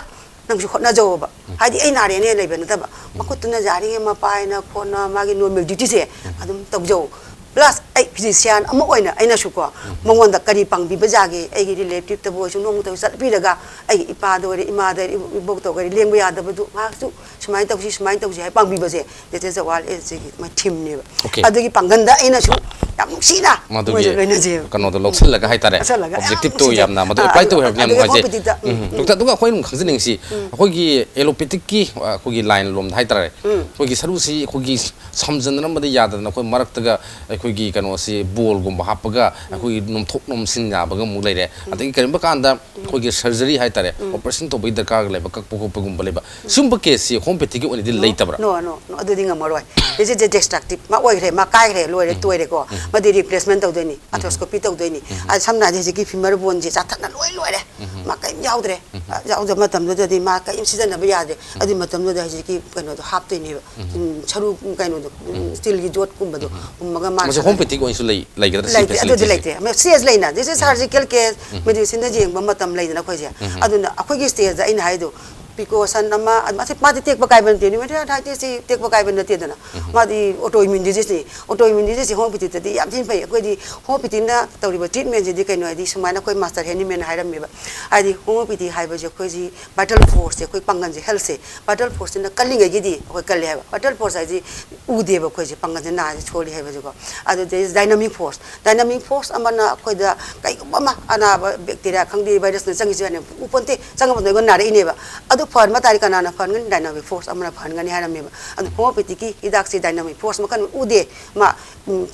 ꯅꯪꯁꯨ ꯍꯣꯠꯅꯖꯧꯕ꯫ ꯍꯥꯏꯗꯤ ꯑꯩ ꯅꯥꯔꯦꯅꯦ ꯂꯩꯕ ꯅꯠꯇꯕ, ꯃꯈꯨꯠꯇꯨꯅ ꯌꯥꯔꯤꯉꯩ ꯃꯄꯥꯏꯅ ꯈꯣꯠꯅ ꯃꯥꯒꯤ normal duty ꯁꯦ ꯑꯗꯨꯝ ꯇꯧꯖꯧ꯫ Plus ꯑꯩ physician ꯑꯃ ꯑꯣꯏꯅ ꯑꯩꯅꯁꯨꯀꯣ ꯃꯉꯣꯟꯗ ꯀꯔꯤ ꯄꯥꯡꯕꯤꯕ ꯌꯥꯒꯦ, ꯑꯩꯒꯤ relative ꯇꯕꯨ ꯑꯣꯏꯔꯁꯨ ꯅꯣꯡꯃꯇ ꯆꯠꯄꯤꯔꯒ ꯑꯩꯒꯤ ꯏꯄꯥꯗ ꯑꯣꯏꯔꯦ, ꯏꯃꯥꯗ ꯑꯣꯏꯔꯦ, ꯏꯕꯣꯛꯇ ꯑꯣꯏꯔꯦ, ꯂꯦꯡꯕ ꯌꯥꯗꯕꯗꯨ ꯉꯥꯏꯍꯥꯛꯁꯨ ꯁꯨꯃꯥꯏꯅ ꯇꯧꯁꯤ, ꯁꯨꯃꯥꯏꯅ ꯇꯧꯁꯤ ꯍꯥꯏ ꯄꯥꯡꯕꯤꯕꯁꯦ, that is the World AIDS day ꯒꯤ ꯃꯥꯏ theme ꯅꯦꯕ꯫ Okay. ꯑꯗꯨꯒꯤ ꯄꯥꯡꯒꯜꯗ ꯑꯩꯅꯁꯨ ꯌꯥꯝ ꯅꯨꯡꯁꯤꯅ ꯃꯗꯨꯒꯤ ꯃꯣꯏꯁꯨ ꯂꯣꯏꯅꯖꯩꯕ꯫ ꯀꯩꯅꯣꯗꯣ ꯂꯧꯁꯤꯜꯂꯒ ꯍꯥꯏꯇꯥꯔꯦ, ꯂꯧꯁꯤꯜꯂꯒ ꯌꯥꯝ objective ꯇꯣ ꯅꯨꯡꯁꯤꯅ꯫ ꯌꯥꯝꯅ ꯃꯗꯨ ꯑꯥ, apply ꯑꯗꯨ-, ꯇꯧꯋꯦ ꯍꯥꯏꯕꯅꯤ ꯌꯥꯝ ꯑꯗꯨꯒ ꯅꯨꯡꯉꯥꯏꯖꯩ꯫ homeopathic ꯇ, ꯎꯝ, ꯎꯝ, doctor, ꯑꯗꯨꯒ ꯑꯩꯈꯣꯏꯅ ꯑꯃꯨꯛ ꯈꯪꯖꯅꯤꯡꯉꯤꯁꯤ, ꯑꯩꯈꯣꯏꯒꯤ allopathic ꯀꯤ, ꯑ, ꯑꯩꯈꯣꯏꯒꯤ line ꯂꯣꯝꯗ ꯍꯥꯏꯇꯥꯔꯦ, ꯑꯩꯈꯣꯏꯒꯤ ꯁꯔꯨꯁꯤ ꯑꯩꯈꯣꯏꯒꯤ ꯁꯝꯖꯟꯅꯔꯝꯕꯗ ꯌꯥꯗꯗꯅ ꯑꯩꯈꯣꯏ ꯃꯔꯛꯇꯒ ꯑꯩꯈꯣꯏꯒꯤ ꯀꯩꯅꯣꯁꯤ ball ꯒꯨꯝꯕ ꯍꯥꯞꯄꯒ ꯑꯩꯈꯣꯏꯒꯤ ꯅꯣꯝꯊꯣꯛ ꯅꯣꯝꯁꯤꯟ ꯌꯥꯕꯒ ꯑꯃꯨꯛ ꯂꯩꯔꯦ꯫ ꯑꯗꯒꯤ ꯀꯔꯤꯒꯨꯝꯕ ꯀꯥꯟꯗ ꯑꯩꯈꯣꯏꯒꯤ surgery ꯍꯥꯏꯇꯥꯔꯦ, operation ꯇꯧꯕꯒꯤ ꯗꯔꯀꯥꯔ ꯂꯩꯕ, ꯀꯛꯄ ꯈꯣꯠꯄꯒꯨꯝꯕ ꯂꯩꯕ, ꯁꯤꯒꯨꯝꯕ case ꯁꯤ homeopathic ꯀꯤ ꯑꯣꯏꯅꯗꯤ ꯂꯩꯇꯕ꯭ꯔꯥ? No, no, no, ꯑꯗꯨꯗꯤ ꯉꯝꯃꯔꯣꯏ꯫ This is a destructive, ꯃꯥ ꯑꯣꯏꯈ꯭ꯔꯦ, ꯃꯥ ꯀꯥꯏꯈ꯭ꯔꯦ, ꯂꯣꯏꯔꯦ, ꯇꯣꯏꯔꯦꯀꯣ꯫ ꯃꯗꯤ replacement ꯇꯧꯗꯣꯏꯅꯤ, arthroscopy ꯇꯧꯗꯣꯏꯅꯤ꯫ ꯑ, ꯁꯝꯅ ꯍꯥꯏꯔꯕꯗ ꯍꯧꯖꯤꯛꯀꯤ femur bone ꯁꯦ ꯆꯥꯊꯠꯅ ꯂꯣꯏ ꯂꯣꯏꯔꯦ꯫ ꯃꯥ ꯀꯔꯤꯝ ꯌꯥꯎꯗ꯭ꯔꯦ꯫ ꯑ, ꯌꯥꯎꯗꯕ ꯃꯇꯝꯗꯨꯗꯗꯤ ꯃꯥ ꯀꯔꯤꯝ ꯁꯤꯖꯤꯟꯅꯕ ꯌꯥꯗ꯭ꯔꯦ꯫ ꯑꯗꯨꯒꯤ ꯃꯇꯝꯗꯨꯗ ꯍꯧꯖꯤꯛꯀꯤ ꯀꯩꯅꯣꯗꯣ ꯍꯥꯞꯇꯣꯏꯅꯦꯕ꯫ ꯎꯝ, ꯁꯔꯨ ꯀꯩꯅꯣꯗꯣ, ꯎꯝ, steel ꯒꯤ ꯖꯣꯠꯀꯨꯝꯕꯗꯣ ꯎꯝ, ꯃꯒ ꯃꯥ ꯃꯁꯤ ꯁꯥꯟꯅ-, homeopathic ꯑꯣꯏꯅꯁꯨ ꯂꯩ-, ꯂꯩꯒꯗ꯭ꯔꯥ? ꯁꯤ ꯂꯩꯇꯦ, ꯑꯗꯨꯗꯤ facility ꯁꯦ? ꯂꯩꯇꯦ꯫ ꯑꯃ serious ꯂꯩꯅ꯫ This is surgical case, medicine ꯗ ꯌꯦꯡꯕ ꯃꯇꯝ ꯂꯩꯗꯅ ꯑꯩꯈꯣꯏꯁꯦ꯫ ꯑꯗꯨꯅ ꯑꯩꯈꯣꯏꯒꯤ stage ꯗ ꯑꯩꯅ ꯍꯥꯏꯗꯣ, ꯄꯤꯀꯣꯁꯟ ꯑꯃ, ꯃꯁꯤ ꯃꯥꯗꯤ ꯇꯦꯛꯄ ꯀꯥꯏꯕ ꯅꯠꯇꯦ, ꯔꯨꯃꯦꯇꯣꯏꯗ ꯑꯥꯔꯊ꯭ꯔꯥꯏꯇꯤꯁꯁꯤ ꯇꯦꯛꯄ ꯀꯥꯏꯕ ꯅꯠꯇꯦꯗꯅ꯫ ꯃꯥꯗꯤ ꯑꯣꯇꯣ ꯏꯝꯌꯨꯟ ꯗꯤꯖꯤꯖꯅꯤ꯫ ꯑꯣꯇꯣ ꯏꯝꯌꯨꯟ ꯗꯤꯖꯤꯖꯁꯤ ꯍꯣꯃꯤꯑꯣꯄꯦꯊꯤꯗꯗꯤ ꯌꯥꯝ ꯊꯤꯅ ꯐꯩ꯫ ꯑꯩꯈꯣꯏꯗꯤ ꯍꯣꯃꯤꯑꯣꯄꯦꯊꯤꯅ ꯇꯧꯔꯤꯕ ꯇ꯭ꯔꯤꯠꯃꯦꯟꯁꯤꯗꯤ ꯀꯩꯅꯣ ꯍꯥꯏꯗꯤ, ꯁꯨꯃꯥꯏꯅ ꯑꯩꯈꯣꯏ ꯃꯥꯁꯇꯔ ꯍꯦꯅꯤꯃꯦꯟꯅ ꯍꯥꯏꯔꯝꯃꯦꯕ, ꯍꯥꯏꯗꯤ ꯍꯣꯃꯤꯑꯣꯄꯦꯊꯤ ꯍꯥꯏꯕꯁꯦ ꯑꯩꯈꯣꯏꯁꯤ ꯚꯥꯏꯇꯦꯜ ꯐꯣꯔꯁꯁꯦ, ꯑꯩꯈꯣꯏ ꯄꯥꯡꯒꯜꯁꯦ, ꯍꯦꯜꯊꯁꯦ, ꯚꯥꯏꯇꯦꯜ ꯐꯣꯔꯁꯁꯤꯅ ꯀꯜꯂꯤꯉꯩꯒꯤꯗꯤ ꯑꯩꯈꯣꯏ ꯀꯜꯂꯦ ꯍꯥꯏꯕ꯫ ꯚꯥꯏꯇꯦꯜ ꯐꯣꯔꯁ ꯍꯥꯏꯁꯤ ꯎꯗꯦꯕ ꯑꯩꯈꯣꯏꯁꯦ, ꯄꯥꯡꯒꯜꯁꯦ ꯅꯥꯔꯦ ꯁꯣꯜꯂꯤ ꯍꯥꯏꯕꯁꯦꯀꯣ꯫ ꯑꯗꯨꯗꯩ ꯗꯥꯏꯅꯥꯃꯤꯛ ꯐꯣꯔꯁ, ꯗꯥꯏꯅꯥꯃꯤꯛ ꯐꯣꯔꯁ ꯑꯃꯅ ꯑꯩꯈꯣꯏꯗ ꯀꯩꯒꯨꯝꯕ ꯑꯃ ꯑꯅꯥꯕ ꯕꯦꯛꯇꯤꯔꯤꯌꯥ ꯈꯪꯗꯦ, ꯚꯥꯏꯔꯁꯅ ꯆꯪꯉꯤꯁꯨ ꯌꯥꯅꯤ, ꯎꯄꯣꯟꯇꯦ, ꯆꯪꯉꯕꯗ ꯑꯩꯉꯣꯟꯗ ꯅꯥꯔꯛꯏꯅꯦꯕ꯫ ꯑꯗꯨ ꯐꯍꯟꯕ ꯇꯥꯔꯗꯤ ꯀꯅꯥꯅ ꯐꯍꯟꯒꯅꯤ? ꯗꯥꯏꯅꯥꯃꯤꯛ ꯐꯣꯔꯁ ꯑꯃꯅ ꯐꯍꯟꯒꯅꯤ ꯍꯥꯏꯔꯝꯃꯦꯕ꯫ ꯑꯗꯨ ꯍꯣꯃꯤꯑꯣꯄꯦꯊꯤꯛꯀꯤ ꯍꯤꯗꯥꯛꯁꯤ ꯗꯥꯏꯅꯥꯃꯤꯛ ꯐꯣꯔꯁ ꯃꯈꯜ ꯎꯗꯦ꯫ ꯃꯥ, ꯎꯝ,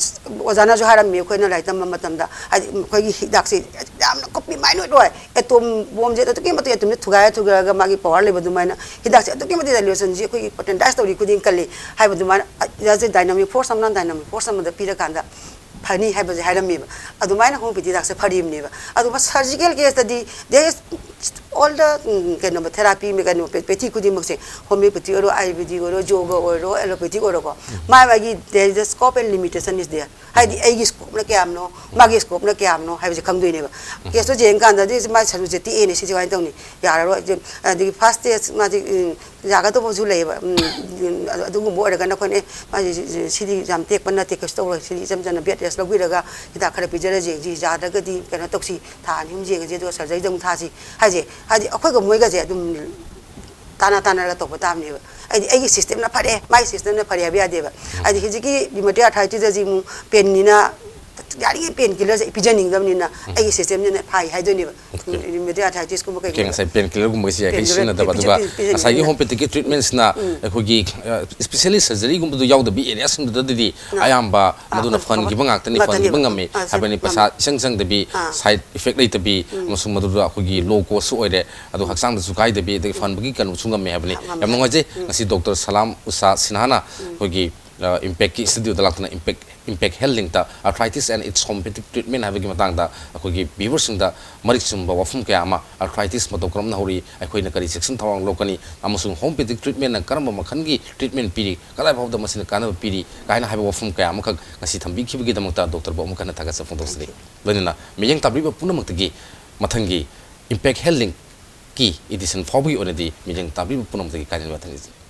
ꯑꯣꯖꯥꯅꯁꯨ ꯍꯥꯏꯔꯝꯃꯤ ꯑꯩꯈꯣꯏꯅ ꯂꯥꯏꯔꯤꯛ ꯇꯝꯕ ꯃꯇꯝꯗ, ꯍꯥꯏꯗꯤ ꯑꯩꯈꯣꯏꯒꯤ ꯍꯤꯗꯥꯛꯁꯤ ꯌꯥꯝꯅ ꯀꯨꯞꯄꯤ ꯃꯥꯏꯅꯣꯏꯠ ꯑꯣꯏ, ꯑꯦꯇꯣꯝ ꯕꯣꯝꯁꯦ ꯑꯗꯨꯛꯀꯤ ꯃꯇꯤꯛ ꯑꯦꯇꯣꯝꯁꯦ ꯊꯨꯒꯥꯏꯔ ꯊꯨꯒꯥꯏꯔꯒ ꯃꯥꯒꯤ ꯄꯋꯥꯔ ꯂꯩꯕ ꯑꯗꯨꯃꯥꯏꯅ ꯍꯤꯗꯥꯛꯁꯦ ꯑꯗꯨꯛꯀꯤ ꯃꯇꯤꯛ ꯗꯥꯏꯂꯨꯁꯟꯁꯤ ꯑꯩꯈꯣꯏꯒꯤ ꯄꯣꯇꯦꯟꯇꯥꯏꯁ ꯇꯧꯔꯤ ꯈꯨꯗꯤꯡ ꯀꯜꯂꯤ ꯍꯥꯏꯕ ꯑꯗꯨꯃꯥꯏꯅ꯫ ꯍꯤꯗꯥꯛꯁꯦ ꯗꯥꯏꯅꯥꯃꯤꯛ ꯐꯣꯔꯁ ꯑꯃꯅ ꯗꯥꯏꯅꯥꯃꯤꯛ ꯐꯣꯔꯁ ꯑꯃꯗ ꯄꯤꯔꯀꯥꯟꯗ ꯐꯅꯤ ꯍꯥꯏꯕꯁꯦ ꯍꯥꯏꯔꯝꯃꯦꯕ꯫ ꯑꯗꯨꯃꯥꯏꯅ ꯍꯣꯃꯤꯑꯣꯄꯦꯊꯤ ꯍꯤꯗꯥꯛꯁꯦ ꯐꯔꯤꯕꯅꯦꯕ꯫ ꯑꯗꯨꯒ ꯁꯔꯖꯤꯀꯦꯜ ꯀꯦꯁꯇꯗꯤ there is all the, um, ꯀꯩꯅꯣ, ꯊꯦꯔꯥꯄꯤ, ꯀꯩꯅꯣ, ꯄꯦ-, ꯄꯦꯊꯤ ꯈꯨꯗꯤꯡꯃꯛꯁꯦ, ꯍꯣꯃꯤꯑꯣꯄꯦꯊꯤ ꯑꯣꯏꯔꯣ, ꯑꯥꯌꯨꯔꯕꯦꯗꯤꯛ ꯑꯣꯏꯔꯣ, ꯌꯣꯒ ꯑꯣꯏꯔꯣ, ꯑꯦꯂꯣꯄꯦꯊꯤꯛ ꯑꯣꯏꯔꯣꯀꯣ, ꯃꯥ ꯃꯥꯒꯤ there is a scope and limitation is there꯫ ꯍꯥꯏꯗꯤ ꯑꯩꯒꯤ ꯁ꯭ꯀꯣꯞꯅ ꯀꯌꯥꯝꯅꯣ, ꯃꯥꯒꯤ ꯁ꯭ꯀꯣꯞꯅ ꯀꯌꯥꯝꯅꯣ ꯍꯥꯏꯕꯁꯦ ꯈꯪꯗꯣꯏꯅꯦꯕ꯫ ꯀꯦꯁꯇꯣ ꯌꯦꯡꯀꯥꯟꯗ ꯑꯗꯨꯗꯤ ꯃꯥ ꯁꯔꯨꯁꯦ ꯇꯦꯛꯑꯦꯅꯦ, ꯁꯤꯁꯦ ꯀꯃꯥꯏꯅ ꯇꯧꯅꯤ? ꯌꯥꯔꯔꯣꯏ꯫ ꯑꯗꯒꯤ ꯐꯥꯔꯁ ꯁ꯭ꯇꯦꯖ ꯃꯥꯗꯤ, ꯎꯝ, ꯌꯥꯒꯗꯧꯕꯁꯨ ꯂꯩꯌꯦꯕ꯫ ꯎꯝ, ꯑꯗꯨꯒꯨꯝꯕ ꯑꯣꯏꯔꯒꯅ ꯑꯩꯈꯣꯏꯅ, "ꯑꯦ, ꯃꯥꯁꯦ ꯁꯤꯗꯤ ꯌꯥꯝ ꯇꯦꯛꯄ ꯅꯠꯇꯦ, ꯀꯩꯁꯨ ꯇꯧꯔꯣꯏ, ꯁꯤꯗꯤ ꯏꯆꯝ ꯆꯝꯅ ꯕꯦꯗ ꯔꯦꯁ ꯂꯧꯕꯤꯔꯒ ꯍꯤꯗꯥꯛ ꯈꯔ ꯄꯤꯖꯔꯁꯦ, ꯁꯤ ꯌꯥꯗ꯭ꯔꯒꯗꯤ ꯀꯩꯅꯣ ꯇꯧꯁꯤ, ꯊꯥ ꯑꯅꯤ ꯑꯍꯨꯝ ꯌꯦꯡꯉꯁꯤ, ꯑꯗꯨꯒ ꯁꯔꯖꯔꯤꯗ ꯑꯃꯨꯛ ꯊꯥꯁꯤ" ꯍꯥꯏꯁꯦ꯫ ꯍꯥꯏꯗꯤ ꯑꯩꯈꯣꯏꯒ ꯃꯣꯏꯒꯁꯦ ꯑꯗꯨꯝ ꯇꯥꯟꯅ ꯇꯥꯟꯅꯔꯒ ꯇꯧꯕ ꯇꯥꯕꯅꯦꯕ꯫ ꯍꯥꯏꯗꯤ ꯑꯩꯒꯤ ꯁꯤꯁꯇꯦꯝꯅ ꯐꯔꯦ, ꯃꯥꯒꯤ ꯁꯤꯁꯇꯦꯝꯅ ꯐꯔꯦ ꯍꯥꯏꯕ ꯌꯥꯗꯦꯕ꯫ ꯍꯥꯏꯗꯤ ꯍꯧꯖꯤꯛꯀꯤ ꯔꯤꯃꯦꯇꯣꯏꯗ ꯑꯥꯔꯊ꯭ꯔꯥꯏꯇꯤꯁ ꯑꯁꯤ ꯑꯃꯨꯛ ꯄꯦꯟꯅꯤꯅ, ꯌꯥꯔꯤꯉꯩ ꯄꯦꯟ ꯀꯤꯂꯔꯁꯦ ꯄꯤꯖꯅꯤꯡꯗꯕꯅꯤꯅ ꯑꯩꯒꯤ ꯁꯤꯁꯇꯦꯝꯁꯤꯅ ꯐꯩ ꯍꯥꯏꯗꯣꯏꯅꯦꯕ꯫ ꯔꯤꯃꯦꯇꯣꯏꯗ ꯑꯥꯔꯊ꯭ꯔꯥꯏꯇꯤꯁꯀꯨꯝꯕ ꯀꯩꯒꯨꯝꯕ ꯉꯁꯥꯏ ꯄꯦꯟ ꯀꯤꯂꯔꯒꯨꯝꯕꯁꯦ ꯌꯥꯝ ꯀꯟꯅ ꯄꯦꯟ ꯀꯤꯂꯔ ꯁꯤꯖꯤꯟꯅꯗꯕ, ꯄꯤꯖ-, ꯑꯗꯨꯒ ꯄꯤꯖ-, ꯉꯁꯥꯏꯒꯤ ꯄꯤꯖꯅꯤꯡꯗꯕ꯫ ꯍꯣꯃꯤꯑꯣꯄꯦꯊꯤꯛꯀꯤ ꯇ꯭ꯔꯤꯠꯃꯦꯟꯁꯤꯅ ꯑꯩꯈꯣꯏꯒꯤ, ꯑ, ꯏꯁꯄꯤꯁꯦꯜꯂꯤ ꯁꯔꯖꯔꯤꯒꯨꯝꯕꯗꯣ ꯌꯥꯎꯗꯕꯤ ꯑꯦꯔꯤꯌꯥꯁꯤꯡꯗꯨꯗꯗꯤ ꯑꯥ꯫ ꯑꯌꯥꯝꯕ ꯑꯥ, ꯃꯗꯨꯅ ꯃ-, ꯐꯍꯟꯈꯤꯕ ꯉꯥꯛꯇꯅꯤ, ꯉꯥꯛꯇꯅꯦꯕ꯫ ꯐꯍꯟꯈꯤꯕ ꯉꯝꯃꯤ ꯑꯥ, ꯁꯦ-, ꯍꯥꯏꯕꯅꯤ꯫ ꯄꯩꯁꯥ ꯉꯝꯃꯤ꯫ ꯏꯆꯪ ꯆꯪꯗꯕꯤ, ꯑꯥ꯫ ꯁꯥꯏꯠ ꯏꯐꯦꯛ ꯂꯩꯇꯕꯤ, ꯎꯝ꯫ ꯑꯃꯁꯨꯡ ꯃꯗꯨꯗ ꯑꯩꯈꯣꯏꯒꯤ ꯂꯣ ꯀꯣꯁꯁꯨ ꯑꯣꯏꯔꯦ, ꯑꯗꯣ ꯍꯛꯆꯥꯡꯗꯁꯨ ꯀꯥꯏꯗꯕꯤ, ꯑꯗꯒꯤ ꯐꯍꯟꯕꯒꯤ ꯀꯩꯅꯣꯁꯨ ꯉꯝꯃꯦ ꯍꯥꯏꯕꯅꯤ꯫ ꯉꯝꯃꯦ꯫ ꯌꯥꯝ ꯅꯨꯡꯉꯥꯏꯖꯩ꯫ ꯎꯝ꯫ ꯉꯁꯤ ꯗꯣꯛꯇꯔ ꯁꯂꯥꯝ ꯎꯁꯥ ꯁꯤꯟꯍꯥꯅ ꯎꯝ꯫ ꯑꯩꯈꯣꯏꯒꯤ, ꯑ, ꯏꯝꯄꯦꯛꯀꯤ ꯁ꯭ꯇꯨꯗꯤꯑꯣꯗ ꯂꯥꯛꯇꯨꯅ impact, impact health linked arthritis and its homeopathic treatment ꯍꯥꯏꯕꯒꯤ ꯃꯇꯥꯡꯗ ꯑꯩꯈꯣꯏꯒꯤ ꯚ꯭ꯌꯨꯋꯔꯁꯤꯡꯗ ꯃꯔꯤꯛ ꯆꯨꯝꯕ ꯋꯥꯐꯝ ꯀꯌꯥ ꯑꯃ, ꯑꯥꯔꯊ꯭ꯔꯥꯏꯇꯤꯁ ꯃꯇꯧ ꯀꯔꯝꯅ ꯍꯧꯔꯛꯏ, ꯑꯩꯈꯣꯏꯅ ꯀꯔꯤ ꯆꯦꯛꯁꯤꯟ ꯊꯧꯔꯥꯡ ꯂꯧꯒꯅꯤ, ꯑꯃꯁꯨꯡ ꯍꯣꯃꯤꯑꯣꯄꯦꯊꯤꯛ ꯇ꯭ꯔꯤꯠꯃꯦꯟꯅ ꯀꯔꯝꯕ ꯃꯈꯜꯒꯤ ꯇ꯭ꯔꯤꯠꯃꯦꯟ ꯄꯤꯔꯤ, ꯀꯗꯥꯏ ꯐꯥꯎꯕꯗ ꯃꯁꯤꯅ ꯀꯥꯟꯅꯕ ꯄꯤꯔꯤ ꯀꯥꯏꯅ ꯍꯥꯏꯕ ꯋꯥꯐꯝ ꯀꯌꯥ ꯑꯃꯈꯛ ꯉꯁꯤ ꯊꯝꯕꯤꯈꯤꯕꯒꯤꯗꯃꯛꯇ ꯗꯣꯛꯇꯔꯕꯨ ꯑꯃꯨꯛ ꯍꯟꯅ ꯊꯥꯒꯠꯆꯕ ꯐꯣꯡꯗꯣꯛꯆꯔꯤ꯫ ꯂꯣꯏꯅꯅ ꯃꯤꯠꯌꯦꯡ ꯇꯥꯕꯤꯔꯤꯕ ꯄꯨꯝꯅꯃꯛꯇꯒꯤ ꯃꯊꯪꯒꯤ ꯏꯝꯄꯦꯛ ꯍꯦꯜꯊ ꯂꯤꯡꯛ ꯀꯤ edition ꯐꯥꯎꯕꯒꯤ ꯑꯣꯏꯅꯗꯤ ꯃꯤꯠꯌꯦꯡ ꯇꯥꯕꯤꯕ ꯄꯨꯝꯅꯃꯛꯇꯒꯤ ꯀꯥꯏꯅ ꯌꯥꯊꯪ ꯅꯤꯖꯔꯤ꯫